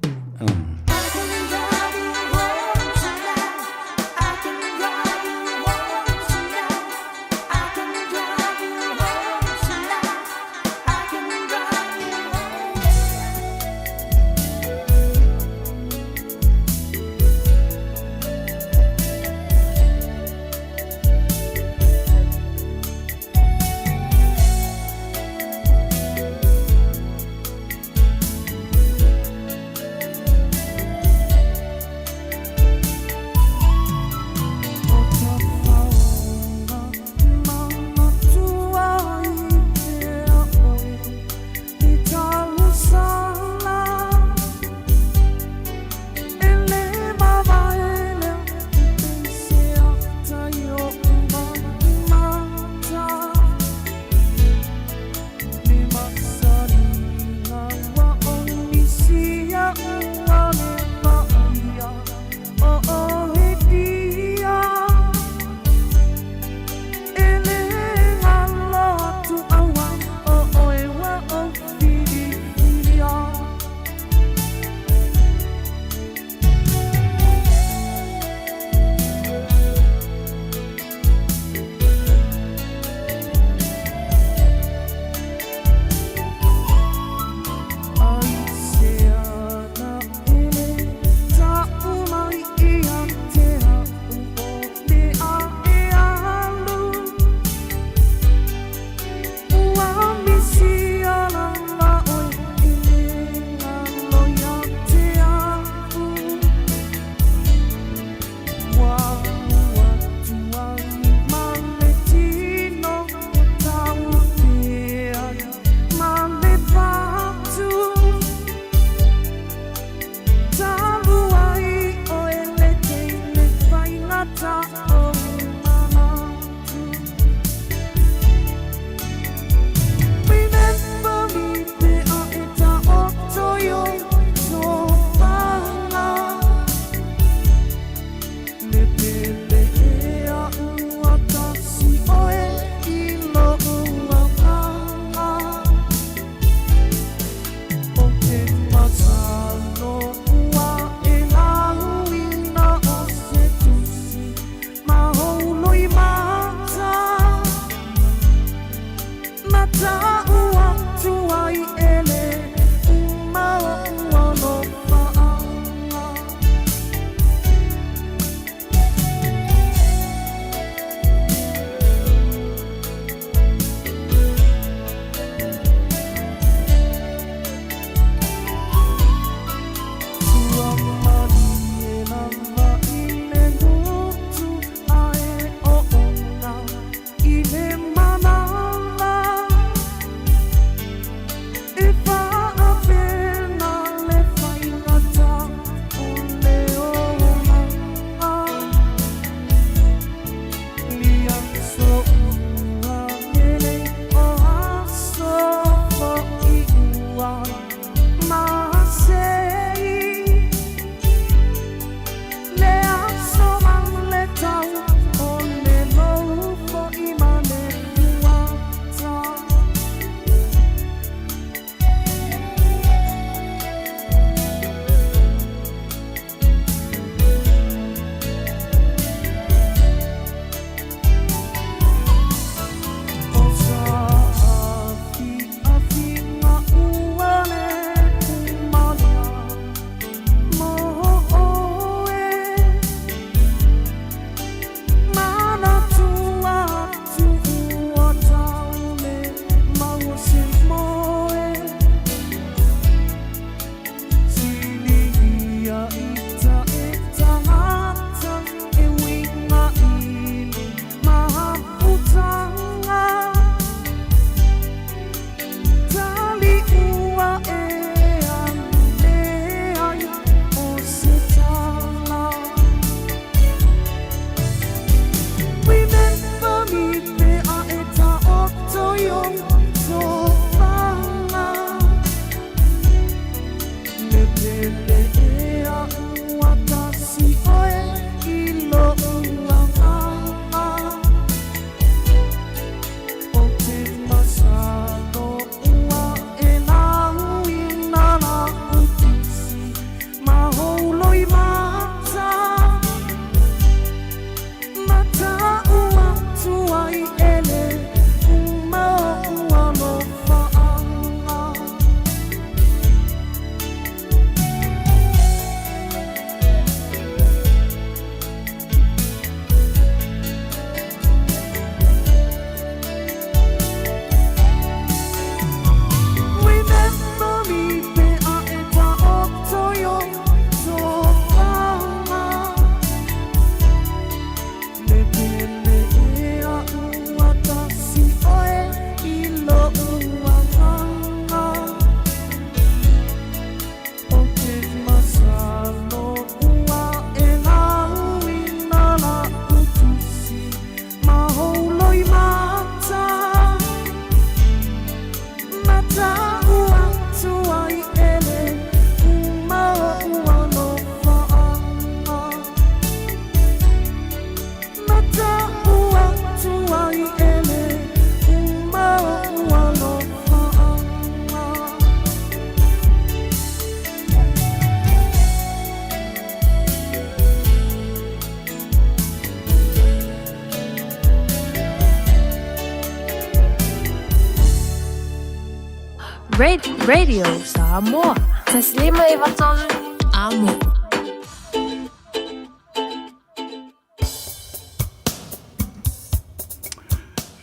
Radio Samoa. 1 5 93 Amo.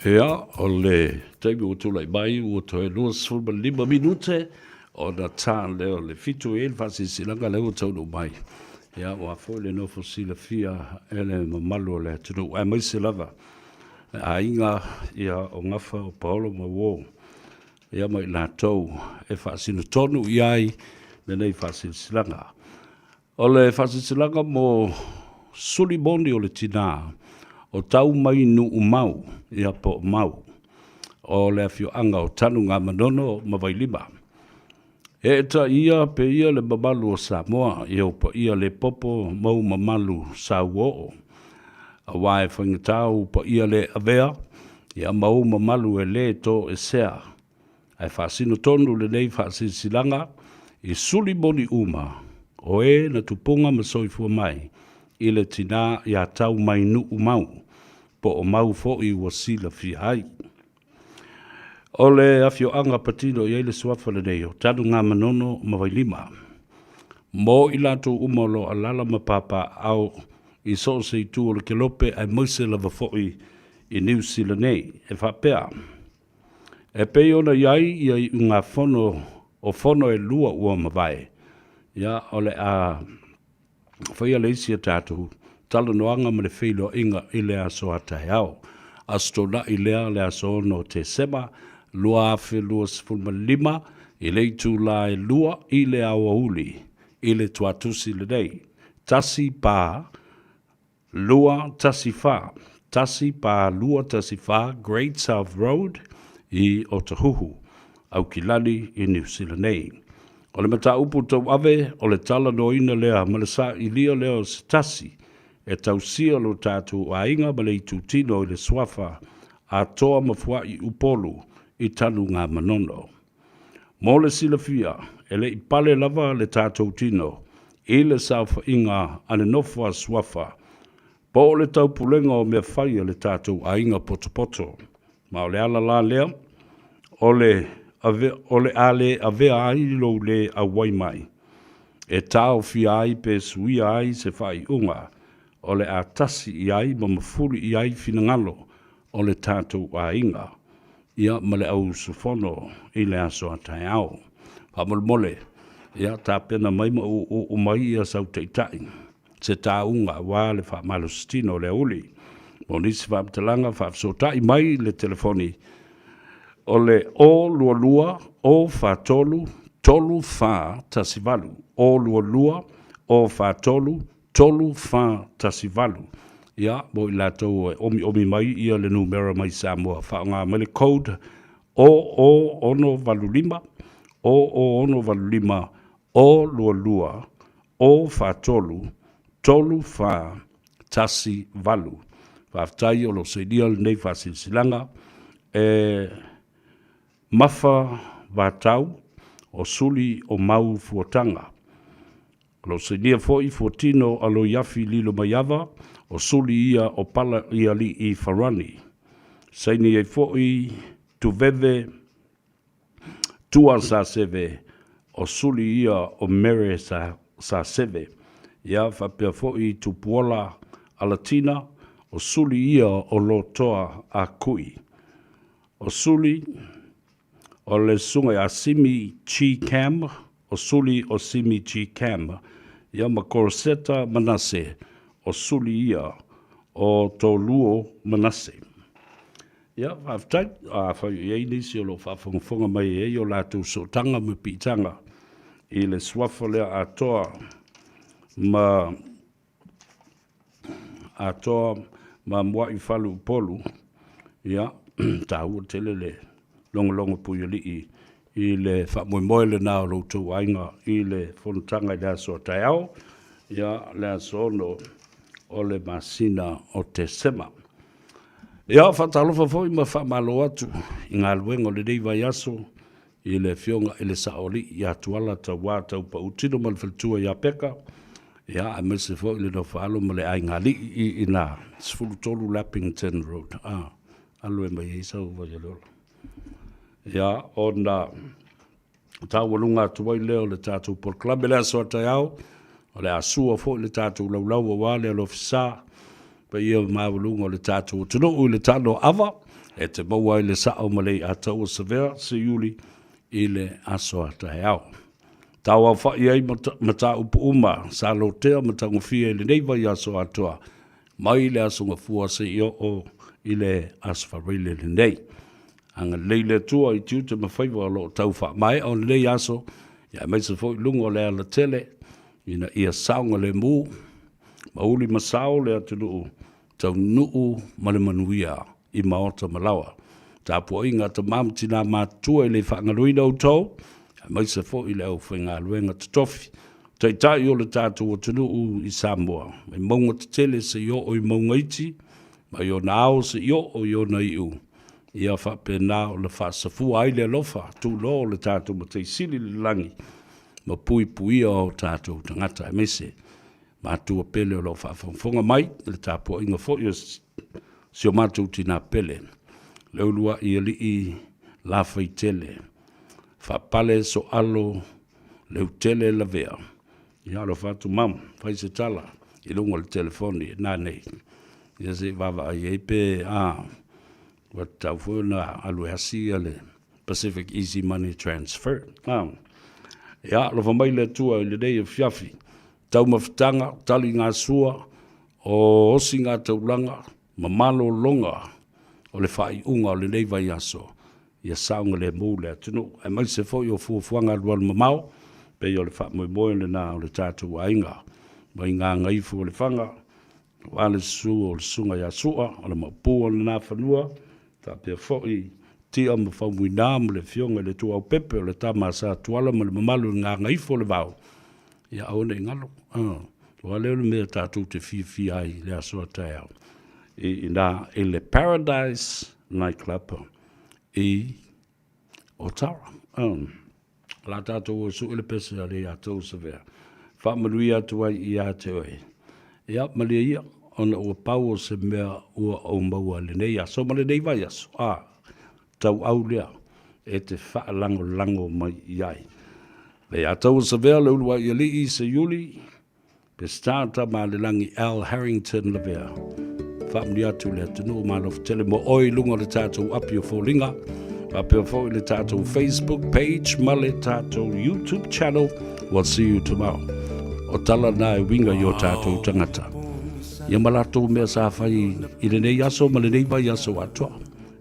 Ia, o le taimi ua tulai mai, ua toe 25 minute ona tā lea o le 7 e le faasilasilaga lea ua taunuu mai. Ia, ua foi le nofo silafia e le mamalu o le atunuu, aemaise lava le aiga ia o Gafa o Paolo ma uo, ia ma i latou e faasino tonu i ai lenei faasilasilaga. O le faasilasilaga mo suli moni o le tinā o tau mai Nuumau, ia po o Mau, o le afioaga o Tanugamanono ma Vailima. E eta ia pe ia le mamalu o Samoa i ou paia le popo ma ou mamalu sauoo. Aua e faigata ou paia le avea, ia ma ou mamalu e le toesea. Ae faasino tonu lenei faasilasilaga i suli moni uma o e na tupuga ma soifua mai i le tinā iā Taumainuumau, po o Mau foi ua silafia ai. O le afioaga patino i ai le suafa lenei o Tanugamanono ma Vailima. Mo i latou uma o lo o alaala ma papaaao i so o se itu o le kelope aemaise lava foi i Niu Sila nei, e faapea, E pei ona i ai ia iugafono o fono e lua ua mavae, ia, o le a faia le isi a tatou talanoaga ma le feiloaiga i le aso a taeao. Aso Toonai lea, le aso 6 o Tesema 2025 i le itulā e 2 i le aoauli i le tuatusi lenei, 1 pa 2 1 4, 1 pa 2 1 4 Great South Road i Otahuhu, Aukilani i Niu Sila nei. O le mataupu tauave o le talanoaina lea ma le sailia lea o se tasi e tausia lo tatou aiga ma le itutino i le suafa atoa ma fua'i Upolu i Tanugamanono. Mo le silafia, e le i pale lava le tatou tino i le saofaiga a le nofo a suafa po o le taupulega o mea fai a le tatou aiga potopoto. Ma o le ala la lea o le ave, o le a le avea ai lou lē auai mai, e taofia ai pe suia ai se faaiuga o le a tasi i ai ma mafuli i ai finagalo o le tatou aiga, ia ma le au usufono i le aso a taeao. Faamolemole, ia tapena mai ma uu mai ia sau taitai se tauga aua le faamalositino o le auli. Mo nisi faamatalaga, faafesootai mai le telefoni o le 022 043 3418, 022 043 3418. Ia, mo i latou e omiomi mai ia le numera mai Samoa, faaaoga mai le code 00685, 00685, 022 043 3418. Faafetai o lo o sainia lenei faasilasilaga e Mafa Vatau o Suli o Mau Fuataga. O lo o sainia foi Fuatino Aloiafi Lilomaiava o Suli ia o Pala i Alii Farani. Saini ai foi Tuveve Tua Saseve o Suli ia o Mere Saseve. Ia faapea foi Tupuola Alatina o Suli ia o Lotoa a Kui. O Suli o le susuga ia Simi Chi Cam, o Suli o Simi Chi Cam, ia ma Koroseta Manase, o Suli ia o Toluo Manase. Ia, faafetai, afai o i ai nisi o lo o faafogafoga mai e i ai o latou sootaga ma piitaga i le suafa lea atoa ma atoa ma mua'i falu Upolu, ia, taua tele le logologo puialii i le faamoemoe lena o lo outou aiga i le fonotaga i le aso a taeao, ia le aso 6 o le masina o Tesema. Ia, faatalofa foi ma faamalo atu i galuega o lenei vaiaso i le Afioga i le Saoalii ia Tuala Tauā Taupautino ma le faletua ia Peka, ia, aemaise foi le nofoaalo ma le aigaalii i ina 13 Lappington Road. Ah, alu e mai ai sau vai o le ola. Ia, ona taualuga atu ai lea o le tatou polokalame le aso a taeao, o le a sua foi le tatou laulau aua le alofisa paia maualuga o le tatou atunuu i le tano ava e te maua ai le sao ma le iataua Savea Seiuli i le aso a taeao. Tauaofa'i ai mataupu uma sa lotea ma tagofia i lenei vaiaso atoa mai le Aso Gafua seia oo i le Aso Faraile lenei. Agalelei le Atua i tiute ma faiva o lo o tau faamaea o lenei aso, aemaise foi luga o le alatele, ina ia saogalemu, mauli ma sao le atunuu, taunuu ma le manuia i maota ma laoa. Tapuaiga a tama ma tina matutua e le faagaloina outou, aemaise foi le aufaigaluega totofi, taitai o le tatou atunuu i Samoa, mai mauga tetele seia oo i mauga iti, mai ona ao seia oo i ona iu, ia faapena ona faasafua ai le alofa tuuloa o le tatou Matai Sili i le lagi ma puipuia o tatou tagata, aemaise matua pele o lo o faafogafoga mai i le tapuaiga foi o si o matou tina pele, le uluai alii Lafaitele, Faapale Soalo Leutele Lavea. Ia alofa atu mum, fai se tala i luga o le telefoni nanei, ia se i vaavaai ai pe a ua tatau foi ona alu e asi ia le Pacific Easy Money Transfer. Ia alofa mai le Atua i lenei afiafi, taumafataga, taligasua, o osiga taulaga ma malologa o le faaiuga o lenei vaiaso, ia saogalemu le atunuu, aemaise foi o fuafuaga alualumamao, pei o le faamoemoe lena o le tatou aiga mai Gagaifo o Lefaga, aua le susu o le Susuga ia Sua, o le Maopu o lena fanua, faapea foi Tia ma Faumuina ma le Afioga i le Tuaopepe o le tama a Sa Tuala ma le mamalu i Gagaifo o le Vao, ia aua ne i galo. Aua lea o le mea tatou te fiafia ai i le aso a taeao i ina i le Paradise Nightclub i Otara. La tatou o sue le pese a le ia tou Savea. Faamanuia atu ai ia te oe. Ia, malie ia, ona ua pau o se mea ua ou maua i lenei aso ma lenei vaiaso. A, tauau lea e te faalagolago mai i ai. Le ia tou Savea le uluai alii Seiuli, Peseta Tamaalelagi Al Harrington Lavea. Faamanuia atu le atunuu ma alofa tele mo oe i luga o le tatou api o foliga, faapea foi le tatou Facebook page ma le tatou YouTube channel. We'll see you tomorrow. O tala na e winga i o tatou tagata. Ia ma latou mea sa fai i lenei aso ma lenei vaiaso atoa.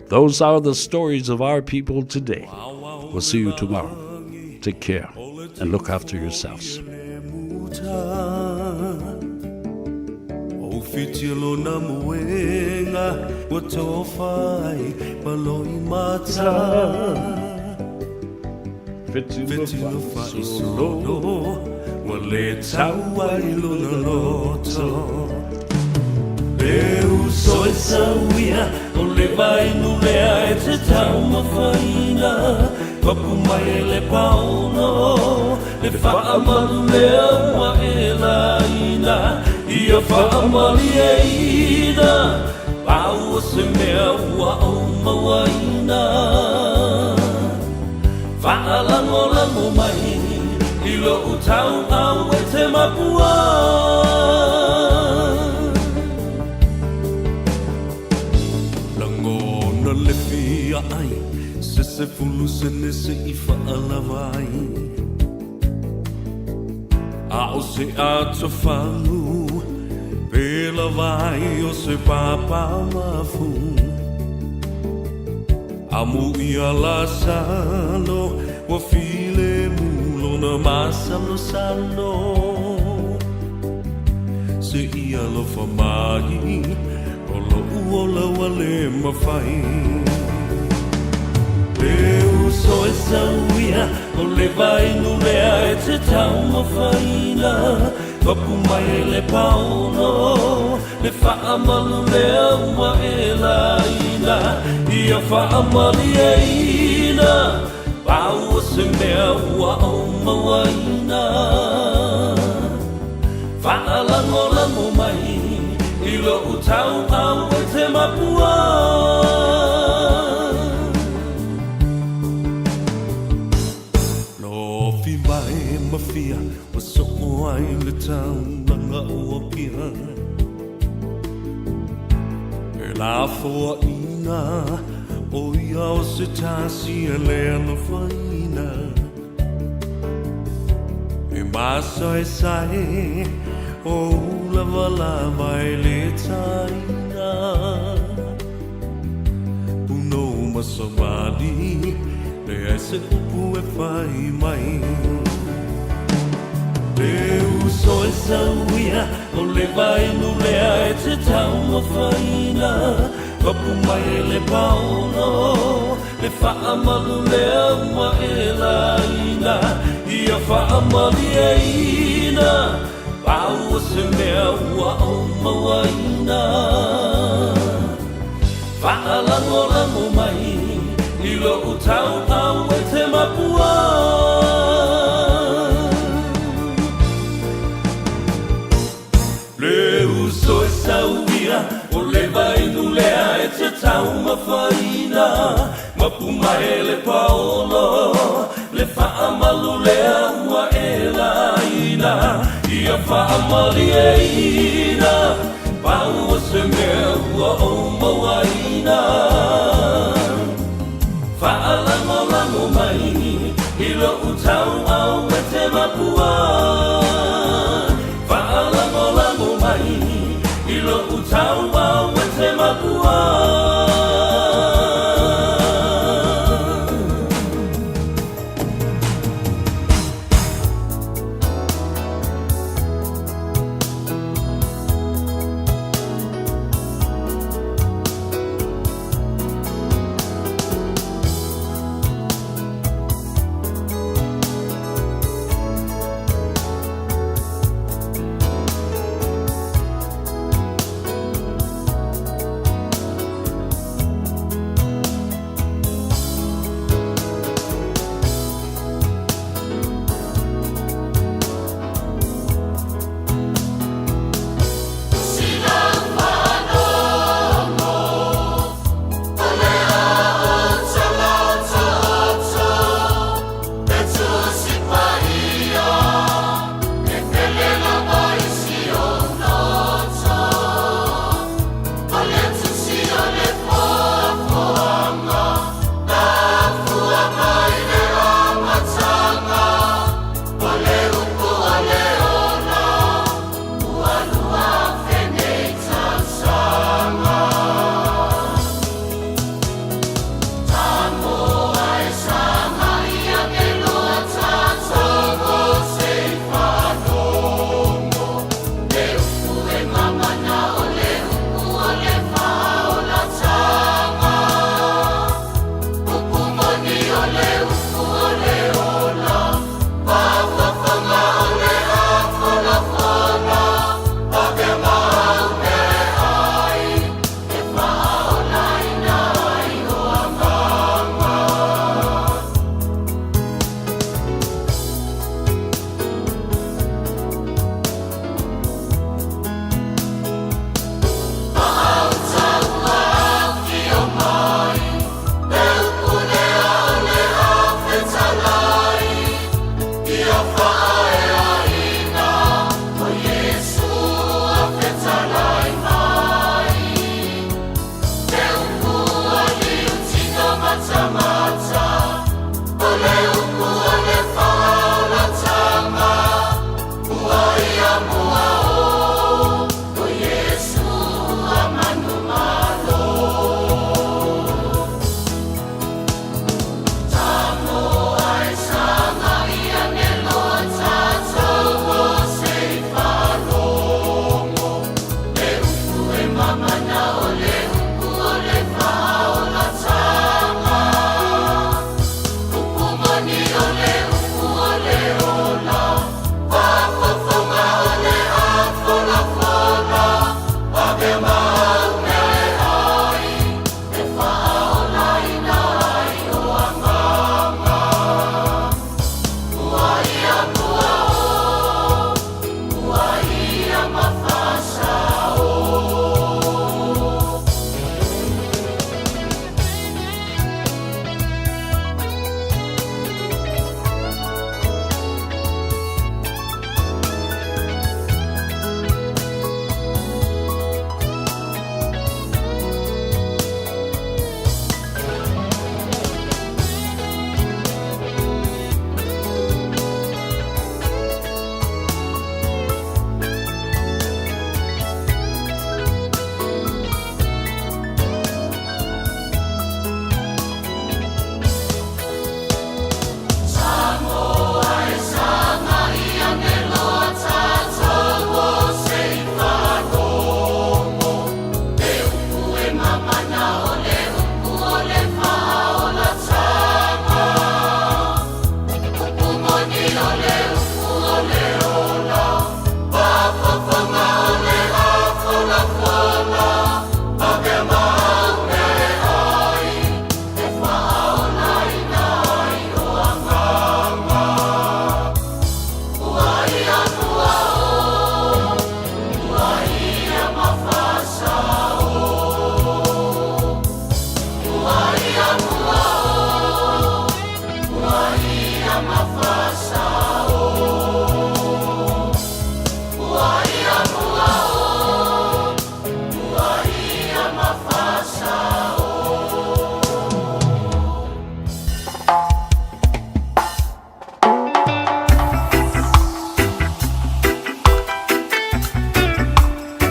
Those are the stories of our people today. We'll see you tomorrow. Take care and look after yourselves. Ua le tau ai lona loto Le uso e sauia O le vainu lea e te taumafaina Papu mai e le paono Le faamalu lea ua e laina Ia faamalieina Pau o se mea ua ou mauaina Faalagolago mai i lou tauau e te mapua. Lagona le fia ai se 10 sene se i faalava ai. A o se atofagu pe lava ai o se papa mafu. Amu ia Lasalo ua filemu lona masalosalo Se i alofa mai o loʻu ola ua le mafai Le uso e sauia. taumafaiina Papu mai e le paono Le faamalu lea ua e laina Ia faamalieina Pau o se mea ua ou mauaina Faalagolago mai I lou tauau e te mapua Lofi mai mafia ua soo ai le taulaga o Apia E lafoaʻina ʻo ia o se tasi e le alofaina E masaesae o lava lava e le taina Punou ma savali leai se upu e fai mai Le uso e sauia o le vainu lea e te taumafaina Papu mai e le paono le faamalu lea ua e laina Ia faamalieina pau o se mea ua ou mauaina Faalagolago mai i lou tauau e te mapua Le uso e sauia o le vainu lea e te taumafaina Mapu mai le paolo le faamalu lea ua e laina Ia faamalieina pau o se mea ua ou mauaina Faalagolago mai i lou tauau e te mapua.